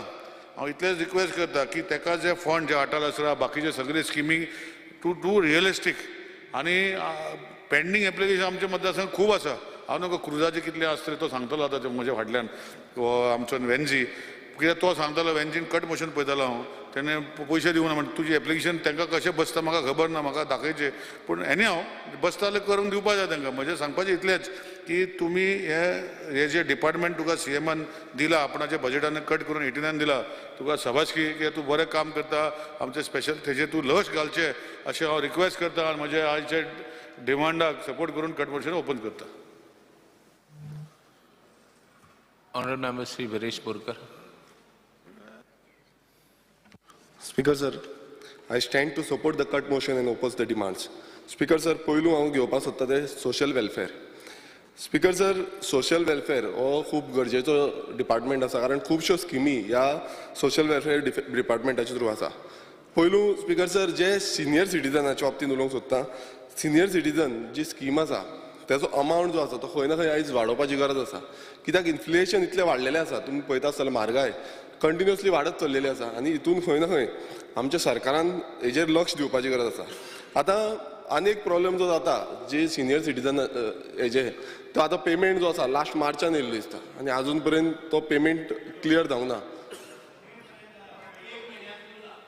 हांव इतलेंच रिक्वेस्ट करता की ताका जे फंड जे अटल आसरा बाकीचे सगळे स्किमी टू do realistic आनी पेंडींग एप्लिकेशन आमच्या मतदारसंघ खूब आसा. हांव नको क्रुजाचे कितले आसतले तो सांगतलो आतां म्हज्या फाटल्यान आमचो वेन्जी, कित्याक तो सांगतालो वेन्जीन कट मोशन पळयतालो हांव, तेणें पयशे दिवना म्हणटा तुजें एप्लिकेशन तांकां कशें बसता म्हाका खबर ना, म्हाका दाखयचें, पूण एनी हांव बसता जाल्यार करून दिवपा जाय तांकां. म्हजें सांगपाचें इतलेंच की तुमी हे जे डिपार्टमेंट तुका CMन दिला, आपणाच्या बजेटान कट करून 89 दिला, तुका शाबासकी की तूं बरें काम करता, आमचें स्पेशल तेजेर तूं लक्ष घालचें अशें हांव रिक्वेस्ट करता आनी म्हजे आयचे डिमांडाक सपोर्ट करून कट मोशन ओपन करता. Honorable Member Shri Viresh Borkar. Speaker sir, I stand to support the cut motion and oppose the demands. Speaker sir, पयलू हांव घेवपाक सोदता तें social welfare. Speaker sir, social welfare हो खूब गरजेचो डिपार्टमेंट आसा, कारण खुबश्यो स्किमी ह्या सोशल वेलफेअर डिपार्टमेंटाचे थ्रू आसा. पयलू स्पीकर सर, जे सिनियर सिटीजनाच्या बाबतींत उलोवंक सोदता, सिनियर सिटीजन जी स्कीम आसा तेजो अमावंट जो आसा तो खंय ना खंय आयज वाडोवपाची गरज आसा, कित्याक इन्फ्लेशन इतलें वाडलेलें आसा, तुमी पळयता आसतले म्हारगाय कंटिन्युअसली वाडत चल्लेली आसा आनी हितून खंय ना खंय आमच्या सरकारान हेजेर लक्ष दिवपाची गरज आसा. आतां आनी एक प्रॉब्लेम जो जाता जे सिनियर सिटीजन हेजे, तो आतां पेमेंट जो आसा लास्ट मार्चान येयल्लो दिसता आनी आजून पर्यंत तो पेमेंट क्लियर जावंक ना.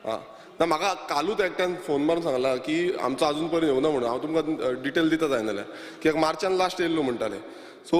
आं ना, म्हाका कालूच एकट्यान फोन मारून सांगला की आमचो अजून पर्यंत येवना म्हणून. हांव तुमकां डिटेल दिता जायना जाल्यार, कित्याक मार्चान लास्ट येयल्लो म्हणटाले. सो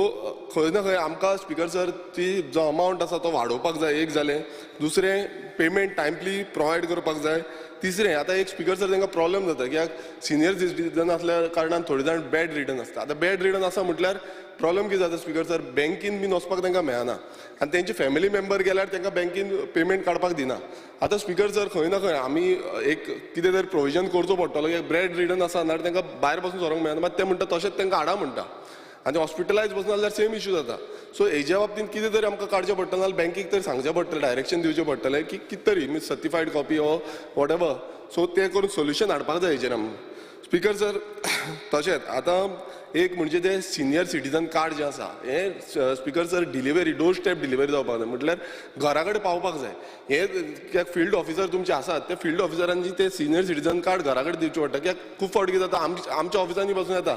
खंय ना खंय आमकां स्पीकर सर ती जो अमावंट आसा तो वाडोवपाक जाय, एक जालें. दुसरें पेमेंट टायमली प्रोवायड करपाक जाय. तिसरें आतां एक स्पीकर सर तांकां प्रॉब्लम जाता कित्याक सिनियर सिटीजन आसल्या कारणान थोडे जाण बेड रिडन आसता. आतां बेड रिडन आसा म्हटल्यार प्रॉब्लम कितें जाता स्पीकर सर, बँकीन बीन वचपाक तांकां मेळना आनी तेंचे फॅमिली मेंबर गेल्यार तांकां बँकीन पेमेंट काडपाक दिना. आतां स्पीकर सर खंय ना खंय आमी एक कितें तरी प्रोविजन करचो पडटलो कित्याक बेड रिडन आसा नाल्यार तांकां भायर पासून सरोंक मेळना. मात ते म्हणटा तशेंच तांकां हाडा म्हणटा आनी हॉस्पिटलायज बसून जाल्यार सेम इश्यू जाता. सो हेज्या बाबतींत कितें तरी आमकां काडचें पडटलें, नाल्यार बँकीक तरी सांगचें पडटलें, डायरेक्शन दिवचें पडटलें की कितें तरी means certified copy or whatever. So तें करून सोल्युशन हाडपाक जाय हेजेर आमी स्पीकर सर. तशेंच आतां एक म्हणजे ते सिनियर सिटीजन कार्ड जें आसा हें speaker sir delivery door step delivery जावपाक जाय, म्हटल्यार घरा कडेन पावपाक जाय. हें कित्याक फिल्ड ऑफिसर तुमचे आसात ते फिल्ड ऑफिसरांची ते सिनियर सिटीजन कार्ड घरा कडेन दिवचें पडटा. कित्याक खूब फावटी कितें जाता आमच्या ऑफिसांनी बसून येता.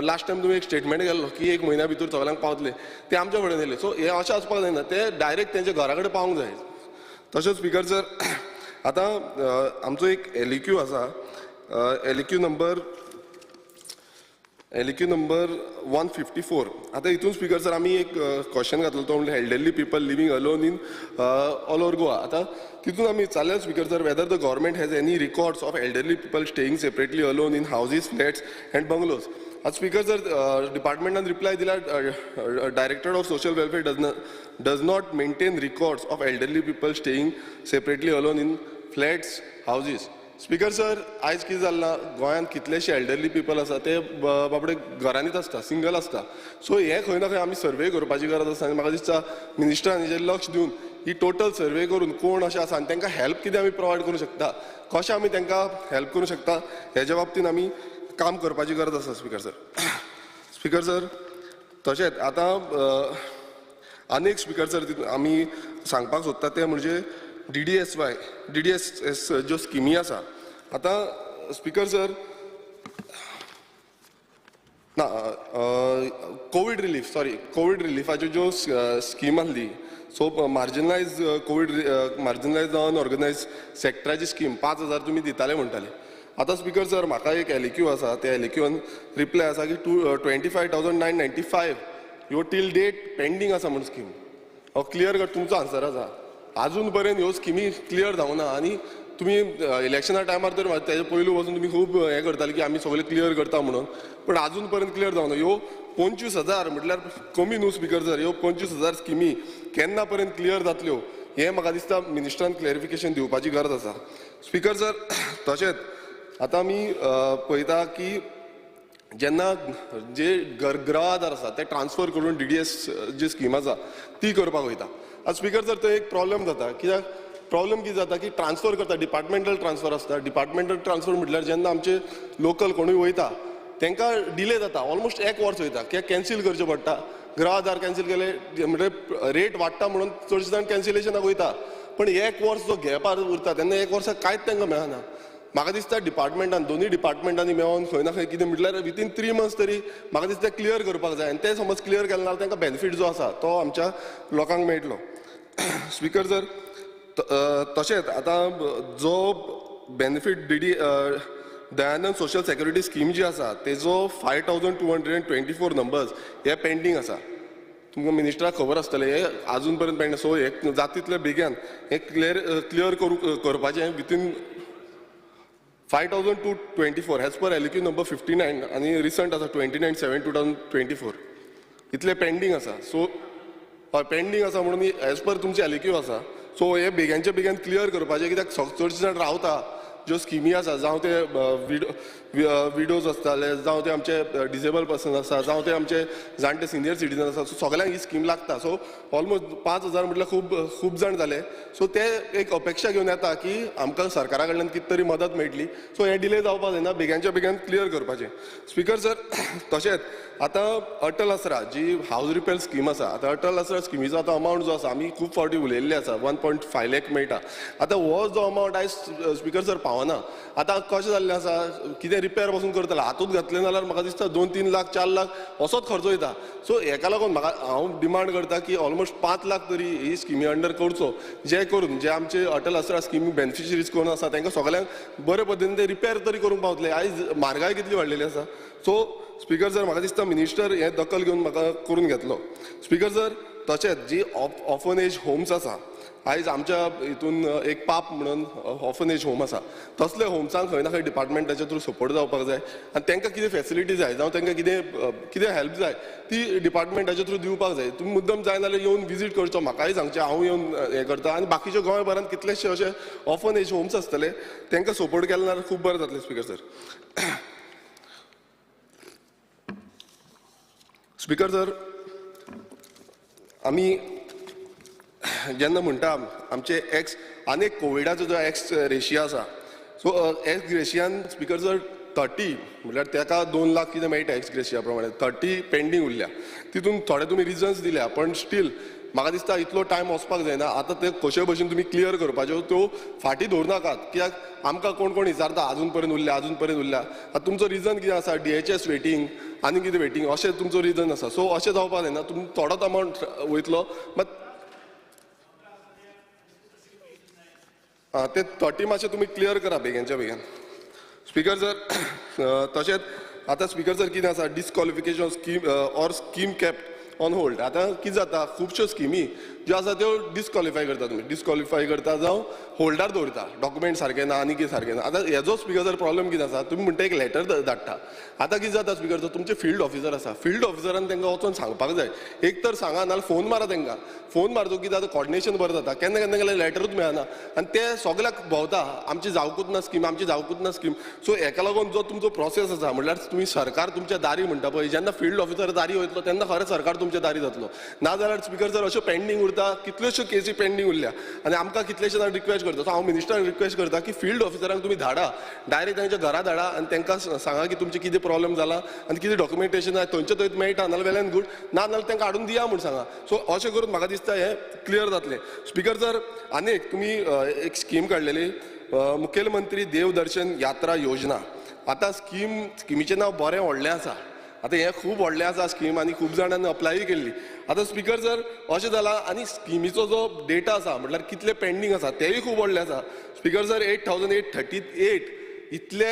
लास्ट टायम तुमी एक स्टेटमेंट केल्लो की एक म्हयन्या भितर सगल्यांक पावतले, ते आमच्या फुड्यान येयले. सो हें अशें आसपाक जायना, ते डायरेक्ट तेंच्या घरा कडेन पावूंक जाय. तशेंच स्पीकर सर आतां आमचो एक LEQ आसा, LEQ number 154. आतां हितून स्पीकर सर आमी एक क्वेश्चन घातलो तो म्हणल्यार elderly people living alone in all over Goa. आतां तितून आमी विचारलें speaker sir whether the government has any records of elderly people staying separately alone in houses, flats and bungalows. आतां स्पीकर सर डिपार्टमेंटान रिप्लाय दिला director of social welfare does not maintain records of elderly people staying separately alone in flats, houses. Speaker sir आयज कितें जालां, गोंयांत कितलेशे elderly people आसा ते बाबडे घरांनीच आसता, सिंगल आसता. सो हें खंय ना खंय आमी सर्वे करपाची गरज आसा आनी म्हाका दिसता मिनिस्टरान हेजेर लक्ष दिवन ही टोटल सर्वे करून कोण अशें आसा आनी तांकां हेल्प कितें आमी प्रोवायड करूंक शकता, कशें आमी तांकां हेल्प करूंक शकता हेज्या बाबतीन आमी काम करपाची गरज आसा स्पीकर सर. स्पीकर सर तशेंच आतां आनी एक स्पीकर सर आमी सांगपाक सोदता तें म्हणजे DDSY, DDSS ज्यो स्किमी आसा. आतां स्पीकर सर ना कोवीड रिलीफ, सॉरी कोवीड रिलीफाच्यो ज्यो स्कीम आसली, सो मार्जिनलायज कोवीड मार्जिनलायज अनऑर्गनायज सेक्टराची स्कीम 5,000 तुमी दिताले म्हणटाले. आतां स्पीकर सर म्हाका एक LEQ आसा, त्या LEQन रिप्लाय आसा की 25,995 ह्यो टील डेट पेंडींग आसा म्हूण स्कीम. हो क्लियर कट तुमचो आन्सर आसा, आजून पर्यंत ह्यो स्किमी क्लियर जावना. आनी तुमी इलेक्शना टायमार तर तेजे पयलू वचून तुमी खूब हें करताले की आमी सगळें क्लियर करता म्हणून, पण आजून पर्यंत क्लियर जावना. ह्यो 25,000 म्हटल्यार कमी न्हू स्पीकर सर, ह्यो 25,000 स्किमी केन्ना पर्यंत क्लियर जातल्यो हें म्हाका दिसता मिनिस्टरान क्लॅरिफिकेशन दिवपाची गरज आसा स्पीकर सर. तशेंच आतां आमी पळयता की जेन्ना जे गृह आधार आसा ते ट्रान्सफर करून DDS जी स्कीम आसा ती करपाक वयता. आतां स्पीकर सर थंय एक प्रॉब्लम जाता, कित्याक प्रॉब्लम कितें जाता की ट्रान्सफर करता, डिपार्टमेंटल ट्रान्सफर आसता. डिपार्टमेंटल ट्रान्सफर म्हटल्यार जेन्ना आमचे लोकल कोणूय वयता तांकां डिले जाता, ऑलमोस्ट एक वर्स वयता, कित्याक कॅन्सील करचें पडटा. गृह आधार कॅन्सील केले म्हणटकीर रेट वाडटा म्हणून चडशे जाण कॅन्सिलेशनाक वयता, पण एक वर्स जो गॅपार उरता तेन्ना एक वर्साक कांयच तांकां मेळना. म्हाका दिसता डिपार्टमेंटान दोनूय डिपार्टमेंटांनी मेळोन खंय ना खंय कितें म्हटल्यार विथीन 3 मंथ्स तरी म्हाका दिसता क्लियर करपाक जाय आनी तें समज क्लियर केलें जाल्यार तांकां बेनिफीट जो आसा तो आमच्या लोकांक मेळटलो. स्पीकर सर तशेंच आतां जो benefit DD Dayanand social security scheme जी आसा तेजो 5,224 नंबर्स हे पेंडींग आसा. तुमकां मिनिस्टराक खबर आसतलें हे आजून पर्यंत पेंडींग. सो हे जाता तितले बेगीन हे क्लियर करपाचें within 5,224 as per LEQ number 59 आनी रिसंट आसा 29/7/2024 इतले पेंडींग आसा. सो हय पेंडींग आसा म्हणून एज पर तुमचे LEQ आसा. सो हे बेग्यांच्या बेगीन क्लियर करपाचें, कित्याक चडशे जाण रावता ज्यो स्किमी आसा, जावं ते विडोज आसताले, जावं ते आमचे डिसेबल पर्सन आसा, जावं ते आमचे जाणटे सिनियर सिटीजन आसा, सो सगळ्यांक ही स्कीम लागता. सो ऑलमोस्ट 5,000 म्हटल्यार खूब खूब जाण जाले. सो ते एक अपेक्षा घेवन येता की आमकां सरकारा कडल्यान कितें तरी मदत मेळटली. सो हें डिले जावपाक जायना, बेग्यांच्या बेगीन क्लियर करपाचें. स्पीकर सर तशेंच आतां अटल आसरा जी हावज रिपेर स्कीम आसा, आतां अटल आसरा स्किमीचो आतां अमावंट जो आसा आमी खूब फावटी उलयल्ले आसा, 1.5 लाख मेळटा. आतां हो जो अमावंट आयज स्पीकर सर पावना. पावना. आतां कशें जाल्लें आसा, कितें रिपेर पासून करतले हातूंत घातलें जाल्यार म्हाका दिसता 2-3 लाख 4 लाख असोच खर्च वयता. सो हेका लागून म्हाका हांव डिमांड करता की ऑलमोस्ट 5 लाख तरी ही स्किमी अंडर करचो, जे करून जे आमचे अटल आसरा स्किमी बेनिफिशरीज कोण आसा तांकां सगळ्यांक बरे पद्दतीन ते रिपेर तरी करूंक पावतले. आयज म्हारगाय कितली वाडलेली आसा. सो स्पीकर सर म्हाका दिसता मिनिस्टर हें दखल घेवन म्हाका करून घेतलो. स्पीकर सर तशेंच जी ऑर्फनेज होम्स आसा, आयज आमच्या हितून एक पाप म्हणून ऑर्फनेज होम आसा, तसले होम्सांक खंय ना खंय डिपार्टमेंटाच्या थ्रू सपोर्ट जावपाक जाय आनी तांकां कितें फेसिलिटी जाय जावं तांकां कितें हेल्प जाय ती डिपार्टमेंटाच्या थ्रू दिवपाक जाय. तुमी मुद्दम जाय जाल्यार येवन विजीट करचो, म्हाकाय सांगचें, हांव येवन हें करता. आनी बाकीचे गोंयभरांत कितलेशे अशे ऑर्फनेज होम्स आसतले तांकां सपोर्ट केले जाल्यार खूब बरें जातलें. स्पीकर सर, स्पीकर सर आमी जेन्ना म्हणटा आमचे एक्स आनी कोविडाचो जो एक्स रेशिया आसा, सो एक्स ग्रेशियान स्पीकर सर 30 म्हळ्यार ताका 2 लाख कितें मेळटा एक्स ग्रेशिया प्रमाणे 30 पेंडींग उरल्या. तितून थोडे तुमी रिजन्स दिल्या पण स्टील म्हाका दिसता इतलो टायम वचपाक जायना. आतां ते कशे भशेन तुमी क्लियर करपाच्यो त्यो फाटीं दवरनाकात, कित्याक आमकां कोण कोण विचारता आजून पर्यंत उरल्या आजून पर्यंत उरल्या. आतां तुमचो रिजन कितें आसा, DHS waiting आनी कितें वेटींग अशें तुमचो रिजन आसा. सो अशें जावपाक जायना, तुमी थोडोच अमावंट वयतलो मात ते 30 मातशें तुमी क्लियर करा बेगीनच्या बेगीन. स्पीकर सर तशेंच आतां स्पीकर सर कितें आसा, disqualification scheme or scheme kept on hold. आतां कितें जाता, खुबश्यो स्किमी ज्यो आसा त्यो डिस्क्वॉलिफाय करता, तुमी डिस्क्वॉलिफाय करता जावं होल्डार दवरता, डॉक्युमेंट सारकें ना आनी कितें सारकें ना. आतां हेजो स्पीकर सर प्रॉब्लम कितें आसा, तुमी म्हणटा एक लेटर धाडटा. आतां कितें जाता स्पीकर सर, तुमचे फिल्ड ऑफिसर आसा, फिल्ड ऑफिसरान तांकां वचोन सांगपाक जाय, एक तर सांगा नाल्यार फोन मारा तांकां. फोन मारतो कितें जाता, कॉर्डिनेशन बरें जाता. केन्ना केन्ना गेल्यार लेटरूच मेळना आनी ते सगळ्याक भोंवता, आमची जावकूच ना स्कीम, आमची जावकूच ना स्कीम. सो हेका लागून जो तुमचो प्रोसेस आसा म्हणल्यार तुमी सरकार तुमच्या दारी म्हणटा पळय, जेन्ना फिल्ड ऑफिसर दारी वयतलो तेन्ना खरें सरकार तुमच्या दारी जातलो. ना जाल्यार स्पीकर सर अश्यो पेंडींग उरता, कितल्योश्यो केसी पेंडींग उरल्या आनी आमकां कितलेशे जाण रिक्वेस्ट करता. सो हांव मिनिस्टराक रिक्वेस्ट करता की फिल्ड ऑफिसरांक तुमी धाडा, डायरेक्ट तांच्या घरा धाडा आनी तांकां सांगा की तुमचें कितें प्रॉब्लम जाला आनी कितें डॉक्युमेंटेशन आसा थंयचे थंयच मेळटा, नाल्यार वेल एंड गुड, ना जाल्यार तांकां हाडून दिया म्हूण सांगा. सो अशें करून म्हाका दिसता हें क्लियर जातलें. स्पीकर सर आनी एक तुमी एक स्कीम काडलेली, मुखेलमंत्री देवदर्शन यात्रा योजना. आतां स्किमीचें नांव बरें व्हडलें आसा, आतां हें खूब व्हडलें आसा स्कीम आनी खूब जाणांनी अप्लाय केल्ली. आतां स्पीकर सर अशें जालां आनी स्किमीचो जो डेटा आसा म्हटल्यार कितले पेंडींग आसा तेय खूब व्हडले आसा. स्पीकर सर 8838 इतले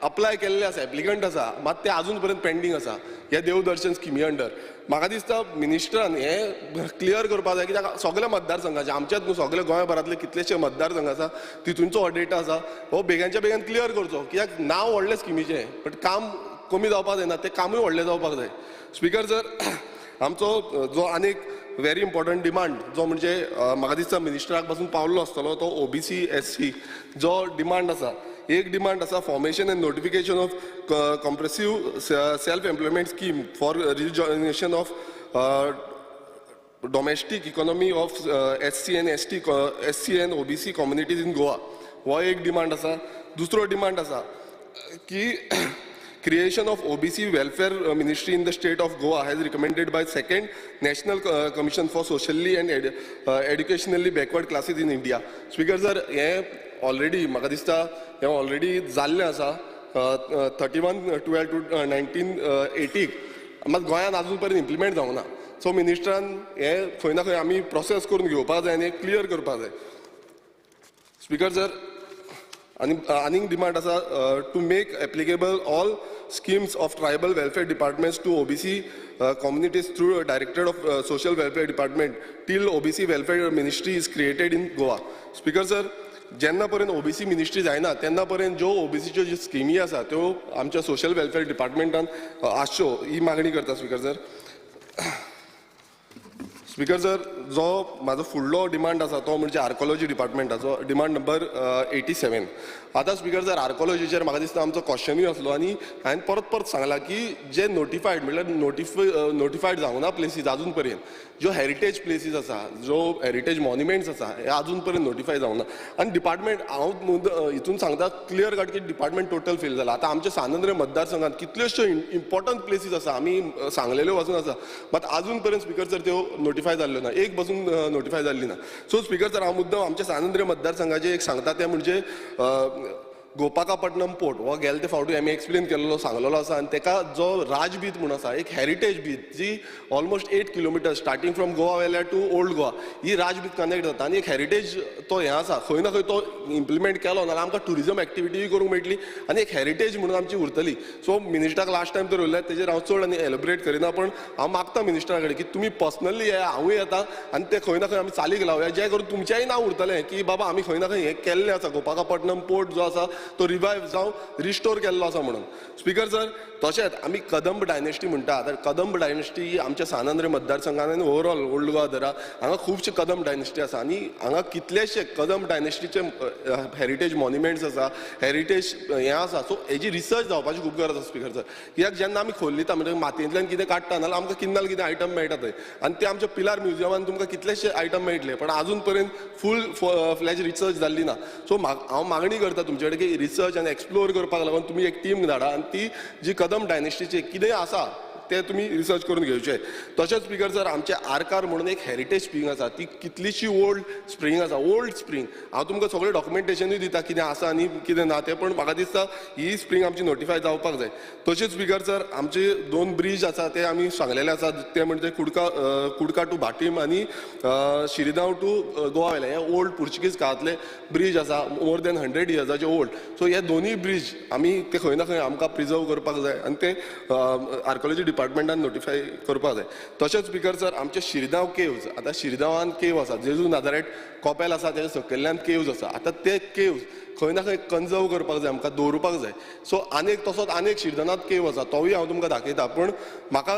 अप्लाय केल्ले आसा, एप्लिकंट आसा, मात ते आजून पर्यंत पेंडींग आसा ह्या देवदर्शन स्किमी अंडर. म्हाका दिसता मिनिस्टरान हें क्लियर करपाक जाय कित्याक सगल्या मतदारसंघाचे, आमच्याच न्हू सगळे गोंयभरांतले कितलेशे मतदारसंघ आसा तितूंचो हो डेटा आसा, हो बेगीनच्या बेगीन क्लियर करचो. कित्याक नांव व्हडलें स्किमीचें बट काम कमी जावपाक जायना, तें कामूय व्हडलें जावपाक जाय. स्पीकर सर आमचो जो आनीक व्हेरी इम्पॉर्टंट डिमांड जो म्हणजे म्हाका दिसता मिनिस्टराक पासून पावल्लो आसतलो तो OBC SC जो डिमांड आसा. एक डिमांड आसा formation and notification of comprehensive self employment scheme for rejuvenation of domestic economy of SC and ST, SC and OBC communities in Goa. हो एक डिमांड आसा. दुसरो डिमांड आसा की creation of OBC Welfare Ministry in the state of Goa has recommended by second National Commission for Socially and Educationally Backward Classes in India. Speaker sir, हे already म्हाका दिसता हें ऑलरेडी जाल्लें आसा 31/12/1980 मात गोंयांत आजून पर्यंत इम्प्लिमेंट जावंक ना. सो मिनिस्टरान हें खंय ना खंय आमी प्रोसेस करून घेवपाक जाय आनी क्लियर करपाक जाय. स्पीकर सर आनी आनीक डिमांड आसा to make applicable all schemes of tribal welfare departments to OBC communities through directorate of social welfare department till OBC welfare ministry is created in Goa. Speaker sir जेन्ना पर्यंत OBC ministry जायना तेन्ना पर्यंत ज्यो OBCच्यो ज्यो स्किमी आसा त्यो आमच्या सोशल वेलफेअर डिपार्टमेंटान आसच्यो ही मागणी करता. स्पीकर सर, स्पीकर सर जो म्हाजो फुडलो डिमांड आसा तो म्हणजे आर्कोलॉजी डिपार्टमेंटाचो डिमांड नंबर 87. आतां स्पीकर सर आर्कोलॉजीचेर म्हाका दिसता आमचो क्वेश्चनूय आसलो आनी हांवें परत परत सांगलां की जे नोटिफायड म्हणल्यार नोटिफायड जावंक ना प्लेसीस आजून पर्यंत, ज्यो हेरिटेज प्लेसीस आसा, ज्यो हेरिटेज मॉन्युमेंट्स आसा हे आजून पर्यंत नोटिफाय जावंक ना. आनी डिपार्टमेंट हांव हितून सांगता क्लियर कट की डिपार्टमेंट टोटल फेल जाला. आतां आमच्या सांत आंद्रे मतदारसंघात कितल्योश्यो इम्पॉर्टंट प्लेसीस आसा आमी सांगलेल्यो पासून आसा, मात आजून पर्यंत स्पीकर सर त्यो नोटिफाय जाल्ल्यो ना. एक एक बसून नोटिफाय जाल्ली ना. सो स्पीकर सर, हांव मुद्दम आमच्या सान आंद्रे मतदारसंघाचे एक सांगता तें म्हणजे गोपाकापट्टनम पोर्ट हो गेले ते फावटी आमी एक्सप्लेन केल्लो सांगलेलो आसा आनी तेका जो राजबीत म्हूण आसा एक हेरिटेज बीच जी almost 8 kilometre starting from Goa वेल्या टू ओल्ड गोवा ही राजबीत कनेक्ट जाता आनी एक हेरिटेज तो हें आसा खंय ना खंय तो इम्प्लिमेंट केलो नाल्यार आमकां ट्युरिजम एक्टिविटीय करूंक मेळटली आनी एक हेरिटेज म्हणून आमची उरतली. सो मिनिस्टराक लास्ट टायम तर उरल्या तेजेर हांव चड आनी एलेबरेट करिना, पण हांव मागता मिनिस्टरा कडेन की तुमी पर्सनली येया, हांवूय येता आनी ते खंय ना खंय आमी चालीक लावया जे करून तुमचेंय नांव उरतलें की बाबा आमी खंय ना खंय हें केल्लें आसा, गोपाकापट्टनम पोर्ट जो आसा तो रिवायव जावं रिस्टोर केल्लो आसा म्हणून. स्पीकर सर, तशेंच आमी कदंब डायनेस्टी म्हणटा, तर कदंब डायनेस्टी ही आमच्या सान आंद्रे मतदारसंघान आनी ओवरऑल ओल्ड गोवा धरा हांगा खुबशे कदंब डायनेस्टी आसा आनी हांगा कितलेशे कदंब डायनेस्टीचे हेरिटेज मॉन्युमेंट्स आसा, हेरिटेज हें आसा. सो हेजी रिसर्च जावपाची खूब गरज आसा स्पीकर सर, कित्याक जेन्ना आमी खोल्लिता म्हणजे मातयेंतल्यान कितें काडटा नाल्यार आमकां कितें ना कितें आयटम मेळटा थंय आनी ते आमच्या पिलार म्युजियमान तुमकां कितलेशे आयटम मेळटले पण आजून पर्यंत फूल फ्लॅज रिसर्च जाल्ली ना. सो हांव मागणी करता तुमचे कडेन की रिसर्च आनी एक्सप्लोर करपाक लागून तुमी एक टीम धाडा आनी ती जी कदम डायनेस्टीची कितें आसा ते तुमी रिसर्च करून घेवचे. तशेंच स्पीकर सर, आमचे आरकार म्हणून एक हेरिटेज स्प्रींग आसा, ती कितलीशी ओल्ड स्प्रींग आसा, ओल्ड स्प्रींग. हांव तुमकां सगळें डॉक्युमेंटेशनूय दिता कितें आसा आनी कितें ना तें, पण म्हाका दिसता ही स्प्रींग आमची नोटिफाय जावपाक जाय. तशेंच स्पीकर सर, आमचे 2 ब्रीज आसा ते आमी सांगलेले आसा, ते म्हणजे कुडका टू भाटीम आनी शिरिदांव टू गोवा वेले हे ओल्ड पुर्चुगीज काळांतले ब्रीज आसा, मोर दॅन 100 इयर्साचे ओल्ड. सो हे दोनूय ब्रीज आमी ते खंय ना खंय आमकां प्रिजर्व करपाक जाय आनी ते आर्कोलॉजी डिपार्टमेंटान नोटिफाय करपाक जाय. तशेंच स्पीकर सर, आमचे शिरदांव केव्ज, आतां शिरदांवान केव आसा, जेजू नाजारेट कॉपेल आसा तेज्या सकयल्ल्यान केव्ज आसा, आतां ते केव्ज खंय ना खंय कन्जर्व करपाक जाय, आमकां दवरुपाक जाय. सो आनीक तसोच आनीक शिरदनात केव आसा तोवूय हांव तुमकां दाखयता, पूण म्हाका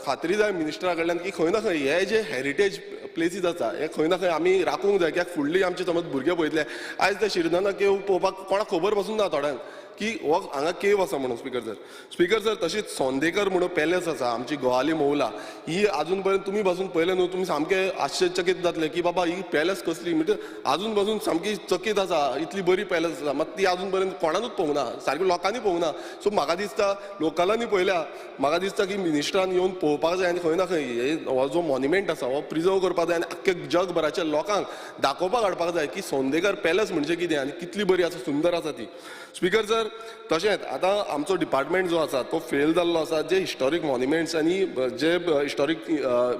खात्री जाय मिनिस्टरा कडल्यान की खंय ना खंय हे जे हेरिटेज प्लेसीस आसा हे खंय ना खंय आमी राखूंक जाय, कित्याक फुडली आमचे समज भुरगे पळयतले आयज ते शिरदना केव पळोवपाक कोणाक खबर पसून ना थोड्यांक की हो हांगा केव आसा म्हणून. स्पीकर सर, स्पीकर सर, तशीच सोंदेकर म्हणून पॅलेस आसा आमची गोवाली मोवला, ही आजून पर्यंत तुमी बसून पळयलें न्हू, तुमी सामके आश्चर्यचकीत जातले की बाबा ही पॅलेस कसली, म्हणजे आजून बसून सामकी चकीत आसा, इतली बरी पॅलेस आसा, मात ती आजून पर्यंत कोणानूच पळोवंक ना, सारकी लोकांनी पळोवंक ना. सो म्हाका दिसता लोकलांनी पळयल्या, म्हाका दिसता की मिनिस्टरान येवन पळोवपाक जाय आनी खंय ना खंय हो जो मॉन्युमेंट आसा हो प्रिजर्व करपाक जाय आनी आख्खे जगभराच्या लोकांक दाखोवपाक हाडपाक जाय की सोंदेकर पॅलेस म्हणजे कितें आनी कितली बरी आसा, सुंदर आसा ती. स्पीकर सर, तशेंच आतां आमचो डिपार्टमेंट जो आसा तो फेल जाल्लो आसा, जे हिस्टॉरीक मॉन्युमेंट्स आनी जे हिस्टॉरीक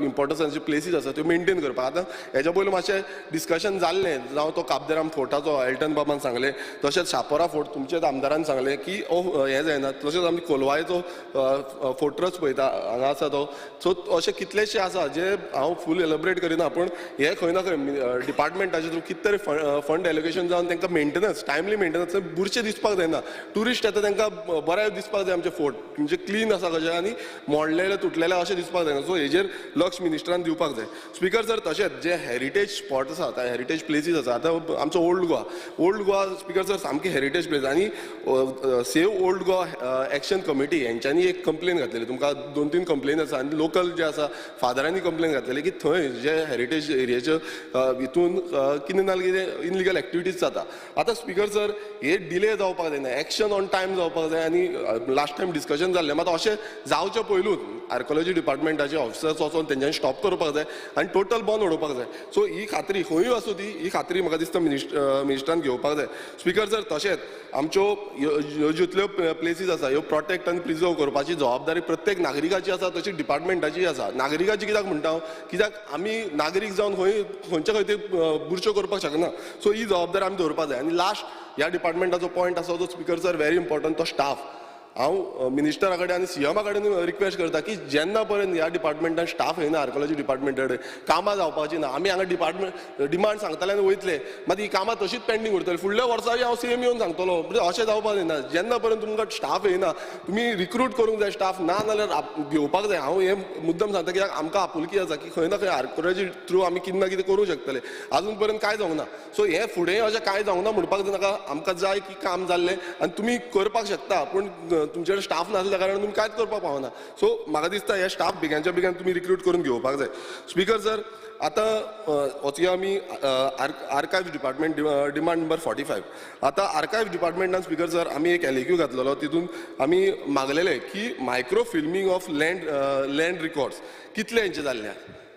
इम्पोर्टन्साचे प्लेसीस आसा त्यो मेनटेन करपाक. आतां हेज्या पयलू मातशें डिस्कशन जाल्लें, जावं तो काबदेराम फोर्टाचो एल्टन बाबान सांगलें, तशेंच शापोरा फोर्ट तुमचेच आमदारान सांगलें की ओ हें जायना, तशेंच आमी कोलवायचो फोर्ट्रस पळयता हांगा आसा तो. सो अशे कितलेशे आसा जे हांव फूल एलेबरेट करिना, पूण हे खंय ना खंय डिपार्टमेंटाचे थ्रू कितें तरी फंड एलोकेशन जावन तांकां मेंटेनन्स, टायमली मेंटेनन्स बुरशें दिसपाक जायना, ट्युरिस्ट येता तांकां बरें दिसपाक जाय, आमचे फोर्ट म्हणजे क्लीन आसा कशें आनी मोडलेले तुटलेले अशें दिसपाक जायना. सो हेजेर लक्ष मिनिस्टरान दिवपाक जाय. स्पीकर सर, तशेंच जे हेरिटेज स्पॉट आसा, आतां हेरिटेज प्लेसीस आसा, आतां आमचो old Goa, old Goa speaker sir सामकी हेरिटेज प्लेस आनी save old Goa action committee हेंच्यांनी एक कंप्लेन घातलेली, तुमकां 2-3 कंप्लेन आसा आनी लोकल जे आसा फादरांनी कंप्लेन घातलेली की थंय जे हेरिटेज एरियाचे हितून कितें ना कितें इनलिगल एक्टिविटीज जाता. आतां स्पीकर सर, हे डिले जावपाक जायना, एक्शन ऑन टायम जावपाक जाय आनी लास्ट टायम डिस्कशन जाल्लें, मात अशें जावचें पयलूच आर्कोलॉजी डिपार्टमेंटाचे ऑफिसर्स वचोन तेंच्यांनी स्टॉप करपाक जाय आनी टोटल बंद उडोवपाक जाय. सो ही खात्री खंयूय आसूं ती, ही खात्री म्हाका दिसता मिनिस्टरान घेवपाक जाय. स्पीकर सर, तशेंच आमच्यो ह्यो जितल्यो प्लेसीस आसा ह्यो प्रोटेक्ट आनी प्रिजर्व करपाची जबाबदारी प्रत्येक नागरिकाची आसा, तशी डिपार्टमेंटाची आसा. नागरिकाची कित्याक म्हणटा हांव, कित्याक आमी नागरीक जावन खंय खंयच्या खंय ते बुरश्यो करपाक शकना, सो ही जबाबदारी आमी दवरपाक जाय. आनी लास्ट ह्या डिपार्टमेंटाचो पॉयंट आसा तो स्पीकर सर व्हेरी इम्पॉर्टंट, तो स्टाफ. हांव मिनिस्टरा कडेन आनी सीएमा कडेन रिक्वेस्ट करता की जेन्ना पर्यंत ह्या डिपार्टमेंटान स्टाफ येना, आर्कोलॉजी डिपार्टमेंटा कडेन कामां जावपाची ना, आमी हांगा डिपार्टमेंट डिमांड सांगतले आनी वयतले, मात ही कामां तशीच पेंडींग उरतली, फुडल्या वर्साय हांव सीएम येवन सांगतलो, म्हणजे अशें जावपाक जायना. जेन्ना पर्यंत तुमकां स्टाफ येना, तुमी रिक्रूट करूंक जाय स्टाफ, ना जाल्यार घेवपाक जाय. हांव हें मुद्दम सांगता कित्याक आमकां आपुलकी आसा की खंय ना खंय आर्कोलॉजी थ्रू आमी कितें ना कितें करूंक शकतले, आजून पर्यंत कांय जावंक ना. सो हें फुडें अशें कांय जावंक ना म्हणपाक नाका, आमकां जाय की काम जाल्लें आनी तुमी करपाक शकता, पूण तुमचे कडेन स्टाफ नासल्या कारणान तुमी कांयच करपाक पावना. सो म्हाका दिसता हे स्टाफ बेगीनच्या बेगीन तुमी रिक्रूट करून घेवपाक जाय. स्पीकर सर, आतां वचया आमी archive department demand number 45. आतां आर्कायव डिपार्टमेंटान स्पीकर सर आमी एक LAQ घातलेलो, तितून आमी मागलेले की micro filming of land records कितले हेंचे जाल्ले,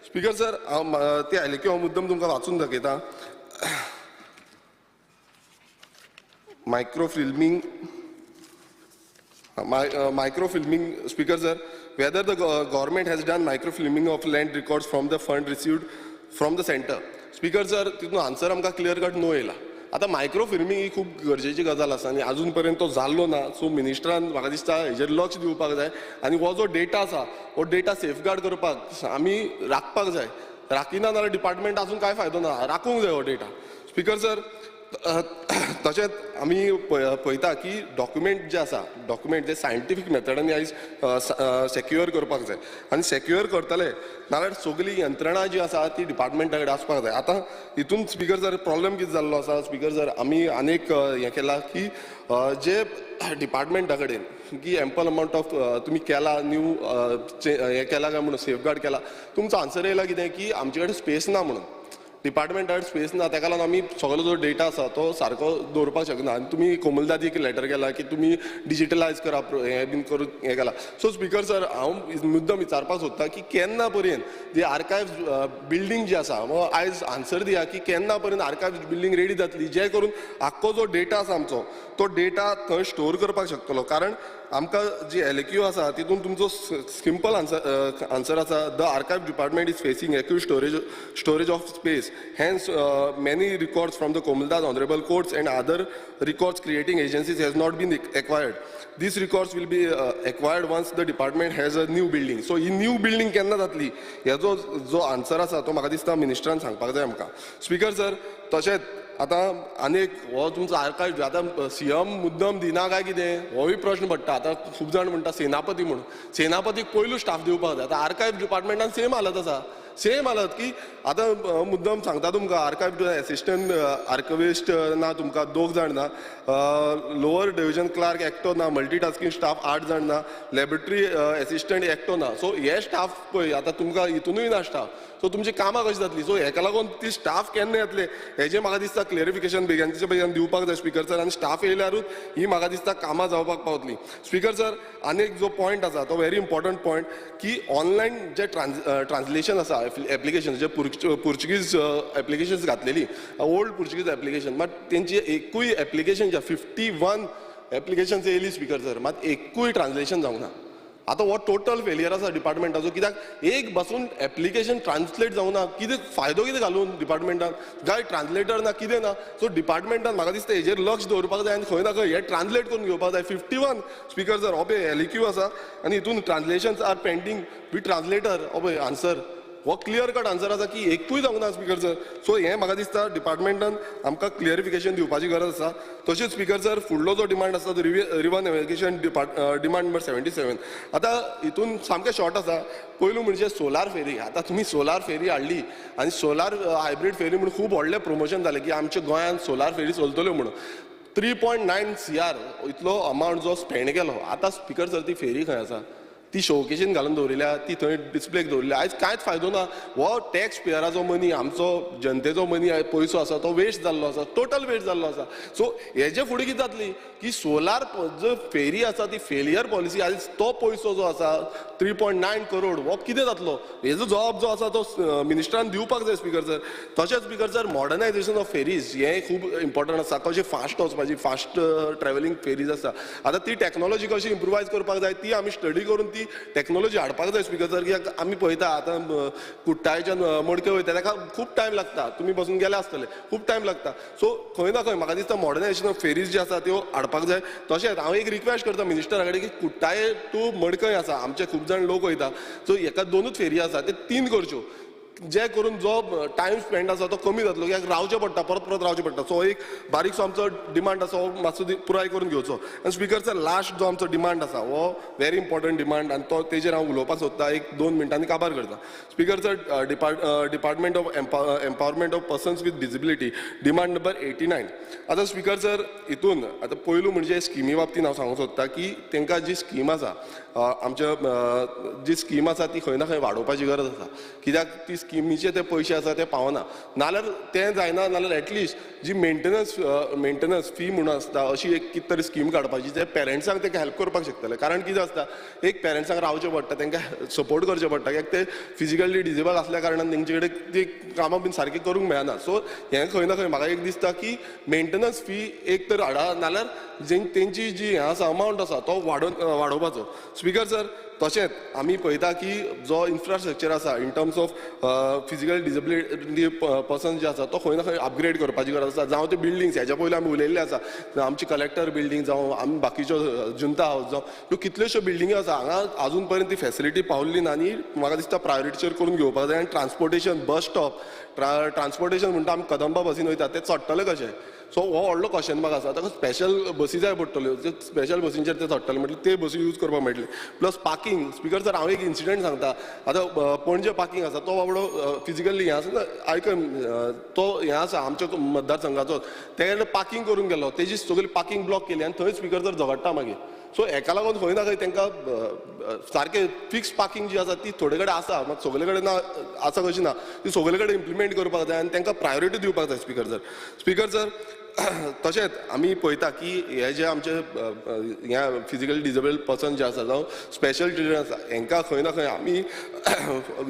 स्पीकर सर, हांव ती एल ए क्यू हांव मुद्दम तुमकां वाचून दाखयता. Microfilming, speaker sir, whether the government has done microfilming of land records from the fund received from the centre. Speaker sir, तितून आन्सर आमकां क्लियर कट नो येयला. आतां मायक्रोफिल्मींग ही खूब गरजेची गजाल आसा आनी आजून पर्यंत तो जाल्लो ना. सो मिनिस्टरान म्हाका दिसता हेजेर लक्ष दिवपाक जाय आनी हो जो डेटा आसा हो डेटा सेफगार्ड करपाक आमी राखपाक जाय. राखिना जाल्यार डिपार्टमेंट आसून कांय फायदो ना, राखूंक जाय हो डेटा. स्पीकर सर, तशेंच आमी पळयता की डॉक्युमेंट जे आसा, डॉक्युमेंट जे सायंटिफीक मेथडांनी आयज सेक्युअर करपाक जाय आनी सेक्युअर करतले नाल्यार सगळी यंत्रणा जी आसा ती डिपार्टमेंटा कडेन आसपाक जाय. आतां हितून स्पीकर सर प्रॉब्लम कितें जाल्लो आसा, स्पीकर सर आमी आनीक हें केलां की जे डिपार्टमेंटा कडेन की एम्पल अमावंट ऑफ तुमी केला न्यू हें केला काय म्हणून सेफगार्ड केला, तुमचो आन्सर येयला कितें की आमचे कडेन स्पेस ना म्हणून, डिपार्टमेंटा कडेन स्पेस ना, ताका लागून आमी सगळो जो डेटा आसा तो सारको दवरपाक शकना. आनी तुमी कोमलदादीक लेटर केला की तुमी डिजिटलायज करा हें बीन करून हें केला. सो स्पीकर सर, हांव मुद्दम विचारपाक सोदता की केन्ना पर्यंत दी आर्कायव्स बिल्डींग जी आसा, आयज आन्सर दिया की केन्ना पर्यंत आर्कायव्स बिल्डींग रेडी जातली, जे करून आख्खो जो डेटा आसा आमचो तो डेटा थंय स्टोर करपाक शकतलो. कारण आमकां जी एल ए क्यू आसा तितून तुमचो सिंपल आन्सर आसा, the archive department is facing acute storage of space, hence many records from the Komaldas honourable courts and other records creating agencies has not been acquired. These records will be acquired once the department has a new building. So he new building केन्ना जातली हेजो जो answer आसा तो म्हाका दिसता मिनिस्टरान सांगपाक जाय आमकां. स्पीकर सर, तशेंच आतां आनीक हो तुमचो आर्कायव आतां सी एम मुद्दम दिना काय कितें होय प्रश्न पडटा. आतां खूब जाण म्हणटा सेनापती म्हणून, सेनापतीक पयलू स्टाफ दिवपाक जाय. आतां आर्कायव डिपार्टमेंटान सेम हालत आसा, सेम हालत की आतां मुद्दम सांगता तुमकां आर्कायव एसिस्टंट आर्कविस्ट ना तुमकां 2 जाण ना, लोअर डिविजन क्लार्क एकटो ना, मल्टीटास्कींग स्टाफ 8 जाण ना, लॅबोरेटरी एसिस्टंट एकटो ना. सो हे स्टाफ पळय आतां तुमकां हितूनय ना स्टाफ, सो तुमची कामां कशी जातली. सो हेका लागून ती स्टाफ केन्ना येतले हेजें म्हाका दिसता क्लियरिफिकेशन बेगीनच्या बेगीन दिवपाक जाय स्पीकर सर, आनी स्टाफ येयल्यारूच ही म्हाका दिसता कामां जावपाक पावतली. स्पीकर सर, आनी एक जो पॉयंट आसा तो व्हेरी इम्पॉर्टंट पॉयंट की ऑनलायन जे ट्रान्सलेशन आसा एप्लिकेशन जे पुर्चुगीज एप्लिकेशन्स घातलेली ओल्ड पुर्चुगीज एप्लिकेशन, मात तेंची एकूय एप्लिकेशन जे 51 एप्लिकेशन्स येयली स्पीकर सर, मात एकूय ट्रान्सलेशन जावंक ना. आतां हो टोटल फेलियर आसा डिपार्टमेंटाचो, कित्याक एक बसून एप्लिकेशन ट्रान्सलेट जावंक ना, कितें फायदो कितें घालून डिपार्टमेंटान, काय ट्रान्सलेटर ना कितें ना. सो डिपार्टमेंटान म्हाका दिसता हेजेर लक्ष दवरपाक जाय आनी खंय ना खंय हें ट्रान्सलेट करून घेवपाक जाय. 51 स्पीकर सर हो पळय एल ई क्यू आसा आनी हितून translations are pending with translator, हो पळय आन्सर, हो क्लियर कट आन्सर आसा की एकूय जावंक ना स्पीकर सर. सो हें म्हाका दिसता डिपार्टमेंटान आमकां क्लियरिफिकेशन दिवपाची गरज आसा. तशेंच स्पीकर सर, फुडलो जो डिमांड आसा तो river navigation demand number 77. आतां हितून सामकें शॉर्ट आसा. पयलू म्हणजे सोलार फेरी. आतां तुमी सोलार फेरी हाडली आनी सोलार हायब्रीड फेरी म्हणून खूब व्हडलें प्रमोशन जालें की आमच्या गोंयांत सोलार फेरी चलतल्यो म्हणून. 3.9 CR इतलो अमावंट जो स्पेंड केलो. आतां स्पीकर सर ती फेरी खंय आसा, ती शोकेशीन घालून दवरिल्या, ती थंय डिस्प्लेक दवरिल्या, आयज कांयच फायदो ना. हो टॅक्स पेयराचो मनी, आमचो जनतेचो मनी पयसो आसा तो वेस्ट जाल्लो आसा, टोटल वेस्ट जाल्लो आसा. सो हेजे फुडें कितें जातली की सोलार जो फेरी आसा ती फेलियर पॉलिसी, आयज तो पयसो जो आसा 3.9 करोड हो कितें जातलो हेजो जबाब जो आसा तो मिनिस्टरान दिवपाक जाय स्पीकर सर. तशेंच speaker sir, modernisation of ferries हें खूब इम्पॉर्टंट आसा. कशें फास्ट वचपाची, फास्ट ट्रॅव्हलिंग फेरीज आसा, आतां ती टॅक्नोलॉजी कशी इम्प्रुवायज करपाक जाय ती आमी स्टडी करून ती टॅक्नोलॉजी हाडपाक जाय स्पीकर सर. कित्याक आमी पळयता आतां कुट्टायच्यान मडक्यो वयता ताका खूब टायम लागता, तुमी बसून गेले आसतले, खूब टायम लागता. सो खंय ना खंय म्हाका दिसता मॉडर्नायजेशन ऑफ फेरीज जी आसा त्यो हाडपाक जाय. तशेंच हांव एक रिक्वेस्ट करता मिनिस्टरा कडेन की कुट्टाये टू मडकय आसा, आमचे खूब जाण लोक वयता, सो हेका 2 फेरी आसा ते 3 करच्यो, जे करून जो टायम स्पेंड आसा तो कमी जातलो, कित्याक रावचें पडटा, परत परत रावचें पडटा. सो एक बारीकसो आमचो डिमांड आसा हो मातसो पुराय करून घेवचो. आनी स्पीकर सर, लास्ट जो आमचो डिमांड आसा हो व्हेरी इम्पॉर्टंट डिमांड आनी तो तेजेर हांव उलोवपाक सोदता, 1-2 मिनटांनी काबार करता. Speaker sir, department of empowerment of persons with disability demand number 89. आतां स्पीकर सर, हितून आतां पयलू म्हणजे स्किमी बाबतीन हांव सांगूंक सोदता की तांकां जी स्कीम आसा, आमच्या जी स्कीम आसा ती खंय ना खंय वाडोवपाची गरज आसा, कित्याक ती स्किमीचे ते पयशे आसा ते पावना. नाल्यार तें जायना जाल्यार एटलिस्ट जी मेंटेनन्स फी म्हणून आसता अशी एक कितें तरी स्कीम काडपाची जे पेरंट्सांक तेका हेल्प करपाक शकतले. कारण कितें आसता, एक पेरंट्सांक रावचें पडटा, तांकां सपोर्ट करचें पडटा, कित्याक ते फिजिकली डिजेबल आसल्या कारणान तेंचे कडेन ती कामां बीन सारकी करूंक मेळना. सो हें खंय ना खंय म्हाका एक दिसता की मेंटेनन्स फी एक तर हाडा, नाल्यार तेंची जी हें आसा अमावंट आसा तो वाडोवपाचो. स्पीकर सर, तशेंच आमी पळयता की जो इन्फ्रास्ट्रक्चर आसा in terms of physical disability person जे आसा तो खंय ना खंय अपग्रेड करपाची गरज आसा. जावं ते बिल्डिंग्स हेज्या पयलीं आमी उलयल्ले आसा, आमची कलेक्टर बिल्डींग जावं आमी बाकीच्यो जुंता हावज जावं, ह्यो कितल्योश्यो बिल्डिंग्यो आसा हांगा आजून पर्यंत ती फेसिलिटी पावल्ली ना आनी म्हाका दिसता प्रायोरिटीचेर करून घेवपाक जाय. आनी ट्रान्सपोर्टेशन, बस स्टॉप, ट्रान्सपोर्टेशन म्हणटा आमी कदंबा बसीन वयता ते चडटले कशे? सो हो व्हडलो क्वेश्चन मार्क आसा. ताका स्पेशल बसी जाय पडटल्यो, स्पेशल बसींचेर ते चडटले म्हटल्यार ते बसी यूज करपाक मेळटले. प्लस पार्किंग, स्पीकर सर हांव एक इन्सिडंट सांगता. आतां पणजे पार्किंग आसा तो बाबडो फिजिकली हें आसा ना, आयकन तो हें आसा आमच्या मतदारसंघाचो, तेणें पार्किंग करून गेलो, तेजी सगळी पार्किंग ब्लॉक केली आनी थंय स्पीकर सर झगडटा मागीर. सो हेका लागून खंय ना खंय तांकां सारकें फिक्स पार्किंग जी आसा ती थोडे कडेन आसा, मात सगळे कडेन ना आसा कशी ना, ती सगळे कडेन इम्प्लिमेंट करपाक जाय आनी तांकां प्रायोरिटी दिवपाक जाय. स्पीकर सर, स्पीकर सर तशेंच आमी पळयता की हे जे आमचे हे फिजिकली डिजेबल पर्सन जे आसा जावं स्पेशल चिल्ड्रन आसा हेंकां खंय ना खंय आमी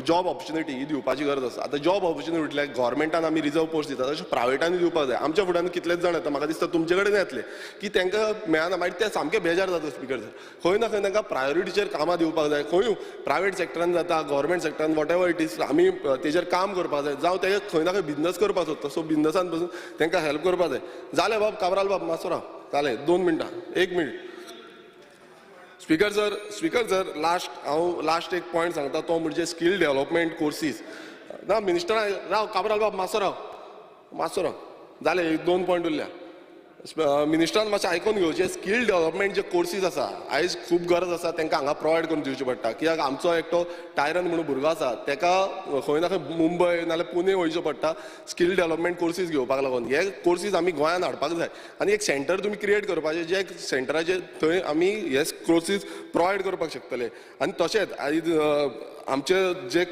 जॉब ऑपॉर्च्युनिटी ही दिवपाची गरज आसा. आतां जॉब ऑपॉर्च्युनिटी म्हटल्यार गव्हर्मेंटान आमी रिजर्व पोस्ट दिता, तशें प्रायवेटान दिवपाक जाय. आमच्या फुड्यान कितलेच जाण येता, म्हाका दिसता तुमचे कडेन येतले की तांकां मेळना, मागीर ते सामके बेजार जाता. स्पीकर सर, खंय ना खंय तांकां प्रायोरिटीचेर कामां दिवपाक जाय. खंय प्रायवेट सेक्टरान जाता, government सेक्टरान, what ever it is, आमी तेजेर काम करपाक जाय. जावं ते खंय ना खंय बिजनस करपाक सोदता, सो बिजनसान पसून तांकां हेल्प करपाक जाय. जालें बाब, काब्राल बाब मातसो राव, जालें 2 मिनटां, 1 minute. Speaker sir, speaker sir last हांव लास्ट एक पॉयंट सांगता तो म्हणजे स्कील डेव्हलपमेंट कोर्सीस. ना मिनिस्टर राव, काब्राल बाब मातसो राव, मातसो राव, जालें 2 पॉयंट उरल्या. मिनिस्टरान मातशें आयकून घेवचें. स्कील डेव्हलपमेंट जे कोर्सीस आसा आयज खूब गरज आसा, तांकां हांगा प्रोवायड करून दिवची पडटा. कित्याक आमचो एकटो टायरन म्हणून भुरगो आसा, ताका खंय ना खंय मुंबय नाल्यार पुणे वयचें पडटा स्कील डेव्हलपमेंट कोर्सीस घेवपाक लागून. हे कोर्सीस आमी गोंयांत हाडपाक जाय आनी एक सेंटर तुमी क्रिएट करपाचें, जे सेंटराचेर थंय आमी हे कोर्सीस प्रोवायड करपाक शकतले. आनी तशेंच आयज आमचे जे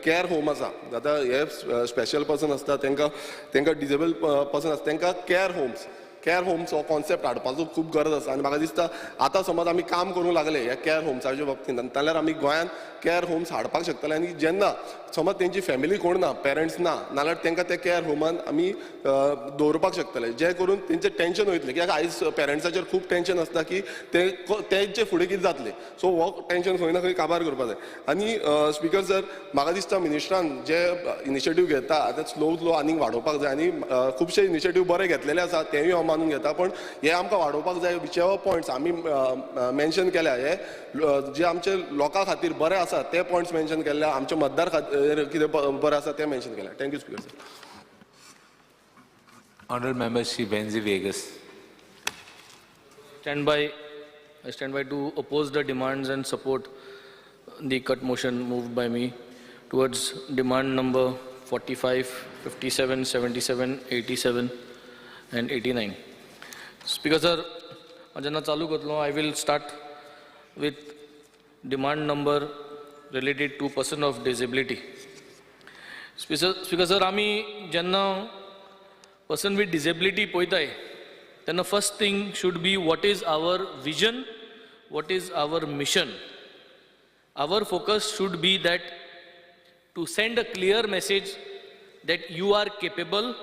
कॅर होम आसा, आतां हे स्पेशल पर्सन आसता तांकां, तांकां डिजेबल पर्सन आसता तांकां कॅर होम्स, कॅर होम्स हो कॉन्सेप्ट हाडपाचो खूब गरज आसा. आनी म्हाका दिसता आतां समज आमी काम करूंक लागले ह्या कॅर होम्साच्या बाबतींत जाल्यार आमी गोंयांत कॅर होम्स हाडपाक शकतले. आनी जेन्ना समज तेंची फॅमिली कोण ना, पेरंट्स ना, नाल्यार तांकां त्या कॅर होमान आमी दवरपाक शकतले, जे करून तेंचें टेंशन वयतलें. कित्याक आयज पेरंट्साचेर खूब टेंशन आसता की ते तेंचे फुडें कितें जातलें. सो हो टेंशन खंय ना खंय काबार करपाक जाय. आनी स्पीकर सर, म्हाका दिसता मिनिस्टरान जे इनिशिएटीव घेता आतां स्लो स्लो आनीक वाडोवपाक जाय. आनी खुबशे इनिशिएटीव बरे घेतलेले आसा तेंय हांव मानून घेता, पण हे आमकां वाडोवपाक जाय. विचएवर पॉयंट्स आमी मेन्शन केल्या, हे जे आमचे लोकां खातीर बरे आसा ते पॉयंट्स मेन्शन केल्ले, आमचे मतदार खातीर कितें बरें आसा तें मेन्शन केलें. Thank you speaker sir. Honourable member Shri Venzy Viegas. Stand by, I stand by to oppose the demands and support the cut motion moved by me towards demand number 45, 57, 77, 87 and 89. Speaker sir, जेन्ना चालू करतलो, I will start with demand number related to person of disability. Speaker sir, आमी जेन्ना person with disability पळयताय तेन्ना first thing should be what is our vision, what is our mission. Our focus should be that to send a clear message that you are capable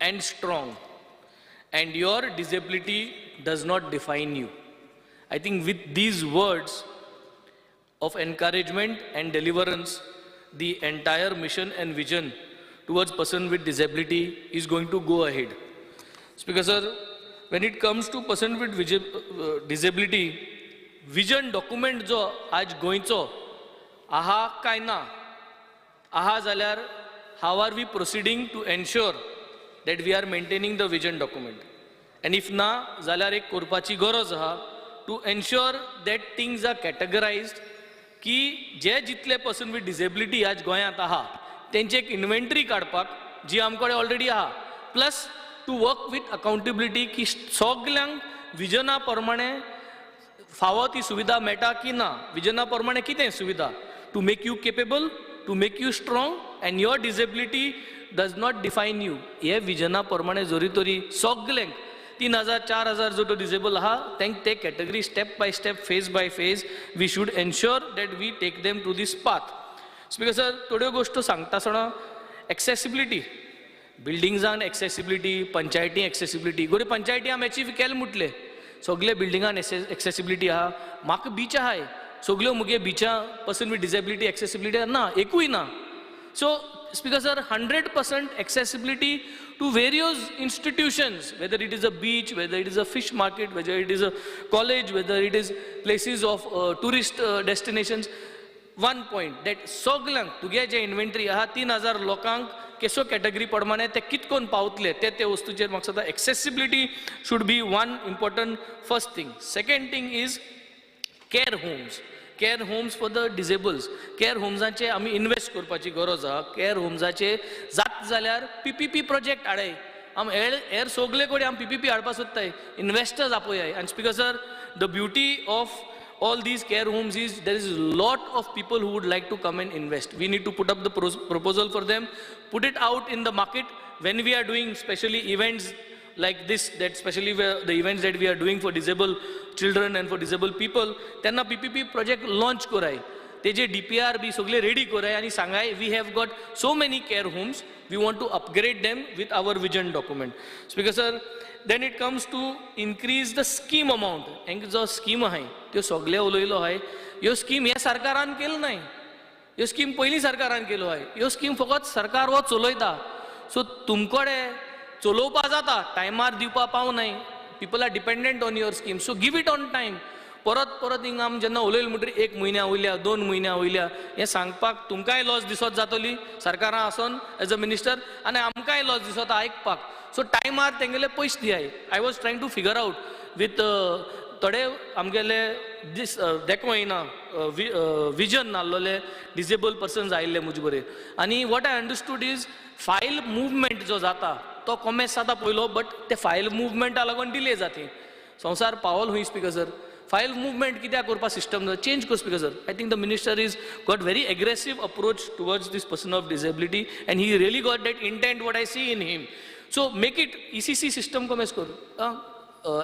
and strong and your disability does not define you. I think with these words of encouragement and deliverance, the entire mission and vision towards person with disability is going to go ahead. Speaker sir, when it comes to person with disability, vision document जो आज गोंयचो आहा काय ना, आहा जाल्यार how are we proceeding to ensure that we are maintaining the vision document? And if ना जाल्यार एक करपाची गरज आहा to ensure that things are categorized की जे जितले पर्सन विथ डिसेबिलिटी आज गोंयांत आहा तेंची एक इन्व्हेंटरी काडपाक जी आमकडे ऑलरेडी आहा, plus to work with accountability की सगल्यांक विजना प्रमाणे फावो ती सुविधा मेळटा की ना, विजना प्रमाणे कितें सुविधा to make you capable, to make you strong and your disability does not define you. हे विजना प्रमाणे जरी तरी सगल्यांक 3,000 4,000 जो तो डिसेबल आहा तांकां ते category step by step, phase by phase we should ensure that we take them to this path. Speaker sir, थोड्यो गोश्टो सांगता आसतना एक्सेसिबिलिटी, बिल्डिंग्सान एक्सेसिबिलिटी, पंचायती एक्सेसिबिलिटी, गोरे पंचायती आमी एचीव केले म्हटले सगळे बिल्डिंगान एक्सेसिबिलिटी आहा. म्हाका बीच आहाय सगल्यो मुगे बिचां पर्सन विथ डिसेबिलिटी एक्सेसिबिलिटी ना, एकूय ना. So speaker sir, 100% accessibility to various institutions, whether it is a beach, whether it is a fish market, whether it is a college, whether it is places of tourist destinations. One point that सगल्यांक तुगे जे inventory आहा 3,000 लोकांक केसो category प्रमाणे ते कितकोन पावतले ते ते वस्तूचेर म्हाका दिसता accessibility should be one important first thing. Second thing is care homes. Care homes for the disables. Care होम्साचे आमी इन्वेस्ट करपाची गरज आहा. केअर होम्साचे जात जाल्यार पीपीपी प्रोजेक्ट हाडाय. आम हेर सगळे कडेन आमी पीपीपी हाडपाक सोदताय, इन्वेस्टर्स आपोयाय. आनी speaker sir, the beauty of all these care homes is there is a lot of people who would like to come and invest. We need to put up the proposal for them, put it out in the market. When we are doing especially events like this, that especially the events that we are doing for disabled children and for disabled people, tenna PPP project launch koray, teje DPR bi sogle ready koray ani sangay we have got so many care homes, we want to upgrade them with our vision document. Speaker sir, then it comes to increase the scheme amount. Henk जो scheme आहाय त्यो सगळे उलयलो आहाय. ह्यो scheme ह्या सरकारान केलो नाय, ह्यो स्कीम पयलीं सरकारान केलो आहाय. ह्यो स्कीम फकत सरकार हो चलयता. सो तुमकडे चलोवपा जाता, टायमार दिवपा पावनाय. People are dependent on your scheme, so give it on time. परत परत हिंगा आमी जेन्ना उलयले म्हणटकीर 1 म्हयन्या वयल्या 2 म्हयन्या वयल्या हें सांगपाक तुमकांय लॉस दिसत जातली सरकारां आसून एज अ मिनिस्टर, आनी आमकांय लॉस दिसता आयकपाक. सो टायमार तेंगेले पयशे दियाय. I was trying to figure out with थोडे आमगेले दीस देखो येना विजन नासलेले डिसेबल पर्सन्स आयिल्ले म्हजे बरें. आनी what I understood is file movement जो जाता तो कॉमेस जाता पयलो, बट ते फायल मुवमेंटा लागून डिले जाता. संवसार पावल हुंय स्पीकर सर, फायल मुवमेंट कित्याक करपा सिस्टम चेंज कर speaker sir. I think the minister is got very aggressive approach towards this person of disability and he really got that intent what I see in him. So make it ECC system कोमेस कर,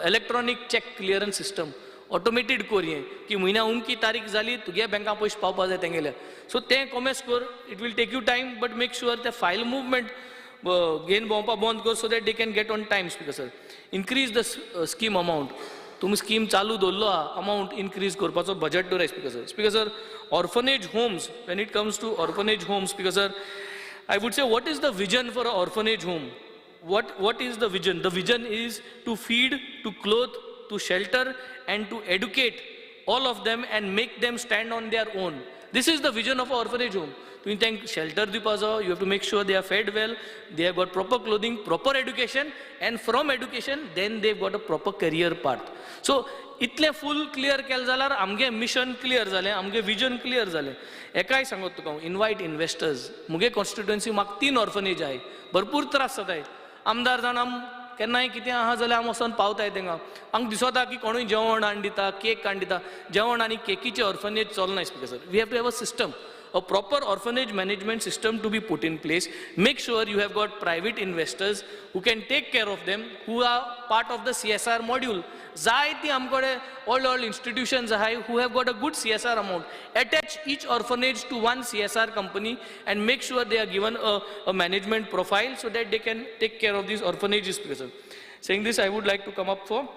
electronic cheque clearance system automated कर हें की म्हयन्या उमकी तारीख जाली तुगे बँका पयशे पावपा जाय तेंगेले. सो तें कोमेस कर, it will take you time but make sure ते फायल मुवमेंट घेवन भोंवपा बंद कर so that they can get on time. Speaker sir, increase the scheme amount. तुमी स्कीम चालू दवरलो आहा, अमावंट इनक्रीज करपाचो budget दवराय speaker sir. Speaker sir, orphanage homes, when it comes to orphanage homes speaker sir, I would say what is the vision for a orphanage home? What is the vision? The vision is to feed, to clothe, to shelter and to educate all of them and make them stand on their own. This is the vision of an orphanage home. तुवें तांकां shelter दिवपा जाय, you have to make sure they are fed well, they have got proper clothing, proper education, and from education then they got a proper career path. So इतलें फूल clear केलें जाल्यार आमगे mission clear जालें, आमगे vision clear जालें. एकाय सांगत तुका हांव, इनवायट इन्वेस्टर्स. मुगे कॉन्स्टिट्युएन्सी म्हाका 3 ऑर्फनेज आहाय, भरपूर त्रास जाताय. आमदार जाण आम केन्नाय कितें आहा जाल्यार आम वचोन पावताय तेंगा. आमकां दिसता की कोणूय जेवण हाडून दिता, केक हाडून दिता. जेवण आनी केकीचें ऑर्फनेज चलना speaker sir. We have to have a system, a proper orphanage management system to be put in place. Make sure you have got private investors who can take care of them, who are part of the CSR module. जायती आमकडे old institutions आहाय who have got a good CSR amount. Attach each orphanage to one CSR company and make sure they are given a management profile so that they can take care of these orphanages, Speaker sir. Saying this, I would like to come up for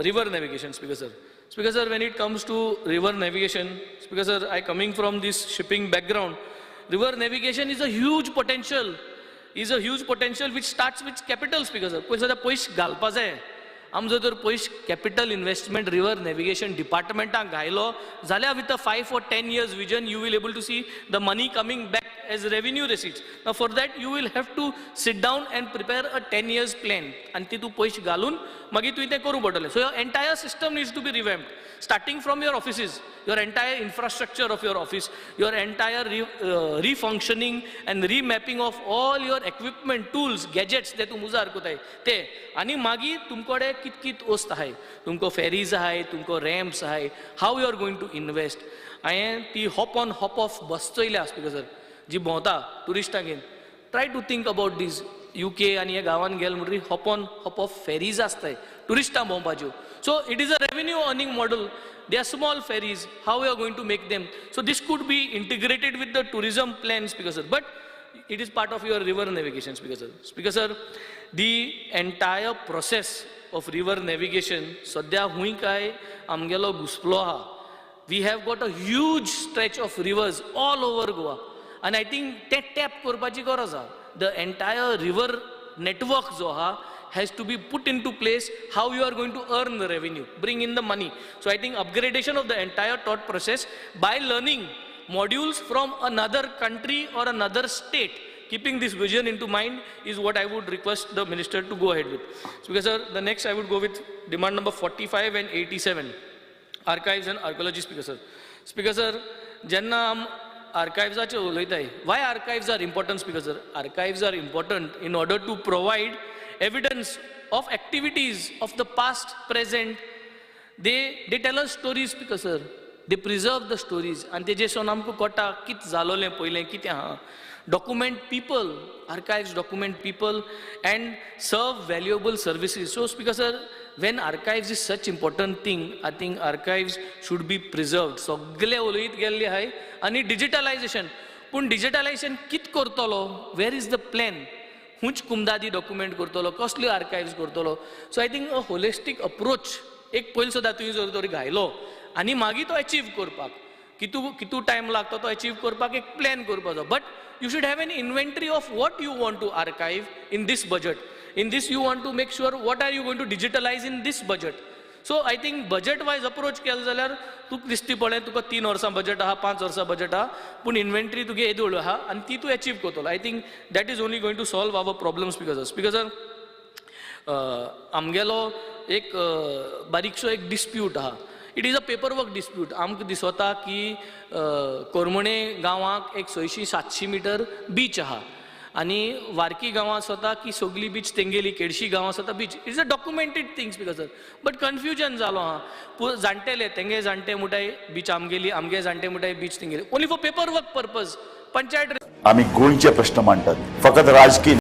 river navigation, Speaker sir. Speaker sir, when it comes to river navigation, Speaker sir, I coming from this shipping background, river navigation is a huge potential, which starts with capital, Speaker sir. पयस जाल्यार पयस घालपा जाय. आमचो जर पयस capital investment river navigation डिपार्टमेंटाक घायलो जाल्यार with a 5 or 10 years vision you will able to see the money coming back as revenue receipts. Now for that you will have to sit down and prepare a 10 years plan आनी ती तूं पयशे घालून मागीर तुवें तें करूंक पडटलें. So your entire system needs to be revamped, starting from your offices, your entire infrastructure of your office, your entire refunctioning and remapping of all your equipment, tools, gadgets ते तूं उजार करताय ते. आनी मागीर तुमकडे कित कित वस्त आहाय, तुमकां फेरीज आहाय, तुमकां रॅम्प्स आहाय, how you are going to invest. हांवें ती hop on hop off bus चोयल्या speaker sir. जी भोंवता ट्युरिस्टांगेर, try to think about this. UK आनी ह्या गांवान गेले म्हणटकीर hop on hop off ferries आसताय ट्युरिस्टां भोंवपाच्यो. So it is a revenue earning model. They are small ferries. How you are going to make them? So this could be integrated with the tourism plan, Speaker sir, but it is part of your river navigation, Speaker sir. Speaker sir, the entire process of river navigation सद्या हुंय काय आमगेलो घुसपलो आहा. We have got a huge stretch of rivers all over Goa आनी I think तें tap करपाची गरज आहा. The entire river network जो आहा has to be put into place. How you are going to earn the revenue, bring in the money. So I think upgradation of the entire thought process by learning modules from another country or another state, keeping this vision into mind, is what I would request the minister to go ahead with. So sir, the next I would go with demand number 45 and 87, archives and archaeology. Speaker sir. Speaker sir, jenna am archives उलयताय, why archives are important, Speaker sir? Archives are important in order to provide evidence of activities of the past, present. They tell us stories, Speaker sir. They preserve the stories. And ते जेसून आमकां कळटा कितें जालोलें पयलें, कितें आहा. Document people, archives document people and serve valuable services. So Speaker sir, when archives is such important thing, I think archives should be preserved. सगळे उलयत गेल्ले आहाय. आनी डिजिटलायजेशन, पूण डिजिटलायजेशन कित करतलो, where is the plan? हुंच कुमदादी डॉक्युमेंट करतलो, कसल्यो आर्कायव्स करतलो? So I think a holistic approach एक पयलीं सुद्दां तुवें जर तरी घायलो आनी मागीर तो एचीव करपाक कितू टायम लागता, तो एचीव करपाक एक प्लॅन करपाचो. But you should have an inventory of what you want to archive in this budget. In this you want to make sure what are you going to digitalise in this budget. So I think budget wise approach केलो जाल्यार तुका दिश्टी पडलें, तुका 3 वर्सां budget आहा, 5 वर्सां budget आहा, पूण इन्व्हेंटरी तुगे येदोळ आहा आनी ती तूं एचीव करतलो. I think that is only going to solve our problems. Speaker sir. Speaker sir, आमगेलो एक बारीकसो एक डिस्प्यूट आहा. It is a paper work dispute. आमकां दिसता की कोरमणे गांवाक एक 600-700 मिटर बीच आहा आनी वारकी गांवां स्वता की सगली बीच तेंगेली, केडशी गांवां स्वता beach. It's a documented things, Speaker sir, but confusion जालो आहा. जाणटेले तेंगे जाणटे मुठाय बीच आमगेली, आमगे जाणटे मुठाय बीच तेंगेली, only for paper work purpose panchayat. आमी गोंयचे प्रश्न मांडटात, फकत राजकीय